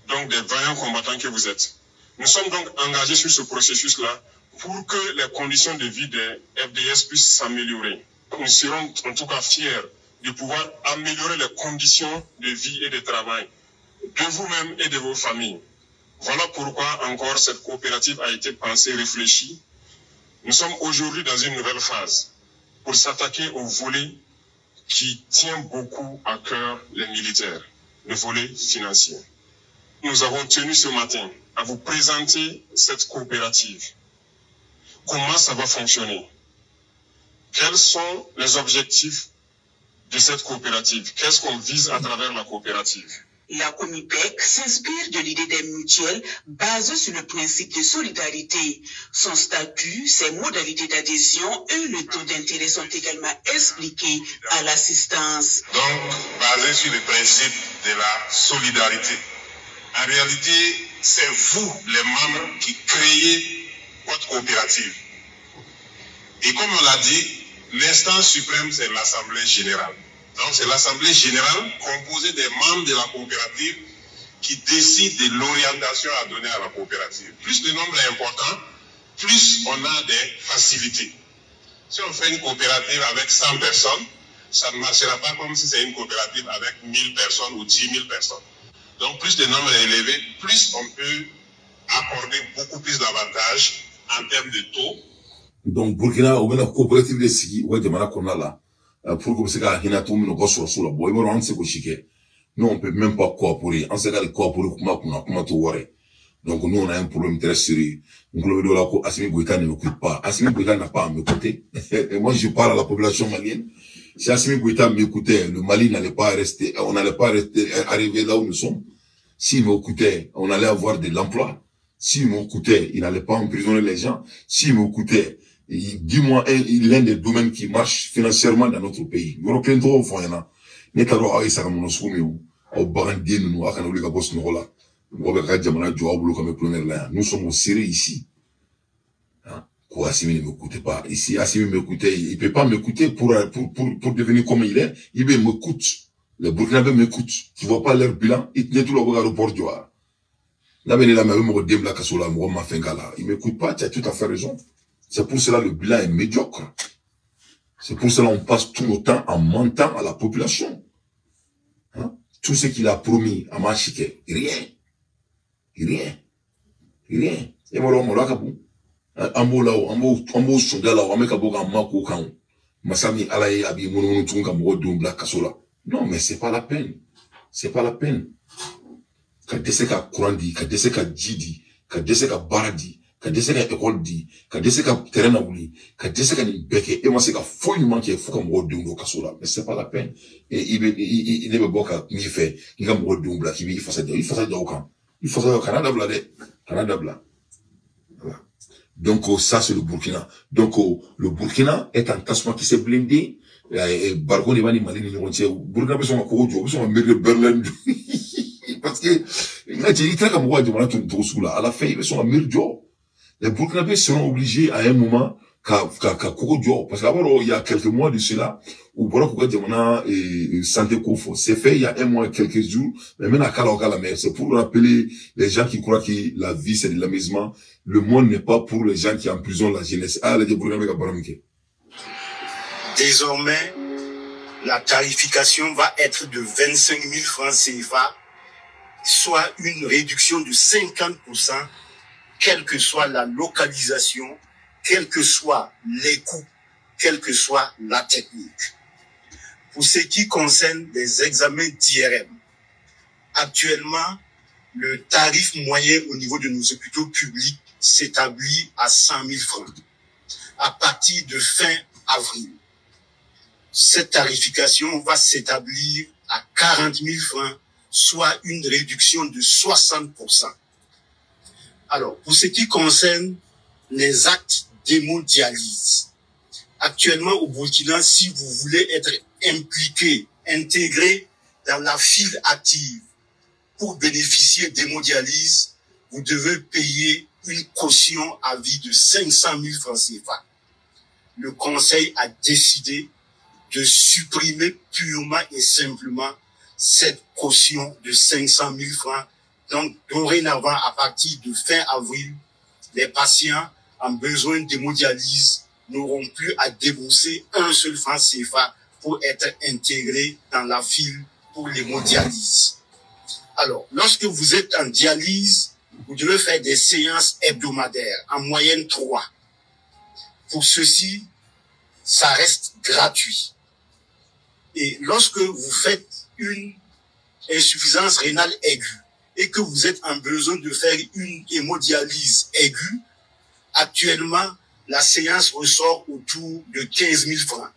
donc des vaillants combattants que vous êtes. Nous sommes donc engagés sur ce processus-là pour que les conditions de vie des FDS puissent s'améliorer. Nous serons en tout cas fiers de pouvoir améliorer les conditions de vie et de travail de vous-même et de vos familles. Voilà pourquoi encore cette coopérative a été pensée, réfléchie. Nous sommes aujourd'hui dans une nouvelle phase pour s'attaquer au volet qui tient beaucoup à cœur les militaires, le volet financier. Nous avons tenu ce matin à vous présenter cette coopérative. Comment ça va fonctionner? Quels sont les objectifs de cette coopérative? Qu'est-ce qu'on vise à travers la coopérative? La COMIPEC s'inspire de l'idée des mutuelles basée sur le principe de solidarité. Son statut, ses modalités d'adhésion et le taux d'intérêt sont également expliqués à l'assistance. Donc, basé sur le principe de la solidarité. En réalité, c'est vous, les membres, qui créez votre coopérative. Et comme on l'a dit, l'instance suprême, c'est l'Assemblée générale. Donc c'est l'Assemblée générale composée des membres de la coopérative qui décide de l'orientation à donner à la coopérative. Plus le nombre est important, plus on a des facilités. Si on fait une coopérative avec 100 personnes, ça ne marchera pas comme si c'est une coopérative avec 1000 personnes ou 10 000 personnes. Donc plus le nombre est élevé, plus on peut accorder beaucoup plus d'avantages en termes de taux. Donc Burkina, on a une coopérative de sigi, ouais, jamana kɔnɔna la, pour que bɛ se ka hinɛ cogo min na u ka sɔrɔsiw la. Bon, i b'a dɔn an tɛ se k'o si kɛ. Nous, on peut même pas coopérer. An se ka coopérer kuma kunna, kuma t'o wari. Donc nous, on a un problème très sérieux. N tulo bɛ dɔw la ko Assimi Goïta ne m'écoute pas. Assimi Goïta n'a pas à m'écouter. Et moi, je parle à la population malienne. Si Assimi Goïta m'écoutait, le Mali n'allait pas rester, on n'allait pas rester, arriver là où nous sommes. S'il m'écoutait, on allait avoir de l'emploi. S'il m'écoutait, il n'allait pas emprisonner les gens. S'il m'écoutait, dis-moi l'un des domaines qui marche financièrement dans notre pays. Yɔrɔ kelen tɔgɔ fɔ an ɲɛna. Ne t'a dɔn aw ye saga mɔnɔ sugu min o. Aw baganden ninnu, aw kana wuli ka bɔ sunɔgɔ la. Mɔgɔ bɛ ka jamana jɔ aw bolo ka bɛ kulonkɛ la yan. Nous sommes au sérieux ici. Hein? Ko Assimi ne m'écoutait pas. Ici, Assimi m'écoutait. Il peut pas m'écouter pour devenir comme il est. Il m'écoute. Les Burkinabés m'écoutent. Tu vois pas leur bilan. Ils tenaient tout le aéroport du Har. Là, mais là, il m'écoute pas. Tu as tout à fait raison. C'est pour cela le bilan est médiocre. C'est pour cela qu'on passe tout notre temps en mentant à la population. Hein? Tout ce qu'il a promis à Machike, rien. Rien. Rien. Et moi, non, mais c'est pas la peine. C'est pas la peine. Ka dɛsɛ ka courant di, ka dɛsɛ ka ji di, ka dɛsɛ ka baara di, ka dɛsɛ ka école di, ka dɛsɛ ka terrain lawuli, ka dɛsɛ ka nin bɛɛ kɛ, e ma se ka foyi ɲuman kɛ fo ka mɔgɔw denw don kaso la. Mais c'est pas la peine. Et i bɛ ne bɛ bɔ ka min fɛ, k'i ka mɔgɔw denw bila, k'i b'i fasa ja, i fasa ja o kan. I fasa ja, kana dabila dɛ, kana dabila. Voilà. Donc ça c'est le Burkina. Donc le Burkina est en tassement qui s'est blindé. Barco ne va ni Mali ni ɲɔgɔn cɛ. Burkina bɛ sɔn ka kogo jɔ, u bɛ sɔn ka miiri Berlin. Parce que à la fin, ils sont à Mirjo. Les Burkinabés seront obligés à un moment parce qu'abord, il y a quelques mois de cela, où santé kofo. C'est fait il y a un mois et quelques jours, mais maintenant, mais c'est pour rappeler les gens qui croient que la vie c'est de l'amusement. Le monde n'est pas pour les gens qui emprisonnent la jeunesse. Ah, les Burkinabés. Désormais, la tarification va être de 25 000 francs CFA, soit une réduction de 50%, quelle que soit la localisation, quels que soient les coûts, quelle que soit la technique. Pour ce qui concerne les examens d'IRM, actuellement, le tarif moyen au niveau de nos hôpitaux publics s'établit à 100 000 francs. À partir de fin avril, cette tarification va s'établir à 40 000 francs, soit une réduction de 60%. Alors, pour ce qui concerne les actes d'hémodialyse, actuellement au Burkina, si vous voulez être impliqué, intégré dans la file active pour bénéficier d'hémodialyse, vous devez payer une caution à vie de 500 000 francs CFA. Le Conseil a décidé de supprimer purement et simplement cette caution de 500 000 francs. Donc, dorénavant, à partir de fin avril, les patients en besoin d'hémodialyse n'auront plus à débourser un seul franc CFA pour être intégrés dans la file pour l'hémodialyse. Alors, lorsque vous êtes en dialyse, vous devez faire des séances hebdomadaires, en moyenne 3. Pour ceci, ça reste gratuit. Et lorsque vous faites une insuffisance rénale aiguë et que vous êtes en besoin de faire une hémodialyse aiguë, actuellement, la séance ressort autour de 15 000 francs.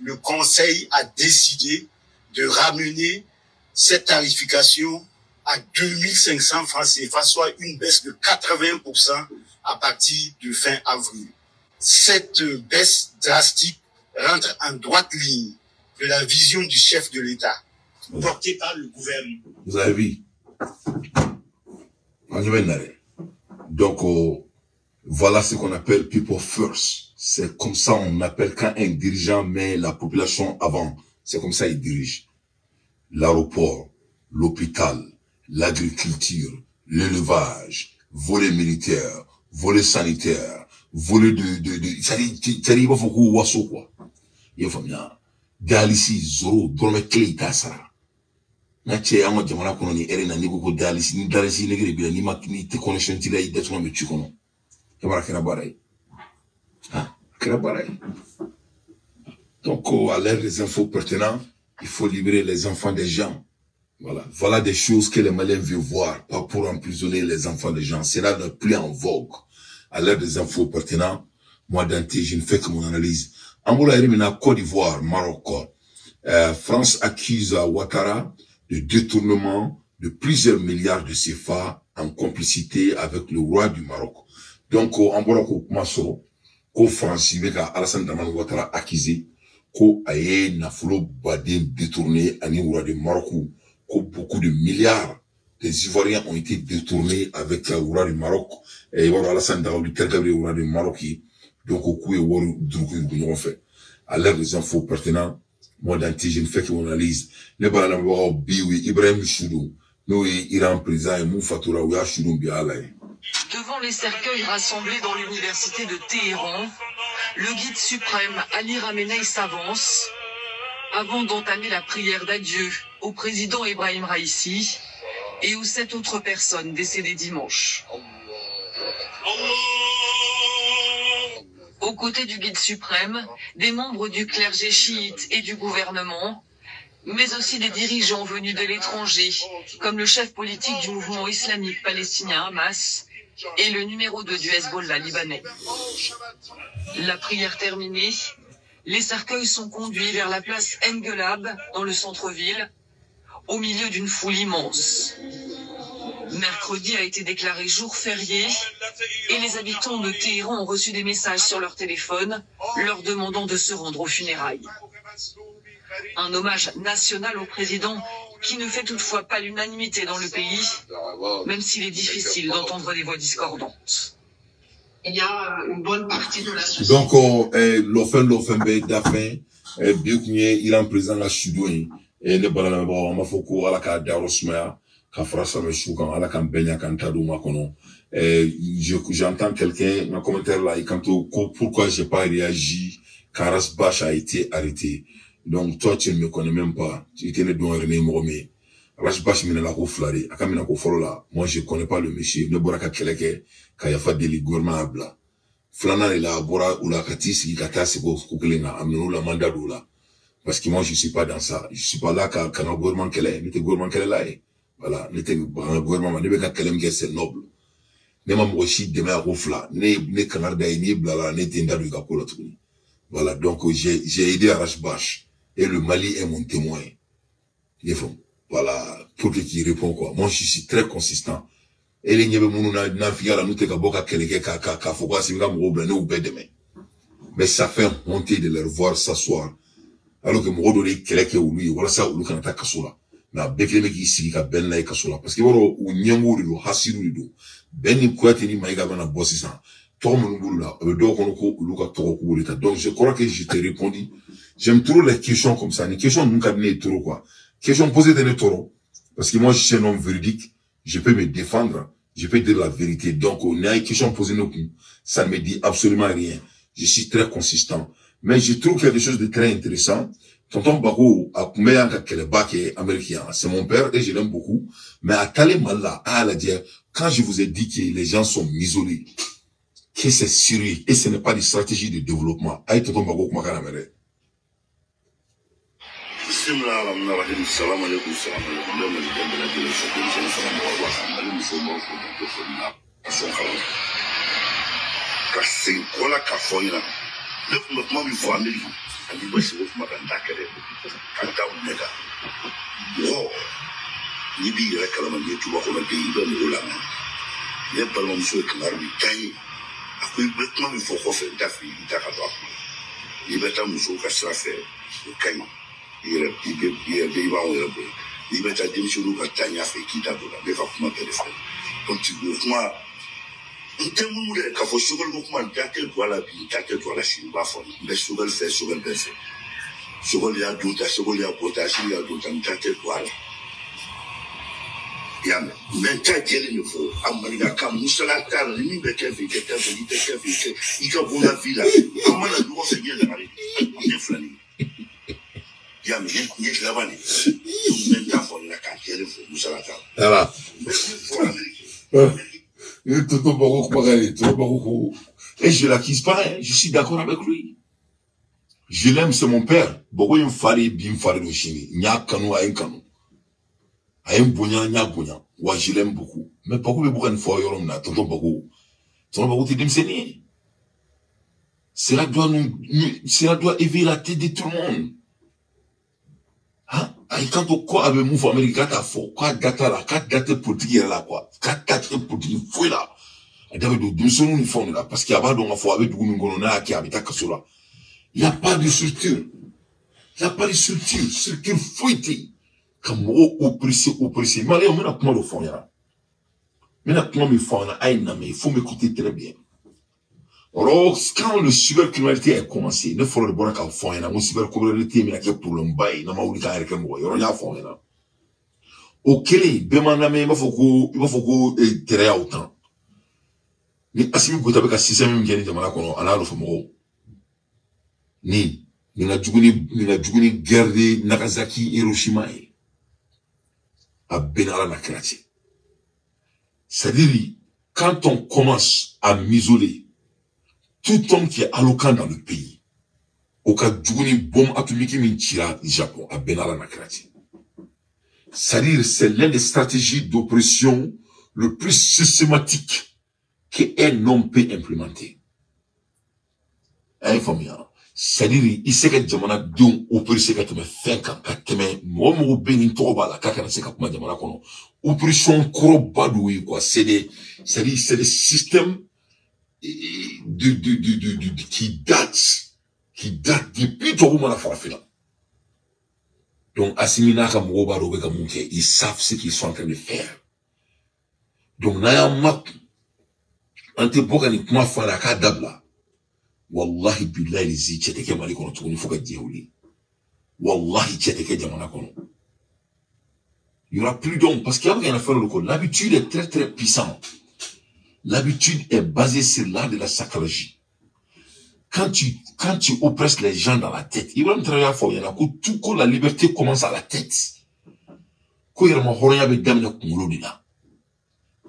Le Conseil a décidé de ramener cette tarification à 2 500 francs CFA, soit une baisse de 80% à partir de fin avril. Cette baisse drastique rentre en droite ligne de la vision du chef de l'État, portée par le gouvernement. Vous avez vu? Donc, voilà ce qu'on appelle people first. C'est comme ça on appelle quand un dirigeant met la population avant. C'est comme ça il dirige. L'aéroport, l'hôpital, l'agriculture, l'élevage, volet militaire, volet sanitaire, volet de c'est-à-dire, il faut qu'on wasso quoi. Il faut bien. Dialyse, zoro, dorme clé, tasara. Na cɛ an ka jamana kɔnɔ ni hɛrɛ na n'i ko ko dialyse ni dialyse nege de b'i la n'i ma n'i tɛ connexion t'i la i datugu bɛ ci kɔnɔ e b'a kɛra baara ye ah a kɛra baara ye. Donc à l'ère des infos pertinents, il faut libérer les enfants des gens. Voilà, voilà des choses que les Maliens veulent voir, pas pour emprisonner les enfants des gens. Cela n'est plus en vogue. À l'ère des infos pertinents, moi Dante, je ne fais que mon analyse. Angola, Erimina, Côte d'Ivoire, Maroc, France accuse Ouattara de détournement de plusieurs milliards de CFA en complicité avec le roi du Maroc. Donc, en Boroko Maso, ko France bɛ ka Alassane Dramane Ouattara accusé, ko a ye nafolo baden détourné ani roi du Maroc, ko beaucoup de milliards des Ivoiriens ont été détournés avec le roi du Maroc. Et voilà Alassane Dramane Ouattara, le roi du Maroc. Donc k'u ye wari duruku ɲɔgɔn fɛ. À l'heure des infos pertinents, moi d'anti, je ne fais que mon analyse. Ne b'a lamɛnbagaw bi, u ye Ibrahim su don, n'o ye Iran président ye mun fatura, u y'a sudon bi ala ye. Devant les cercueils rassemblés dans l'université de Téhéran, le guide suprême Ali Khamenei s'avance avant d'entamer la prière d'adieu au président Ebrahim Raisi et aux 7 autres personnes décédées dimanche. Aux côtés du guide suprême, des membres du clergé chiite et du gouvernement, mais aussi des dirigeants venus de l'étranger, comme le chef politique du mouvement islamique palestinien Hamas et le numéro 2 du Hezbollah libanais. La prière terminée, les cercueils sont conduits vers la place Enghelab, dans le centre-ville, au milieu d'une foule immense. Mercredi a été déclaré jour férié et les habitants de Téhéran ont reçu des messages sur leur téléphone leur demandant de se rendre aux funérailles. Un hommage national au président qui ne fait toutefois pas l'unanimité dans le pays, même s'il est difficile d'entendre des voix discordantes. Il y a une bonne partie de la société. Donc, l'offen bɛ dafɛn bi kun ye Iran président ka sudon ye. Ne bala lamɛnbagaw, an b'a fɔ ko Ala k'a dayɔrɔ sumaya ka fara samɛ su kan, Ala k'an bɛɛ ɲa k'an ta d'u ma kɔnɔ. J'entends quelqu'un un commentaire là, il kanto ko pourquoi j'ai pas réagi quand Ras Bath a été arrêté. Donc toi tu ne me connais même pas, tu étais ne dɔn yɛrɛ ne ye mɔgɔ min ye. Ras Bath minɛla ko fila de, a ka minɛ ko fɔlɔ la, moi je connais pas le monsieur, ne bɔra ka kɛlɛ kɛ ka yafa deli, gouvernement y'a bila. Filanan de la, a bɔra o la ka t'i sigi ka taa sigi o ko kelen kan, a minɛ o la, man da don o la. Parce que moi je suis pas dans ça, je suis pas là ka n ka gouvernement kɛlɛ, ne tɛ gouvernement kɛlɛla ye. Voilà, ne tɛ n ka gouvernement ma, ne bɛ ka kɛlɛ min kɛ, c'est noble. Ne ma mɔgɔ si dɛmɛ a ko fila, ne kangari da ye, n'i bilala ne tɛ n da don i ka ko la tuguni. Voilà, donc j'ai aidé Ras Bath et le Mali est mon témoin. I faamu? Voilà, pour que qu'il répond quoi. Moi je suis très consistant. E de ɲɛ bɛ minnu na nafigiya la, n'u tɛ ka bɔ ka kɛlɛ kɛ ka fɔ ko Assimi ka mɔgɔw bila, ne y'u bɛɛ dɛmɛ. Mais ça fait honte de leur voir s'asseoir alors que mɔgɔ dɔ de ye kɛlɛ kɛ olu ye walasa olu kana taa kaso la. Mais a bɛɛ kelen bɛ k'i sigi ka bɛn n'a ye kaso la, parce que i b'a dɔn u ɲɛngow de don, hasidiw de don. Bɛn ni Kuyate ni Mayiga bɛna bɔ sisan, tɔgɔ minnu b'olu la, a bɛ dɔw kɔnɔ ko olu ka tɔgɔ k'u de ta. Donc je crois que je t'ai répondu. J'aime trop les questions comme ça. Ni question ninnu ka di ne ye trop quoi. Question posée tɛ ne tɔɔrɔ, parce que moi je suis un homme véridique, je peux me défendre, je peux dire la vérité. Donc n'a ye question posée ne kun, ça ne me dit absolument rien. Je suis très consistant. Mais je trouve quelque chose de très intéressant. Tonton Bako a kun bɛ yan ka kɛlɛba kɛ américain, c'est mon père et je l'aime beaucoup. Mais a taalen Mali la, a y'a lajɛ, quand je vous ai dit que les gens sont isolés, que c'est sérieux et ce n'est pas une stratégie de développement, a ye tonton Bako kumakan lamɛn dɛ. Bismillahirrahmanirrahim. Salam alaikum, salam alaikum. N bɛ maliden bɛɛ lajɛlen fo, denmisɛnnin fara mɔgɔkɔrɔba kan. Mali musow b'aw fo dan tɛ foli min na, ka sɔn kalan ka segin kɔ la k'a fɔ n ɲɛna. Ne tun bɛ kuma min fɔ Amérique ani bɛ sigi o kuma kan, n t'a kɛ dɛ, ka da u ɲɛ kan. Mɔgɔ n'i b'i yɛrɛ kalama, n'i ye duba kɔnɔ den, i bɛ mɔgɔw lamɛn. Ne balimamuso ye kangari min da n ye, a ko i bɛ kuma min fɔ kɔfɛ, n t'a fɛ i da ka don a kuma la. N'i bɛ taa musow ka sira fɛ, o ka ɲi, i yɛrɛ i bɛ i yɛrɛ i b'anw yɛrɛ bonya. N'i bɛ taa denmisɛnninw ka taa ɲɛfɛ, k'i da don o la. Ne ka kuma bɛɛ de fɛ politique ko kuma, n tɛ minnu dɛ k'a fɔ Choguel ko kuma, n da tɛ don a la bi, n da tɛ don a la sini. N b'a fɔ n bɛ Choguel fɛ, Choguel bɛ fɛ. Choguel y'a don ta, Choguel y'a bɔ ta, Assimi y'a don ta, n da tɛ don a la. I y'a mɛn? Mɛ n ta jɛlen de fɔ a maninkakan musala t'a la. Ni min bɛ kɛ fɛ, i tɛ kɛ fɛ, n'i tɛ kɛ fɛ, i tɛ i ka bɔ n ka vie la. An mana ɲɔgɔn fɛ, n ye lagare de ye, an tɛ fila ni ye. I y'a mɛn? N ye laban de ye. Donc n bɛ n ta fɔ nin na k'a jɛlen fɔ, musala t'a la. Voilà. N bɛ min fɔ Amérique, Tonton Bako kumakan de, tonton Bako ko, et je l'accuse pas, hein, je suis d'accord avec lui. Je l'aime, c'est mon père. Bako ye n fa de ye bi, n fa de don sini. N y'a kanu, a ye n kanu. A ye n bonya, n y'a bonya. Wa je l'aime beaucoup. Mais Bako bɛ bɔ ka nin fɔ yɔrɔ min na, tonton Bako, tonton Bako tɛ denmisɛnnin ye. Cela doit éveiller la tête de tout le monde. Hein? A y'i kanto ko a bɛ mun fɔ Amérique, k'a t'a fɔ, k'a da t'a la, k'a da tɛ politique yɛrɛ la quoi, k'a da tɛ politique foyi la. A da bɛ don denmisɛnninw ni fɛnw de la, parce que a b'a dɔn k'a fɔ a bɛ dugu min kɔnɔ, n'a y'a kɛ a bɛ taa kaso la. Il y a pas de structure. Il y a pas de structure. Structure foyi tɛ yen. Ka mɔgɔw oppresser, oppresser. Maliyɛnw, n bɛna kuma dɔ fɔ aw ɲɛna. N bɛna kuma min fɔ aw ɲɛna, a ye na mɛn, il faut m'écouter très bien. Alors, quand le cybercriminalité a commencé, ne fɔlɔ de bɔra k'a fɔ an ɲɛna ko cybercriminalité bɛna kɛ problème ba ye, n'an ma wuli k'an yɛrɛ kɛ mɔgɔ ye, yɔrɔ n y'a fɔ an ɲɛna. O kelen bɛɛ m'an lamɛn, i b'a fɔ ko tɛrɛ y'aw tan. Ni Assimi Goïta bɛ ka système min kɛ ni jamana kɔnɔ, a n'a nɔfɛ mɔgɔw. Nin ka jugu ni guerre de Nagasaki Hiroshima ye. A bɛɛ ni Ala na kira cɛ. C'est-à-dire, quand on commence à m'isoler, tout homme qui est alloquant dans le pays, o ka jugu ni bombe atomique min cira Japon, a bɛɛ ni Ala na kira cɛ. C'est-à-dire, c'est l'une des stratégies d'oppression le plus systématique qu'un homme peut implémenter. A ye faamuya? C'est-à-dire, i se ka jamanadenw oppresser ka tɛmɛ fɛn kan, ka tɛmɛ mɔgɔ mɔgɔ bɛ yen ni tɔgɔ b'a la k'a kana se ka kuma jamana kɔnɔ. Oppression kɔrɔba dɔ ye quoi. C'est-à-dire, c'est des systèmes de, qui datent depuis tubabu mana farafinna. Donc, Assimi n'a ka mɔgɔw b'a dɔn u bɛ ka mun kɛ. Ils savent ce qu'ils sont en train de faire. Donc, n'an y'an makun, an tɛ bɔ ka nin kuma fɔ a la a k'a dabila. Wallahi billahi zi cɛ tɛ kɛ Mali kɔnɔ tuguni fo ka diɲɛ wuli. Wallahi cɛ tɛ kɛ jamana kɔnɔ. Il y aura plus d'hommes parce qu'il y a un affaire de l'habitude est très très puissante. L'habitude est basée sur l'art de la psychologie. Quand tu oppresses les gens dans la tête, Ibrahim Traoré a fɔ ɲɛna ko tout ko la liberté commence à la tête. Ko yɛrɛma hɔrɔnya bɛ daminɛ kunkolo de la.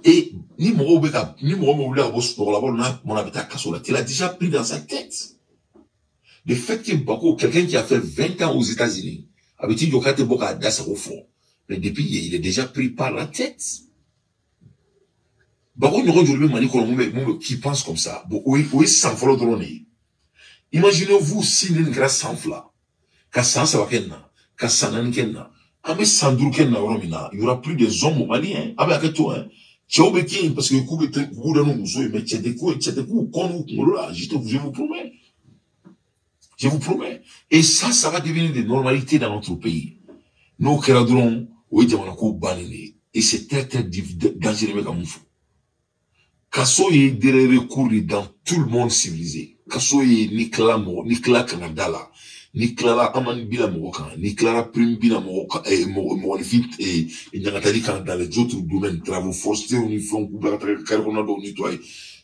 Et ni mɔgɔw bɛ ka ni mɔgɔ min wulila ka bɔ sunɔgɔ la, n'a kumana a bɛ taa kaso la, tu l'as déjà pris dans sa tête. Le fait que Bako, quelqu'un qui a fait 20 ans aux États-Unis, a bɛ t'i jɔ k'a tɛ bɔ k'a da sago fɔ. Mais depuis, il est déjà pris par la tête. Bako ɲɔgɔn joli bɛ Mali kɔnɔ mun bɛ qui pense comme ça. Bon, o ye san fɔlɔ dɔrɔn de ye. Imaginez-vous si nin kɛra san 2, ka san 3 kɛ nin na, ka san 4 kɛ nin na, an bɛ san 5 kɛ nin na yɔrɔ min na, il y aura plus des hommes au Mali, hein. A bɛ hakɛ to, hein. Cɛw bɛ kɛ yen parce que k'u bɛ k'u da n'u muso ye, mais cɛ tɛ ko cɛ tɛ k'u kɔ n'u kunkolo la, je vous promets. Je vous promets. Et ça va devenir des normalités dans notre pays. N'o kɛra dɔrɔn, o ye jamana ko bannen de ye. Et c'est très très dangereux bɛ ka mun fɔ. Kaso ye dernier recours de dans tout le monde civilisé. Kaso ye ni tilala mɔgɔ, ni tilala kana da la, ni tilala amani bi la mɔgɔ kan, ni tilala prime bi la mɔgɔ kan, mɔgɔ mɔgɔninfin ɲagatali kan dans les autres domaines, travaux forcés ni fɛnw k'u bila ka taga carré kɔnɔna dɔw nettoyer.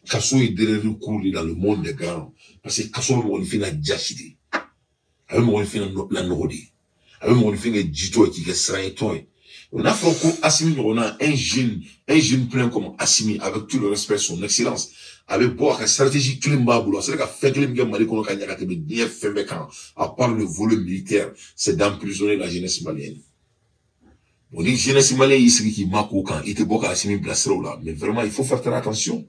Kaso ye dernier recours de dans le monde des grands. Parce que kaso bɛ mɔgɔninfin la jasi de. A bɛ mɔgɔninfin la nɔgɔ de. A bɛ mɔgɔninfin kɛ jitɔ ye k'i kɛ siranyetɔ ye. N'a fɔra ko Assimi ɲɔgɔnna, un jeune plein comme Assimi, avec tout le respect, son excellence, a bɛ bɔ a ka stratégie kelen b'a bolo, a sera ka fɛn kelen min kɛ Mali kɔnɔ ka ɲa ka tɛmɛ diɲɛ fɛn bɛɛ kan, à part le volet militaire, c'est d'emprisonner la jeunesse malienne. Bon, ni jeunesse malienne y'i sigi k'i makun o kan, i tɛ bɔ ka Assimi bila siraw la, mais vraiment, il faut faire très attention.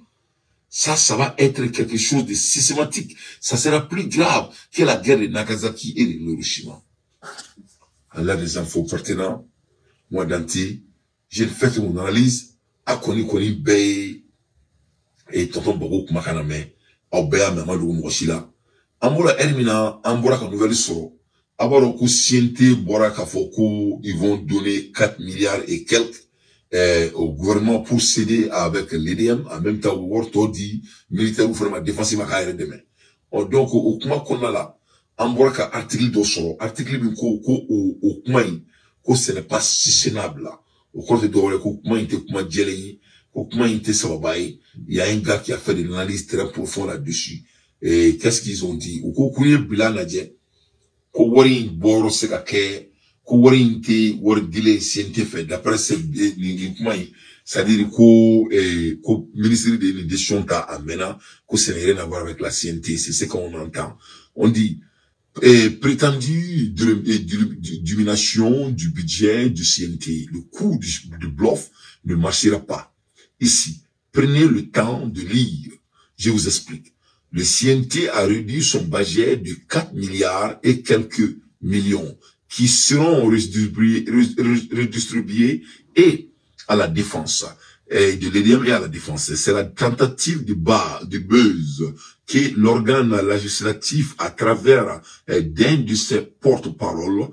Ça va être quelque chose de systématique. Ça sera plus grave que la guerre de Nagasaki et de Hiroshima. À l'heure des infos pertinents, moi, Dante, j'ai fait que mon analyse a kɔni bɛɛ ye et tonton Bako kumakan na mɛn, aw bɛɛ y'a mɛn, a ma dogo mɔgɔ si la. An bɔra ɛri min na, an bɔra ka nouvelle sɔrɔ. A b'a dɔn ko CNT bɔra k'a fɔ ko ils vont donner 4 milliards et quelques au gouvernement pour céder avec l'EDM, en même temps u bɛ wari tɔ di militaire fana ma, défense ma k'a yɛrɛ dɛmɛ. Ɔ donc o kuma kɔnɔna la, an bɔra ka article dɔ sɔrɔ, article min ko o kuma in ko ce n'est pas soutenable. O kɔrɔ tɛ dɔwɛrɛ ko kuma in tɛ kuma jɛlen ye, ko kuma in tɛ sababa ye. Il y a un gars qui a fait de l'analyse très profonde là-dessus. Et qu'est-ce qu'ils ont dit? U ko k'u ye bilan lajɛ, ko wari in bɔyɔrɔ se ka kɛ, ko wari in tɛ wari dilen CNT fɛ d'après nin kuma in, c'est-à-dire ko ministre de ye nin décision ta a mɛnna, ko ce n'est rien à voir avec la CNT, c'est ce qu'on entend. On dit et prétendue diminution du budget du CNT. Le coup du bluff ne marchera pas. Ici, prenez le temps de lire. Je vous explique. Le CNT a réduit son budget de 4 milliards et quelques millions qui seront redistribués et à la défense, et de l'EDM et à la défense. C'est la tentative de buzz que l'organe législatif, à travers d'un de ses porte-parole,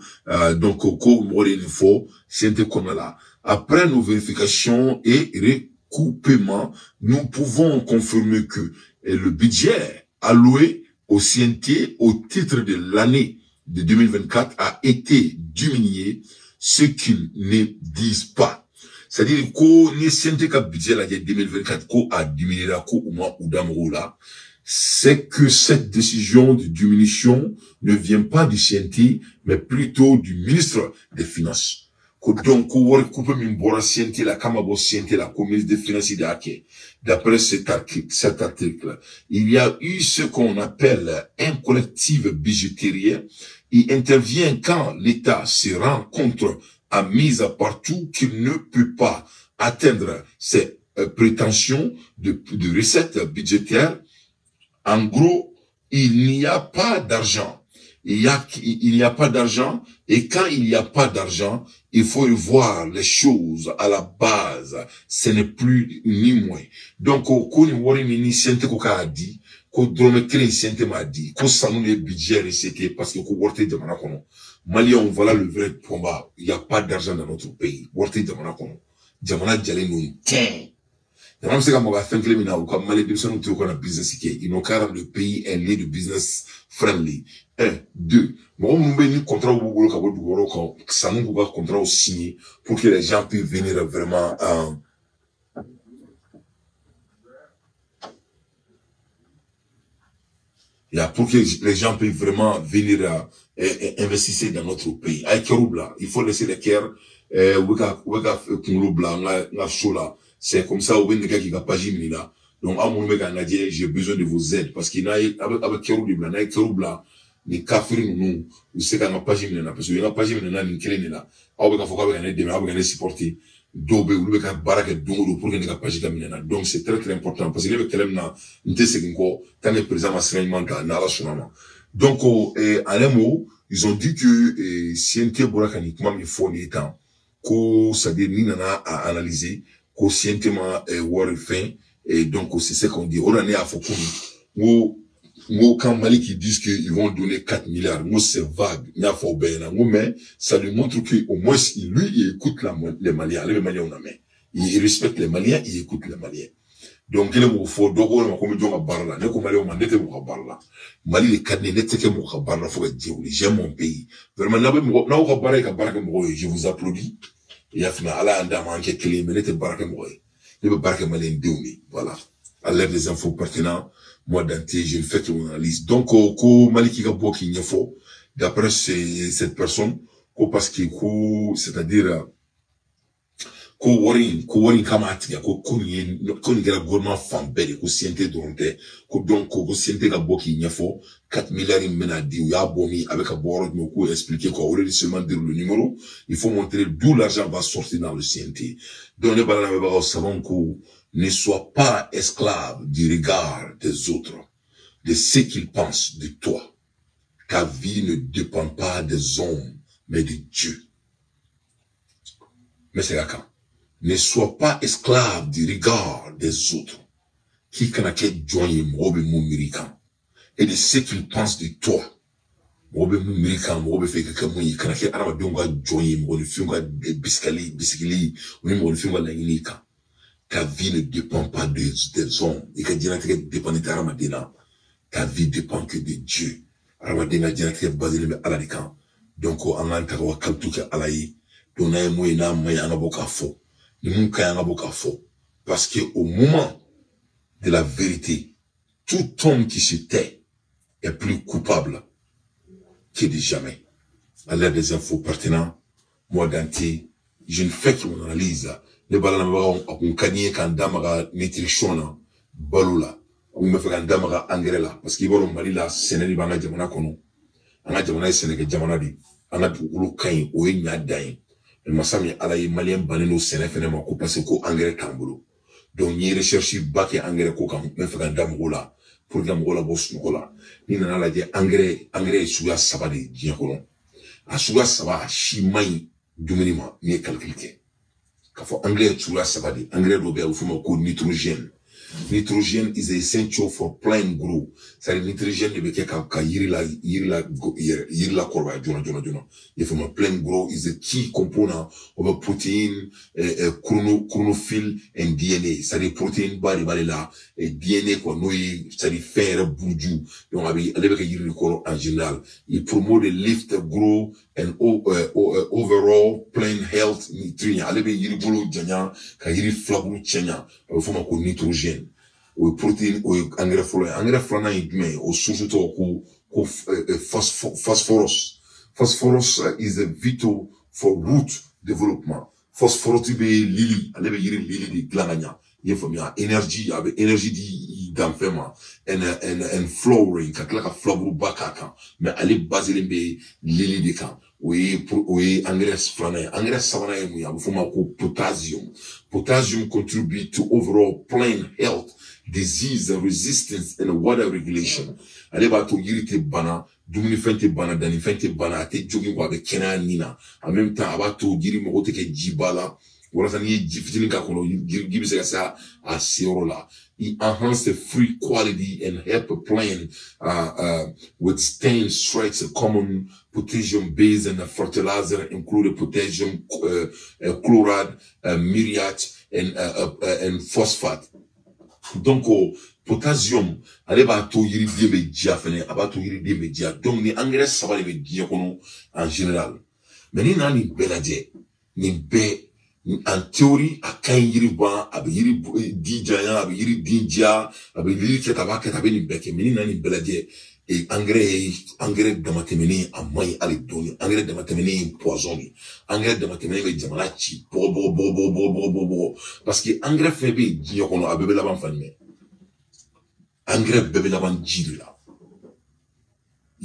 donc au info, CNT comme là. Après nos vérifications et recoupements, nous pouvons confirmer que le budget alloué au CNT au titre de l'année de 2024 a été diminué, ce qu'ils ne disent pas. C'est-à-dire que ni CNT ka budget la 2024 ko a diminué la ko au moins ou là, c'est que cette décision de diminution ne vient pas du CNT, mais plutôt du ministre des Finances. Donc, ko coupe min bɔra CNT la kama bɔ CNT la ko ministre des Finances de kɛ. D'après cet article, il y a eu ce qu'on appelle un collectif budgétaire. Il intervient quand l'État se rend compte à mise partout qu'il ne peut pas atteindre ses prétentions de recettes budgétaires. En gros, il n'y a pas d'argent. Il n'y a pas d'argent, et quand il n'y a pas d'argent, il faut revoir les choses à la base. Ce n'est plus ni moins. Donc, ko ni wari min ni CNT ko k'a di, ko dɔrɔmɛ kelen CNT m'a di, ko sanu de budget recetté parce que ko wari tɛ jamana kɔnɔ. Maliens, voilà le vrai combat. Il n'y a pas d'argent dans notre pays. Wari tɛ jamana kɔnɔ. Jamana jalen don tiɲɛ. Jamana bɛ se ka mɔgɔ fɛn kelen min na, u ka Mali denmisɛnninw to u kana business kɛ. Ils n'ont qu'à rendre le pays un lieu de business friendly. 1, 2, mɔgɔ minnu bɛ ni contrat b'u bolo ka bɔ dugu wɛrɛw kan, sanu k'u ka contrat signer pour que les gens puissent venir vraiment pour que les gens puissent vraiment venir investir dans notre pays. Ay kɛr'u bila, il faut laisser les cœurs, u bɛ ka kunkolo bila n ka so la. C'est comme ça, u bɛ nɛgɛ k'i ka page minɛ la. Donc, aw minnu bɛ k'a lajɛ, j'ai besoin de vos aides parce que n'a ye a bɛ kɛr'u de bila, n'a ye kɛr'u bila, nin kafiri ninnu u bɛ se k'an ka page minɛ na parce que u ye n ka page minɛ na nin kelen de la. Aw bɛ k'a fɔ k'aw bɛ ka ne dɛmɛ, aw bɛ ka ne supporter. Dɔw bɛ yen, olu bɛ ka baara kɛ don o don pour que ne ka page ka minɛ na. Donc, c'est très très important parce que ne bɛ kɛlɛ min na, n tɛ segin kɔ tant que président ma sira ɲuman ta n'Ala sɔnna ma. Donc, en un mot, ils ont dit que CNT bɔra ka nin kuma min fɔ nin ye tan, ko c'est-à-dire ni nana a analyser, ko CNT ma wari fɛn, et donc c'est ce qu'on dit. O de la ne y'a fɔ kunun, n ko quand Mali qui disent qu'ils vont donner 4 milliards, n ko c'est vague, n y'a fɔ o bɛɛ ɲɛna, n ko mais ça lui montre que au moins lui il écoute les Maliens, ale bɛ Maliens lamɛn, il respecte les Maliens, il écoute les Maliens. Donc kelen m'o fɔ, dɔ ko ne ma ko n bɛ jɔn ka baara la, ne ko Maliens ma ne tɛ mɔgɔ ka baara la, Mali de ka di ne ye, ne tɛ kɛ mɔgɔ ka baara la fo ka diɲɛ wuli, j'aime mon pays. Vraiment n'aw bɛ mɔgɔ n'aw ka baara ye ka baara kɛ mɔgɔw ye, je vous applaudis. I y'a faamuya, Ala y'an d'a ma an kɛ kelen ye, mais ne tɛ baara kɛ mɔgɔ ye, ne bɛ baara kɛ Malien denw de ye. Voilà. À l'heure des infos pertinentes, moi Dante, je ne fais que mon analyse. Donc ko Mali k'i ka bɔ k'i ɲɛfɔ, d'après cette personne, ko parce que ko c'est-à-dire ko wari in kama a tigɛ, ko nin kɛra gouvernement fan bɛɛ de, ko CNT dɔrɔn tɛ, ko donc ko CNT ka bɔ k'i ɲɛfɔ 4 milliards in bɛna di, u y'a bɔ min, a bɛ ka bɔ yɔrɔ jumɛn, k'o expliquer quoi. Au lieu de seulement dire le numéro, il faut montrer d'où l'argent va sortir dans le CNT. Donc ne bala lamɛnbagaw savons ko ne sois pas esclave du regard des autres, de ce qu'ils pensent de toi. Ta vie ne dépend pas des hommes, mais de Dieu. Mais c'est la quand. Ne sois pas esclave du regard des autres. Qui kanake jɔn ye mɔgɔw bɛ mun miiri kan, et de ce qu'ils pensent de toi. Mɔgɔw bɛ mun miiri kan, mɔgɔw bɛ fɛ ka kɛ mun ye, kana kɛ hadamadenw ka jɔn ye, mɔgɔninfinw ka bisigili, o ni mɔgɔninfinw ka laɲini kan. Ta vie ne dépend pas des hommes. I ka diɲɛlatigɛ dépend tɛ hadamaden na. Ta vie dépend que de Dieu. Hadamaden ka diɲɛlatigɛ baselen bɛ Ala de kan. Donc an k'an ta ka kalitu kɛ Ala ye. Donc n'a ye mun ye n'a ma ɲi, an ka bɔ k'a fɔ. Ni mun ka ɲi, an ka bɔ k'a fɔ. Parce que au moment de la vérité, tout homme qui se tait est plus coupable que de jamais. À l'heure des infos pertinentes, moi Dante, je ne fais que mon analyse. Ne bala lamɛnbagaw, a kun ka di n ye k'an da maga nutrition na, balo la, a kun bɛ fɛ k'an da maga engrais la, parce que i b'a dɔn Mali la sɛnɛ de b'an ka jamana kɔnɔ. An ka jamana ye sɛnɛkɛ jamana de ye, an ka dugukolo ka ɲi, o ye ɲa dan ye. Mais masa min Ala ye, Malien bannen don sɛnɛ fɛnɛ ma ko parce que ko engrais t'an bolo. Donc n ye recherche ba kɛ engrais ko kan, n bɛ fɛ ka n da mɔgɔw la pour que ka mɔgɔw labɔ sunɔgɔ la. N'i nana lajɛ, engrais ye suguya 3 de ye diɲɛ kɔnɔ. A suguya 3 a si man ɲi dumuni ma n'i ye calcul kɛ. K'a fɔ engrais ye suguya 3 de ye. Engrais dɔ bɛ yen a bɛ f'o ma ko nitrogène. Nitrogen is essential for plant growth. C'est-à-dire nitrogène de bɛ kɛ ka yiri la yiri la yiri la kɔrɔbaya joona joona joona. I faamu? Plant growth is a key component of a protein, chlorophyll and DNA. C'est-à-dire protéine ba de b'ale la, DNA quoi, n'o ye, c'est-à-dire fɛn yɛrɛ buruju. Donc a bɛ ale bɛ kɛ yiri de kɔrɔ en général. Il promote the leaf growth and overall plant health nutrient. Ale bɛ yiri bolo janya ka yiri filaburu cɛɲa. A bɛ f'o ma ko nitrogène. O ye protéine, o ye engrais fɔlɔ ye. Engrais filanan ye jumɛn ye? O source tɔgɔ ko phosphorus. Phosphorus is a vital for root development. Phosphorus bɛ lili, ale bɛ yiri lili de dilan ka ɲa. I ye faamuya? Énergie, a bɛ énergie di danfɛn ma and flowering, ka tila ka filaburuba k'a kan, mais ale baselen bɛ lili de kan. O ye engrais filanan ye. Engrais sabanan ye mun ye? A bɛ f'o ma ko potassium. Potassium contribute to overall plant health, disease resistance and water regulation. Ale b'a to yiri tɛ bana, dumunifɛn tɛ bana, dannifɛn tɛ bana, a tɛ jogin, a bɛ kɛnɛya nin na. En même temps, a b'a to yiri mago tɛ kɛ jiba la, walasa n'i ye ji fitinin k'a kɔnɔ, ji bɛ se ka se a seyɔrɔ la. It enhance the fruit quality and help plant withstand stress. Common potassium based and fertilizer include potassium chloride, muriate and phosphate. Donc potassium, ale b'a to yiriden bɛ diya fɛnɛ, a b'a to yiriden bɛ diya. Donc ni engrais saba de bɛ diɲɛ kɔnɔ en général. Mais ni nana nin bɛɛ lajɛ, nin bɛɛ en théorie a ka ɲi yiri ban, a bɛ yiri di janya, a bɛ yiri den diya, a bɛ yiri kɛ tan, a b'a kɛ tan, a bɛ nin bɛɛ kɛ. Mais ni nana nin bɛɛ lajɛ, engrais ye engrais damatɛmɛnen, a man ɲi hali dɔɔni. Engrais damatɛmɛnen ye poison de ye. Engrais damatɛmɛnen bɛ jamana ci bɔgɔ bɔgɔ bɔgɔ bɔgɔ bɔgɔ bɔgɔ bɔgɔ, parce que engrais fɛn bɛ yen diɲɛ kɔnɔ, a bɛɛ bɛ laban fan jumɛn? Engrais bɛɛ bɛ laban ji de la.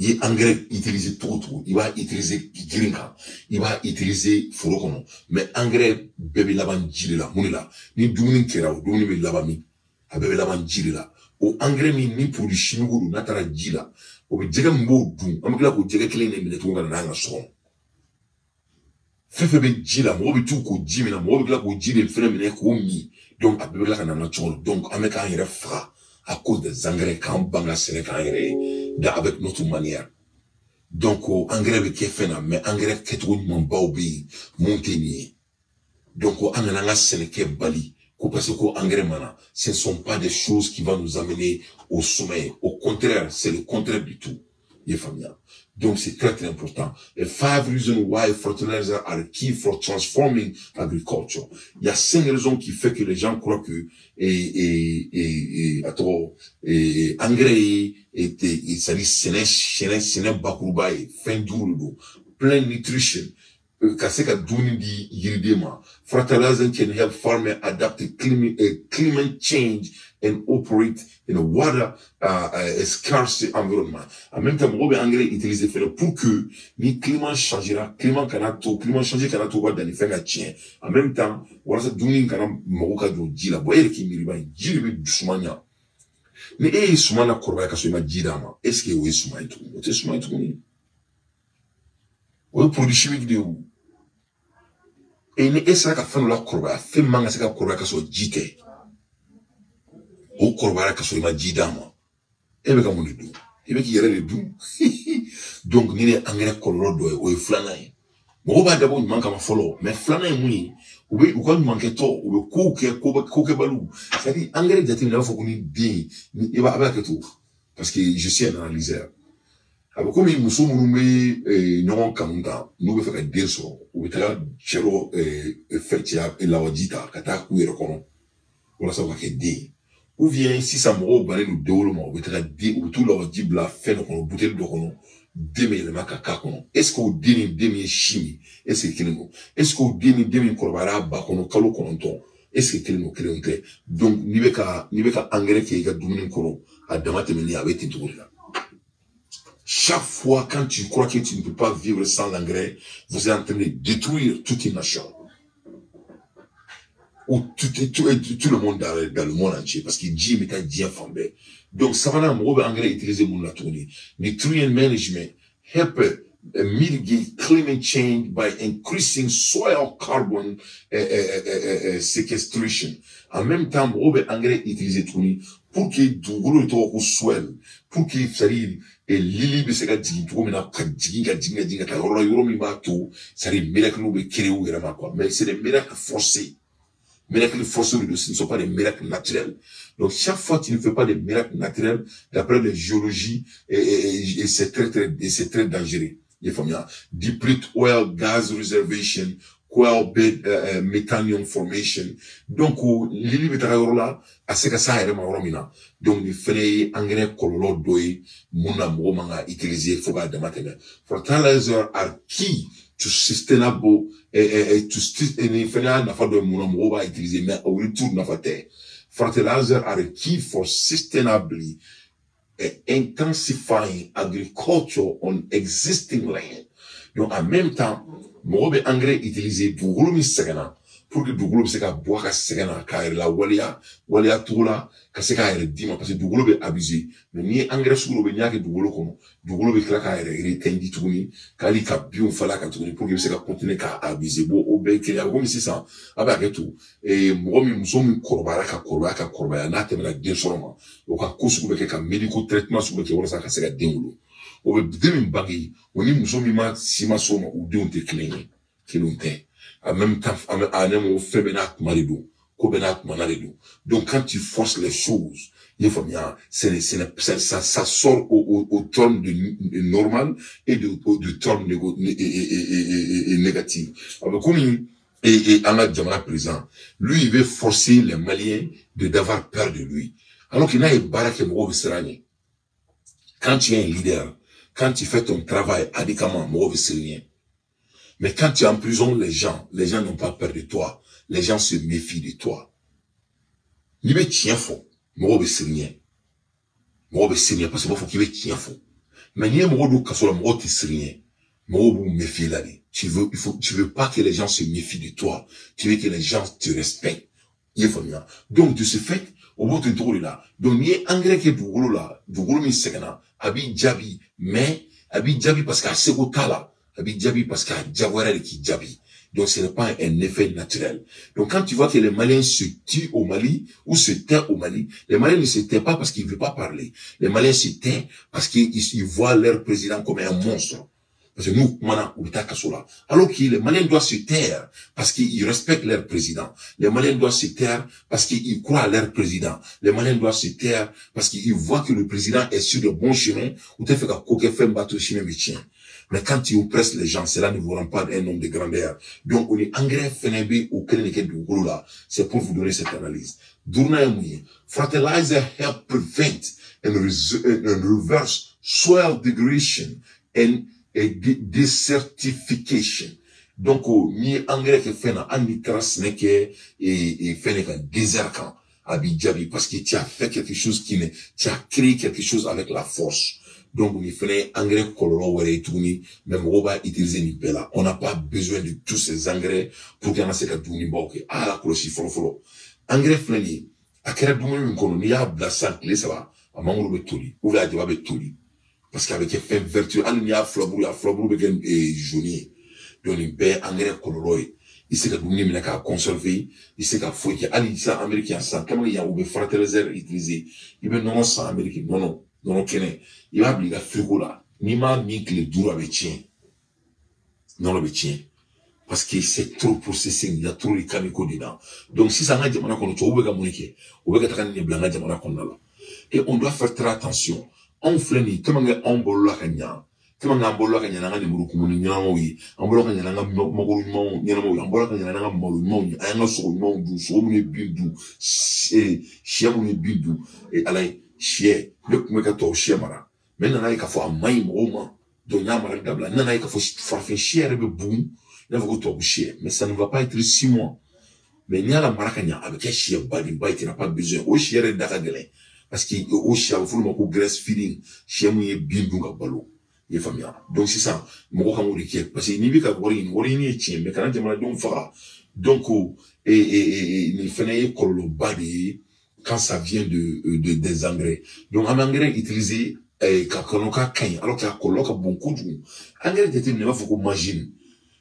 I ye engrais utiliser cogo o cogo, i b'a utiliser girin kan, i b'a utiliser foro kɔnɔ, mais engrais bɛɛ bɛ laban ji de la. Mun de la? Ni dumuni kɛra, o dumuni bɛ laban min? A bɛɛ bɛ laban ji de la. O engrais min ni produit chimique don, n'a taara ji la, o bɛ jɛgɛ min b'o dun, an bɛ tila k'o jɛgɛ kelen de minɛ tuguni ka na n'an ka so kɔnɔ. Fɛn fɛn bɛ ji la, mɔgɔ bɛ t'u ko ji min na, mɔgɔ bɛ tila k'o ji de fɛnɛ minɛ k'o min. Donc a bɛɛ bɛ tila ka na an ka so kɔnɔ. Donc an bɛ k'an yɛrɛ faga à cause des engrais, k'an ban ka sɛnɛ k'an yɛrɛ ye avec notre manière. Donc engrais bɛ kɛ fɛn na, mais engrais kɛcogo ɲumanbaw bɛ yen mun tɛ nin ye. Donc an kana an ka sɛnɛ kɛ bali ko parce que ko engrais mana. Ce ne sont pas des choses qui vont nous amener au sommet. Au contraire, c'est le contraire du tout. I ye faamuya? Donc c'est très très important. The five reasons why fertilizers are key for transforming agriculture. Il y a cinq raisons qui fait que les gens croient que et attends, et engrais et c'est-à-dire sɛnɛ sɛnɛ sɛnɛ bakuruba ye fɛn duuru don. Plant nutrition, ka se ka dumuni di yiriden ma. Fertilizer can help farmer adapt to climate change and operate in a water scarce environment. En même temps, mɔgɔw bɛ engrais utiliser fɛnɛ pour que ni climat changera, climat kana to, climat changer kana to u ka dannifɛn ka tiɲɛ. En même temps, walasa dumuni kana mago ka jɔ ji la. Bon, e yɛrɛ k'i miiri ban, ji de bɛ suman ɲa. Ni e ye suman na kɔrɔbaya ka sɔrɔ i ma ji d'a ma, est ce que o ye suman ye tuguni? O tɛ suman ye tuguni. O ye produit chimique de ye o. E ni e sera ka fɛn dɔ la kɔrɔbaya, fɛn min man ka se ka kɔrɔbaya ka sɔrɔ ji tɛ, o kɔrɔbayara ka sɔrɔ i ma ji d'a ma, e bɛ ka mun de dun? I bɛ k'i yɛrɛ de dun. Donc ni ne ye engrais kɔlɔlɔ dɔ ye, o ye filanan ye. Mɔgɔw b'a dabɔ ɲuman kama fɔlɔ, mais filanan ye mun ye? U bɛ u ka ɲumankɛtɔ, u bɛ kow kɛ kokɛbaliw. C'est à dire engrais jateminɛ, a b'a fɔ ko ni den ni i b'a a b'a kɛ to, parce que je suis un analyseur. A bɛ komi muso minnu bɛ ɲɔgɔn kanu ta, n'u bɛ fɛ ka den sɔrɔ, u bɛ taga cɛ dɔ fɛn cɛya lawaji ta ka taa k'u yɛrɛ kɔnɔ walasa u ka kɛ den ye. Ou bien sisan mɔgɔw bannen don denwolo ma, u bɛ taga den, u bɛ t'u lawaji bila fɛn dɔ kɔnɔ, buteli dɔ kɔnɔ, den bɛ yɛlɛma ka k'a kɔnɔ. Est ce que o den ni den min ye si min, est ce que kelen don? Est ce que o den ni den min kɔrɔbayara a ba kɔnɔ kalo 9, est ce que kelen don? Kelen tɛ. Donc n'i bɛ ka engrais kɛ i ka dumuni kɔrɔ a dama tɛmɛnen, a bɛ ten cogo de la. Chaque fois quand tu crois que tu ne peux pas vivre sans l'engrais, vous êtes en train de détruire toute une nation ou tout le monde dans le monde entier, parce que ji bɛ taa diɲɛ fan bɛɛ. Donc sabanan, mɔgɔw bɛ engrais utiliser mun na tuguni? Nutrient management help mitigate climate change by increasing soil carbon sequestration. En même temps, mɔgɔw bɛ engrais utiliser tuguni pour que dugukolo tɔgɔ ko soil, pour que, c'est-à-dire, lili bɛ se ka jigin cogo min na, ka jigin, ka jigin, ka jigin ka taa yɔrɔ la, yɔrɔ min b'a to, c'est-à-dire, miracle bɛ créer u yɛrɛ ma, quoi. Mais c'est des miracles forcés. Miracles forcés, ce ne sont pas des miracles naturels. Donc, chaque fois que tu ne fais pas des miracles naturels, d'après les géologies, et c'est très, très, c'est très dangereux. Il faut bien. Deplete oil gas reservation, coal bed methanium formation. Donc, lili bɛ taga yɔrɔ la, a se ka s'a yɛrɛ ma yɔrɔ min na. Donc, nin fɛnɛ ye engrais kɔlɔlɔ dɔ ye mun na mɔgɔ man ka utiliser fo k'a dama tɛmɛ. Fertilizer are key to sustainable, to nin fɛnɛ y'a nafa dɔ ye mun na mɔgɔw b'a utiliser, mais o retour nafa tɛ. Fertilizer are key for sustainably intensifying agriculture on existing land. Donc, en même temps, mɔgɔ bɛ engrais utiliser dugukolo min sɛgɛnna, pour que dugukolo bɛ se ka bɔ a ka sɛgɛn na k'a yɛrɛ la waleya waleya cogo la ka se k'a yɛrɛ d'i ma, parce que dugukolo bɛ abuser. Mais n'i ye engrais sugu dɔ bɛ, n'i y'a kɛ dugukolo kɔnɔ, dugukolo bɛ tila k'a yɛrɛ retɛndi tuguni, k'ale ka binw falen a kan tuguni, pour que i bɛ se ka continuer k'a abuser. Bon, o bɛɛ ye kelen ye. A bɛ komi sisan, a bɛ hakɛ to, mɔgɔ min, muso min kɔrɔbayara ka kɔrɔbaya ka kɔrɔbaya, n'a tɛmɛna den sɔrɔ ma, o ka ko sugu bɛ kɛ, ka médical traitement sugu bɛ kɛ walasa ka se ka den wolo. O bɛ den min bange, o ni muso min ma si ma s'o ma, u denw tɛ kelen ye, kelenw tɛ. En même temps, en un mot, fɛn bɛɛ n'a kuma de don, ko bɛɛ n'a kumana de don. Donc, quand tu forces les choses, i y'a faamuya, c'est ça, ça sort au terme de normal et de terme négatif. A bɛ komi et an ka jamana président, lui, il veut forcer les Maliens de d'avoir peur de lui, alors qu'il n'a ye baara kɛ, mɔgɔw bɛ siran ɲɛ. Quand tu es un leader, quand tu fais ton travail adéquatement, mɔgɔw bɛ siran ɲɛ. Mais quand tu emprisonnes les gens n'ont pas peur de toi. Les gens se méfient de toi. N'i bɛ tiɲɛ fɔ, mɔgɔw bɛ siran ɲɛ. Mɔgɔw bɛ siran ɲɛ parce que u b'a fɔ k'i bɛ tiɲɛ fɔ. Mais n'i ye mɔgɔw don kaso la, mɔgɔw tɛ siran ɲɛ. Mɔgɔw b'u méfier la de. Tu veux pas que les gens se méfient de toi. Tu veux que les gens te respectent. I ye faamuya. Donc, de ce fait, o b'o ten cogo de la. Donc, n'i ye engrais kɛ dugukolo la, dugukolo min sɛgɛnna, a b'i jaabi, mais a b'i jaabi parce que a seko t'a la. A b'i jaabi parce que a jagoyara de k'i jaabi. Donc, ce n'est pas un effet naturel. Donc, quand tu vois que les Maliens se tuent au Mali ou se taisent au Mali, les Maliens ne se taisent pas parce qu'ils ne veulent pas parler. Les Maliens se taisent parce qu'ils voient leur président comme un monstre. Parce que nous, mana, u bɛ taa kaso la. Alors que les Maliens doivent se taire parce qu'ils respectent leur président. Les Maliens doivent se taire parce qu'ils croient à leur président. Les Maliens doivent se taire parce qu'ils voient que le président est sur le bon chemin ou t'as fait qu'à coquer fait un bateau chemin tien. Mais quand tu oppresses les gens, cela ne vous rend pas un homme de grandeur. Donc, on est engrais fɛnɛ bɛ o kelen de kɛ dugukolo la. C'est pour vous donner cette analyse. Duurunan ye mun ye? Fertilizer help prevent and reverse soil degradation and desertification. Donc, n'i ye engrais kɛ fɛn na, hali n'i taara sɛnɛ kɛ fɛn de kan, désert kan, a b'i jaabi parce que tu as fait quelque chose qui ne, tu as créé quelque chose avec la force. Donc, nin fɛnɛ ye engrais kɔlɔlɔ wɛrɛ ye tuguni, mais mɔgɔw b'a utiliser nin bɛɛ la. On n'a pas besoin de tous ces engrais pour que an ka se ka dumunibaw kɛ. A y'a kɔlɔsi fɔlɔ fɔlɔ. Engrais filɛ nin ye, a kɛra dumuni min kɔnɔ, n'i y'a bila sisan tile 3, a mangoro bɛ toli ou bien a jaba bɛ toli. Parce que a bɛ kɛ fɛn vertu, hali n'i y'a filaburu ye, a filaburu bɛ kɛ jaune ye. Donc, nin bɛɛ ye engrais kɔlɔlɔ ye. I se ka dumuni minɛ k'a conserver, i se ka foyi kɛ. Hali sisan Amérique yan sisan, tellement yan u bɛ fertilizer utiliser, i bɛ nɔnɔ san Amérique, nɔnɔ, nɔnɔ kɛnɛ, i b'a bila i ka frigo la, n'i m'a min tile 5, a bɛ tiɲɛ. Nɔnɔ bɛ tiɲɛ. Parce que c'est trop processé, il y a trop de chemicaux dedans. Donc sisan an ka jamana kɔnɔ, tubabuw bɛ ka mun de kɛ? U bɛ ka taga nin de bila an ka jamana kɔnɔna la. Et on doit faire très attention. Anw filɛ nin ye, tellement que anw balola ka ɲa, tellement que an balola ka ɲa n'an ka lemuru kumuni ɲɛnamaw ye, an balola ka ɲa n'an ka mangoro ɲumanw ɲɛnamaw ye, an balola ka ɲa n'an ka malo ɲumanw ye, an y'an ka sogo ɲumanw dun, sogo minnu ye bin dun, sɛ minnu ye bin dun, ala ye sɛ, ne tun bɛ ka tubabu sɛ mara, mais n nana ye k'a fɔ a man ɲi mɔgɔw ma, donc n y'a marali dabila. N nana ye k'a fɔ farafin sɛ yɛrɛ bɛ bugun i n'a fɔ ko tubabu sɛ, mais ça ne va pas être 6 mois. Mais n'i y'a la mara ka ɲa, a bɛ kɛ sɛ badenba ye, tu n'as pas besoin. O sɛ yɛrɛ da ka gɛlɛn. Parce que o sɛ, a bɛ f'olu ma ko grass feeding, sɛ mun ye bin dun ka balo. I ye faamuya. Donc sisan mɔgɔ kan k'o de kɛ, parce que n'i bɛ ka wari ɲini, wari ɲini ye tiɲɛ, mais kana jamanadenw faga. Donc nin fɛnɛ ye kɔlɔlɔba de ye quand ça vient de des engrais. Donc an bɛ engrais utiliser Ka kɔnɔ k'a ka ɲi alors que a kɔlɔlɔ ka bon kojugu. Engrais jateminɛ, i b'a fɔ ko machine,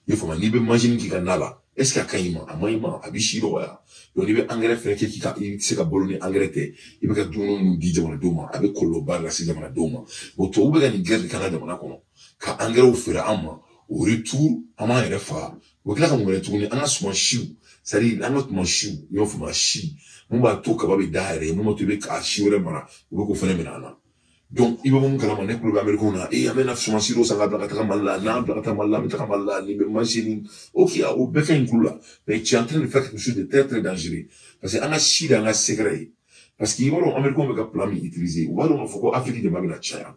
i y'a faamu, n'i bɛ machine k'i ka na la, est ce que a ka ɲi ma? A man ɲi ma, a bɛ si dɔgɔya. Donc n'i bɛ engrais fɛnɛ kɛ k'i ka, i tɛ se ka balo ni engrais tɛ, i bɛ ka dumuni minnu di jamanadenw ma, a bɛ kɔlɔlɔba lase jamanadenw ma. Bon, tubabu bɛ ka nin guerre de k'an ka jamana kɔnɔ, ka engrais feere an ma, au retour an b'an yɛrɛ faga. U bɛ tila ka mun wɛrɛ tuguni? An ka suman siw, c'est à dire an ka tuma siw, i y'a faamu, si mun b'a to kaba bɛ da yɛrɛ ye, mun b'a to i bɛ a si wɛrɛ mara, u bɛ k'o fɛnɛ minɛ an na. Donc i bɛ mun kalama, ne kulo bɛ américain na, e an bɛna sumansi dɔ san ka bila ka taga Mali la, n'an bila ka taa Mali la, an bɛ taga Mali la, nin bɛ mansin, ok, o bɛɛ ka ɲi kulo la, mais tu es en train de faire quelque chose de très très dangereux, parce que an ka si de y'an ka secret ye. Parce que i b'a dɔn, américain bɛ ka plan min utiliser, u b'a dɔn k'a fɔ ko Afrique de bɛna caya.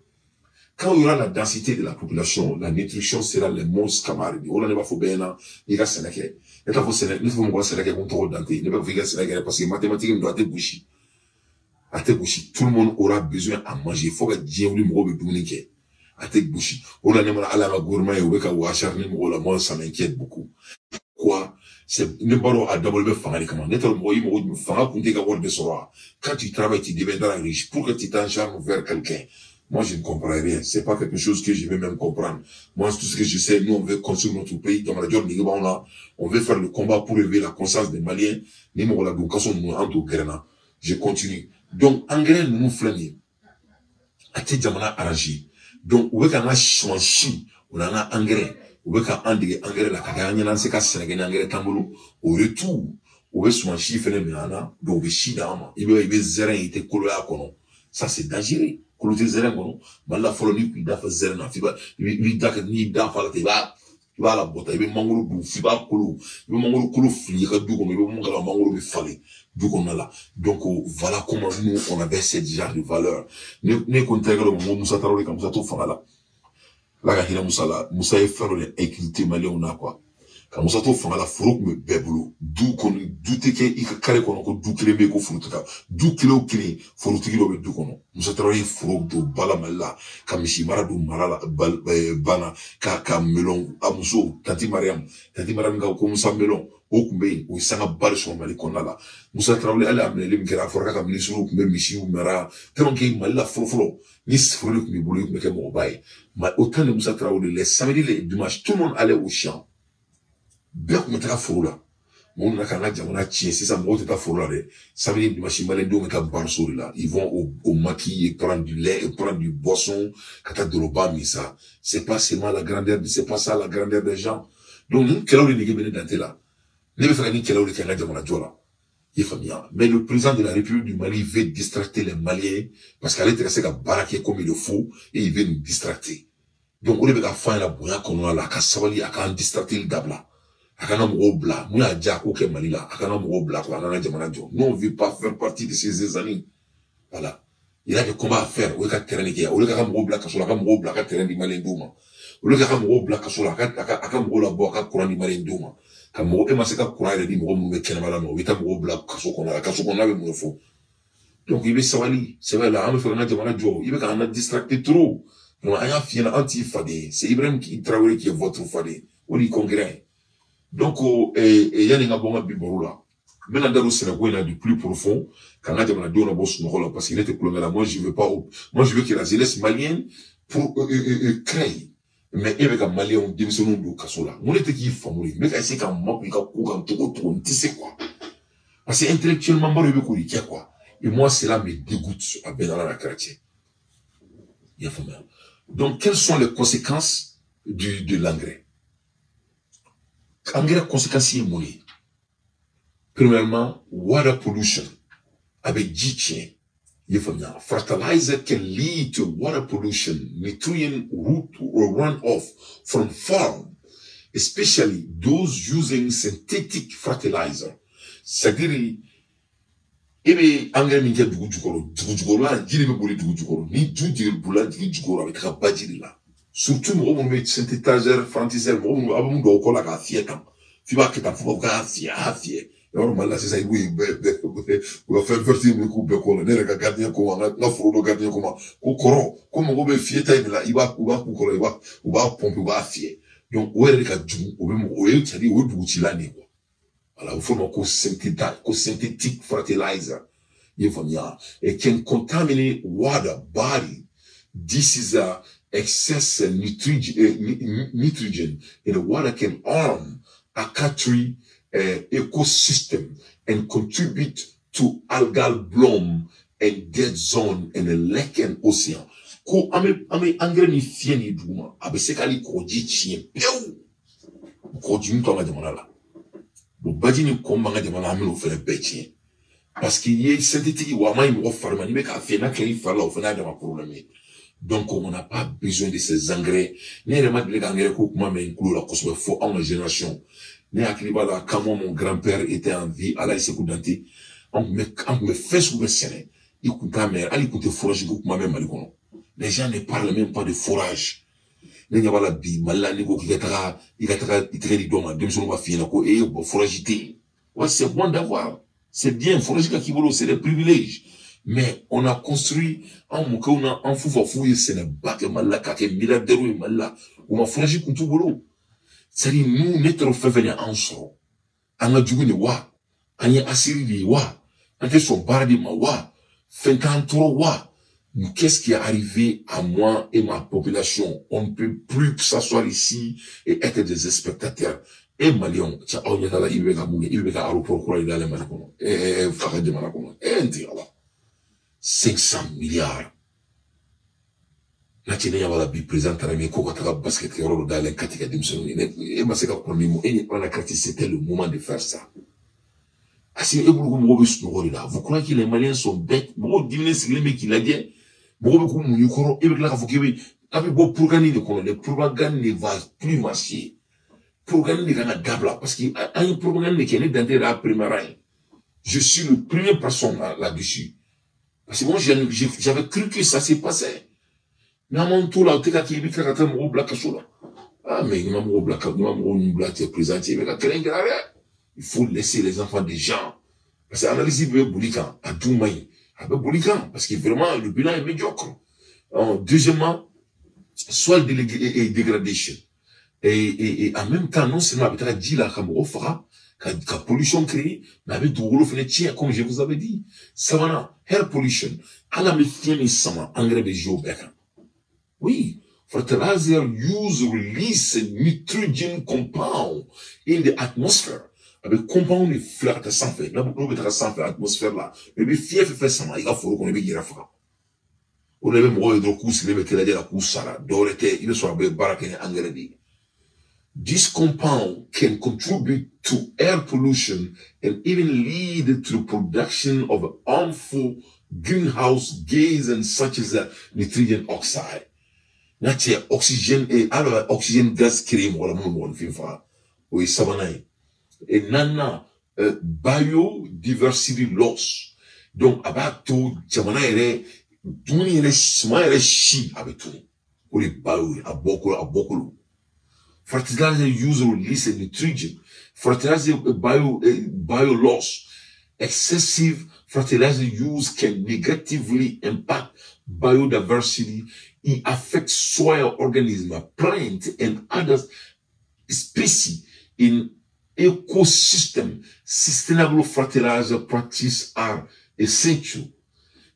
Quand il y aura la densité de la population, la nutrition sera les monstres camarades. O la ne b'a fɔ bɛɛ ɲɛna, n'i ka sɛnɛ kɛ, ne t'a fɔ sɛnɛ, ne t'a fɔ mɔgɔ sɛnɛ kɛ ko n tɔgɔ Dante, ne b'a fɔ i ka sɛnɛ kɛ parce que mathématique min don, a tɛ gosi. A tɛ gosi. Tout le monde aura besoin à manger. Fo ka diɲɛ wuli, mɔgɔw bɛ dumuni kɛ. A tɛ gosi. O la ne mana ala ka gouvernement ye, u bɛ ka u acharner mɔgɔw la, moi ça m'inquiète beaucoup. Quoi? C'est ne b'a dɔn a dabɔlen bɛ fanga de kama. Ne t'a dɔn mɔgɔ i mɔgɔ fanga kun tɛ ka wari de sɔrɔ wa? Quand tu travailles, tu deviendras riche. Pour que tu t'acharnes vers quelqu'un. Moi, je ne comprends rien. C'est pas quelque chose que je vais même comprendre. Moi, tout ce que je sais, nous, on veut construire notre pays. Dans la on veut faire le combat pour élever la conscience des Maliens. Ni mɔgɔ la dun kaso ninnu an t'o gɛrɛnna. Je continue. Donc, engrais ninnu filɛ nin ye, a tɛ jamana arranger. Donc, u bɛ k'an ka suman si, o n'an ka engrais, u bɛ ka an dege engrais la ka kɛ an ɲɛna an se ka sɛnɛ kɛ ni engrais t'an bolo. Au retour, u bɛ suman si fɛnɛ minɛ an na, donc u bɛ si d'an ma. I bɛ zɛrɛn ye, i tɛ kolo y'a kɔnɔ. Ça, c'est dangereux. Kolo tɛ zɛrɛn kɔnɔ. Mali la fɔlɔ, n'i kun da fɛ zɛrɛn na, f'i b'a i b'i da kɛ, n'i da fa la ten, i b'a labɔ tan, i bɛ mangoro dun f'i b'a kolo, i bɛ mangoro kolo fili i ka du kɔnɔ, i bɛ mun kalama, mangoro bɛ falen du kɔnɔna la. Donc voilà comment nous on avait cette genre de valeur. Ne ko n terikɛ dɔ ma ko Musa Tarawele, ka Musa to fanga la, Ala ka hinɛ Musa la. Musa ye fɛn dɔ de inculqué maliyɛnw na quoi. Ka Musa to fanga la, foro tun bɛ bɛɛ bolo du kɔnɔ. Du tɛ kɛ i ka kare kɔnɔ ko du kelen bɛ yen ko foro tɛ ka du kelen o kelen, forotigi dɔ bɛ du kɔnɔ. Musa Tarawele ye foro don ba la Mali la, ka misi mara don mara la banna ka melon, a muso tanti Mariam, tanti Mariam ka ko Musa melon, o tun bɛ yen, o ye sangaba de sɔrɔ Mali kɔnɔna la. Musa Tarawele, hali a minɛli min kɛra, a fɔra k'a ka minisiriw tun bɛ misiw mara, tellement que Mali la fɔlɔ fɔlɔ, ni foro de tun b'i bolo, i tun bɛ kɛ mɔgɔba ye. Mais au temps de Musa Tarawele, les samedis, les dimanches, tout le monde allait au champ, bɛɛ tun bɛ taga foro la. Mɔgɔw nana k'an ka jamana tiɲɛ. Sisan mɔgɔw tɛ taa foro la dɛ. Samedi, dimanche, maliyɛndenw bɛ taa bariso de la. Ils vont au maquis et prendre du lait et prendre du boisson, ka taa dɔlɔba min. Ça, c'est pas seulement la grandeur, c'est pas ça la grandeur des gens. Donc nin kɛlɛw de nege bɛ ne Dante la. Ne bɛ fɛ ka nin kɛlɛw de kɛ n ka jamana jɔ la, i faamuya. Mais le président de la République du Mali veut distracter les Maliens parce qu'ale tɛ ka se ka baara kɛ comme il le faut et il veut nous distracter. Donc o de bɛ ka fɔ an ɲɛna bonya kɔnɔna la, a ka sabali, a k'an distracter dabila, a kana mɔgɔw bila mun y'a diya a k'o kɛ Mali la, a kana mɔgɔw bila quoi, an ka jamana jɔ. Nous, on veut pas faire partie de ces amis. Voilà, il a des combats à faire. O ye ka terrain de kɛ, o ye ka mɔgɔw bila kaso la, a ka mɔgɔw bila a ka terrain di maliyɛndenw ma. O ye ka mɔgɔw bila kaso la, a ka mɔgɔw labɔ, a ka courant di maliyɛndenw ma. Ka mɔgɔ e ma se ka courant yɛrɛ di mɔgɔ minnu bɛ kɛnɛma la ma, u bɛ taa mɔgɔw bila kaso kɔnɔ la, kaso kɔnɔna bɛ mun de fɔ? Donc i bɛ sabali, sɛbɛ la, an bɛ fɛ k'an ka jamana jɔ, i bɛ k'an distracter trop. Donc an y'a f'i ɲɛna, an t'i faden ye, c'est Ibrahim Traoré qui est votre faden, o de y'i concurrent ye. Donc yanni n ka bɔ n ka bi baro la, n bɛna n da don sɛnɛko in na du plus profond, k'an ka jamanadenw labɔ sunɔgɔ la, parce que ne tɛ kulonkɛ la. Moi je veux pas, moi je veux que la jeunesse malienne pour crée. Mais e bɛ ka maliyɛnw denmisɛnninw don kaso la, mun de tɛ k'i faamu de? N bɛ ka essayer ka makun i ka ko kan cogo o cogo, n tɛ se quoi, parce que intellectuellement, n b'a dɔn i bɛ k'o de kɛ quoi. Et moi, cela me dégoûte. A bɛɛ n'Ala la kira cɛ, i y'a faamuya. Donc quelles sont les conséquences de l'engrais? Engrais conséquences ye mun ye? Premièrement, water pollution, a bɛ ji tiɲɛ, i y'a faamuya. Fertilizer can lead to water pollution, nutrient root or run off from farm, especially those using synthetic fertilizer. C'est-à-dire e bɛ engrais min kɛ dugu jukɔrɔ, dugu jukɔrɔla ji de bɛ boli dugu jukɔrɔ. Ni du jigi bolila dugu jukɔrɔ, a bɛ taga baji de la. Surtout mɔgɔ minnu bɛ synthétiseur, fertilizer, mɔgɔ minnu a bɛ mun don aw kɔ la k'a fiyɛ tan, f'i b'a kɛ tan fo k'a fiyɛ, a fiyɛ. Yɔrɔ Mali la sisan, i b'o ye bɛɛ bɛɛ u ka fɛn fertile bɛ k'u bɛɛ kɔ la. Ne yɛrɛ ka gardien ko ma, n ka foro dɔ gardien ko ma ko kɔrɔ ko mɔgɔ bɛ fiyɛ ta in de la, i b'a u b'a k'u kɔrɔ, i b'a u b'a pomper, u b'a fiyɛ. Donc o yɛrɛ de ka jugu, o bɛ mɔgɔ o ye, c'est à dire o ye dugutilan de ye quoi. Voilà, o fɔ ma ko synthétique, ko synthétique fertilizer, i ye faamuya. It can contaminate water body. This is a excess nitrogen in the water can harm aquatic ecosystem and contribute to algal bloom and dead zone in the lake and ocean. Ko an bɛ engrais ni fiyɛ nin duguma, a bɛ se k'ale kɔgɔji tiɲɛ pewu. Kɔgɔji min to an ka jamana la. Bon, baji ni kɔ b'an ka jamana, an bɛn'o fɛnɛ bɛɛ tiɲɛ. Parce que i ye synthétique wa a ma ɲi mɔgɔ fari ma, n'i bɛ k'a fiyɛ n'a kɛra i fari la, o fana y'a dama problème ye. Donc on n'a pas besoin de ces engrais. Ne yɛrɛ ma deli ka engrais ko kuma mɛn n tulo la kosɛbɛ fo anw ka génération. Ne hakili b'a la quand moi mon grand-père était en vie, Alaye Sekou Dante, an tun bɛ fɛn sugu bɛɛ sɛnɛ. I kun t'a mɛn, hali i kun tɛ forage ko kuma mɛn Mali kɔnɔ. Les gens ne parlent même pas de forage. Ne ɲɛ b'a la bi Mali la, n'i ko k'i ka taga i ka taga i tɛgɛ di dɔ ma, denmisɛnninw b'a f'i ɲɛna ko e bon forage tɛ yen. Ouais, c'est bon d'avoir. C'est bien, forage ka k'i bolo, c'est des privilèges. Mais on a construit an mɔkɛw na an fufafuw ye sɛnɛba kɛ Mali la k'a kɛ milliardaires ye Mali la. U ma forage kun t'u bolo. C'est-à-dire nous, ne taara fɛn fɛn de an sɔrɔ. An ka jugu de wa, an ye asiri de ye wa, an tɛ sɔn baara de ma wa, fɛn t'an tɔɔrɔ wa. Qu'est-ce qui est arrivé à moi et ma population? On ne peut plus s'asseoir ici et être des spectateurs. Et Maliens, cɛ aw ɲɛ t'a la, i bɛ ka mun kɛ? I bɛ ka aéroport kura in dayɛlɛ Mali kɔnɔ, fa ka jamana kɔnɔ. N tɛ ala 500 milliards. Na cɛ ne ɲɛ b'a la bi président taara min ko ka taga basket yɔrɔ dɔ dayɛlɛ Kati ka denmisɛnninw ye. E ma se ka kɔn min e ni ala na Kati, c'était le moment de faire ça. Parce que e bolo ko mɔgɔw bɛ sunɔgɔ de la. Vous croyez que les Maliens sont bêtes? Mɔgɔw diminen sigilen bɛ k'i lajɛ. Mɔgɔw bɛ k'u muɲu kɔrɔ, e bɛ tila k'a fɔ k'i bɛ a bɛ bɔ propagande de kɔnɔ. Les propagandes ne va plus marcher. Propagande de kan ka dabila parce que an ye propagande de kɛ, ne Dante yɛrɛ y'a premier ye. Je suis le premier personne là-dessus. Parce que moi j'avais cru que ça s'est passé. Mais an m'an to la, o tɛ ka kɛ, i bɛ tila ka taa mɔgɔw bila kaso la. Ah mais i ma mɔgɔw bila ka i ma mɔgɔw ninnu bila cɛ président cɛ i bɛ ka kɛlɛ in kɛra dɛ. Il faut laisser les enfants des gens. Parce que analyse bɛ boli kan, a dun man ɲi. A bɛ boli kan parce que vraiment le bilan est médiocre. Deuxièmement, soil dégradation. Et en même temps, non seulement a bɛ taga ji la ka mɔgɔ faga, ka pollution créer, mais a bɛ dugukolo fɛnɛ tiɲɛ, comme je vous avais dit. Sabanan, air pollution. Ala bɛ fiɲɛ min sama, engrais bɛ jouer o bɛɛ kan. Oui, fertilizer use release nitrogen compound in the atmosphere. A bɛ compound de fila ka taa sanfɛ, n'o bɛ taga sanfɛ atmosphère la, i bɛ fiɲɛ fɛn fɛn sama i ka foro kɔnɔ, i bɛ yɛrɛ faga. O de la i bɛ mɔgɔw ye dɔrɔn k'u sigilen bɛ télé la k'u sara, dɔwɛrɛ tɛ, i bɛ sɔrɔ a bɛ baara kɛ ni engrais de ye. This compound can contribute to air pollution and even lead to the production of harmful greenhouse gases such as nitrogen oxide. N'a cɛ oxygène alors oxygène gaz créé mɔgɔ la minnu mɔgɔninfin faga, o ye sabanan ye. Et naaninan, biodiversity loss. Donc a b'a to jamana yɛrɛ dumuni yɛrɛ suman yɛrɛ si a bɛ tunu. O de ye bio ye, a bɔkolo a bɔkolo. Fertilizer use release nitrogen. Fertilizer bio loss. Excessive fertilizer use can negatively impact biodiversity. It affects soil organisms, plant and other species in ecosystem. Sustainable fertilizer practices are essential.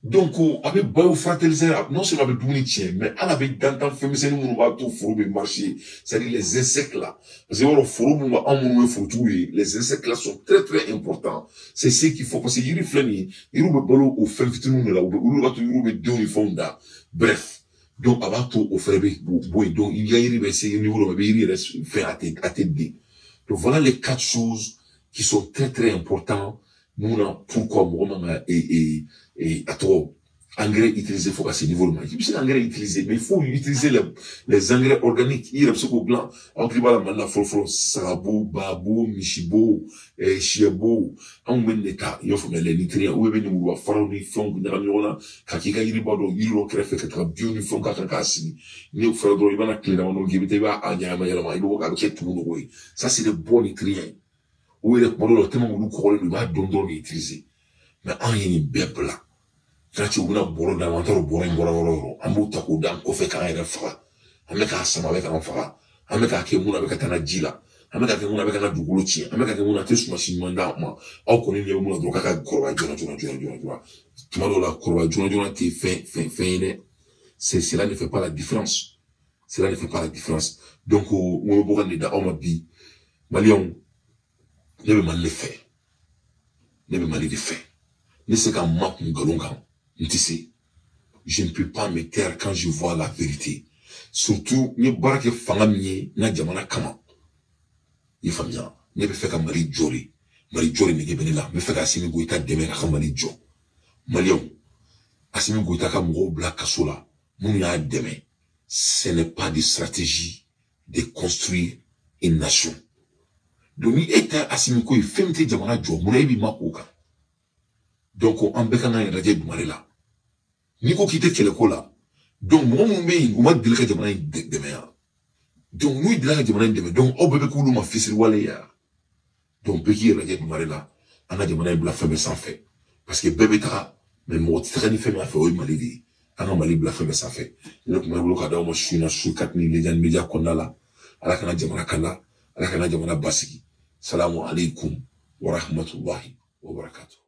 Donc, a bɛ biofertilizer, non seulement a bɛ dumuni tiɲɛ, mais hali a bɛ dantan fɛnmisɛnnin minnu b'a to foro bɛ marcher, c'est-à-dire les insectes là. Parce que i b'a dɔn foro minnu b'a anw minnu ye forotigiw ye, les insectes là sont très très importants. C'est ce qu'il faut parce que yiri filɛ nin ye, yiriw bɛ balo o fɛn fitininw de la, u bɛ olu de b'a to yiriw bɛ denw ni fɛnw da. Bref, donc a b'a to o fɛnɛ bɛ bɔ yen. Donc i ka yiri bɛ se niveau dɔ ma, i bɛ yiri yɛrɛ fɛn a tɛ den. Donc voilà les quatre choses qui sont très très importantes. Mun na pourquoi mɔgɔ man ka a tɔgɔ engrais utiliser fo ka se niveau dɔ ma. I bɛ se ka engrais utiliser, mais il faut utiliser les engrais organiques. I yɛrɛ bɛ se k'o dilan. Aw hakili b'a la Mali la fɔlɔ fɔlɔ, sagabo, babo, misibo, sɛbo, anw bɛ nin de ta, i y'a faamuya, les nutriments, ou bɛ lemuruba faraw ni fɛnw ɲagami ɲɔgɔn na ka k'i ka yiriba dɔ yiri dɔ kɛrɛfɛ ka taga bio ni fɛnw k'a kan k'a sigi. N'i y'o fɛrɛ dɔrɔn, i bɛna tile damadɔ kɛ, i bɛ taa i b'a ɲagami yɛlɛma, i bɛ bɔ k'a bɛ kɛ tumu nɔgɔ ye. Ça c'est des bons nutriments. O yɛrɛ kuma dɔw la tellement olu kɔgɔlen don, i b'a dɔn dɔrɔn de utiliser. Mais anw ye nin bɛɛ bila. Kati u bɛna bɔrɔ d'an ma, an t'a dɔn bɔrɔ in bɔra yɔrɔ o yɔrɔ, an b'o ta k'o d'an kɔfɛ k'an yɛrɛ faga. An bɛ k'a sama, a bɛ k'an faga. An bɛ k'a kɛ mun na, a bɛ ka taa n'a ji la. An bɛ k'a kɛ mun na, a bɛ k'an ka dugukolo tiɲɛ. An bɛ k'a kɛ mun na, a tɛ sumasi ɲuman d'an ma. Aw kɔni ɲɛ bɛ mun na dɔrɔn k'a ka kɔrɔbaya joona joona joona joona joona. Tuma dɔw la kɔrɔbaya joona joona tɛ fɛn ye dɛ. C'est cela ne fait pas la différence. Cela ne fait pas la différence. Donc n ko bɔ ka nin da aw ma bi. Maliyɛnw, ne bɛ Mali de fɛ, ne bɛ Mali de fɛ. Ne se ka ma kun nkalon kan, n tɛ se. Je ne peux pas me taire quand je vois la vérité, surtout n ye baara kɛ fanga min ye n ka jamana kama. I faamuya, ne bɛ fɛ ka Mali jɔ de. Mali jɔ de nege bɛ ne la. N bɛ fɛ ka Assimi Goïta dɛmɛ ka Mali jɔ. Maliyɛnw, Assimi Goïta ka mɔgɔw bila kaso la minnu y'a dɛmɛ, ce n'est pas de stratégie de construire une nation. Donc ni e tɛ Assimi ko ye, fɛn min tɛ jamana jɔ, munna e b'i ma k'o kan? Donc an bɛɛ kan k'an yɛrɛ lajɛ dugumare la. N'i ko k'i tɛ kɛlɛko la, donc mɔgɔ minnu bɛ yen, u ma deli ka jamana in dɛmɛ yan. Donc n'u delila ka jamana in dɛmɛ, donc aw bɛɛ bɛ k'olu ma fisiriwale ye yan. Donc bɛɛ k'i yɛrɛ lajɛ dugumare la. An ka jamana in bila fɛn bɛɛ sanfɛ, parce que bɛɛ bɛ taga, mais mɔgɔ tɛ taga ni fɛn min fɛ, o ye Mali de ye. An ka Mali bila fɛn bɛɛ sanfɛ. Ne tun bɛ bolo ka d'aw ma su in na, su ka ni Lejane Media kɔnɔna la. Ala kana jamana kanda, Ala kana jamana basigi. Salamu alaikum wa rahmatullahi wa barakatuh.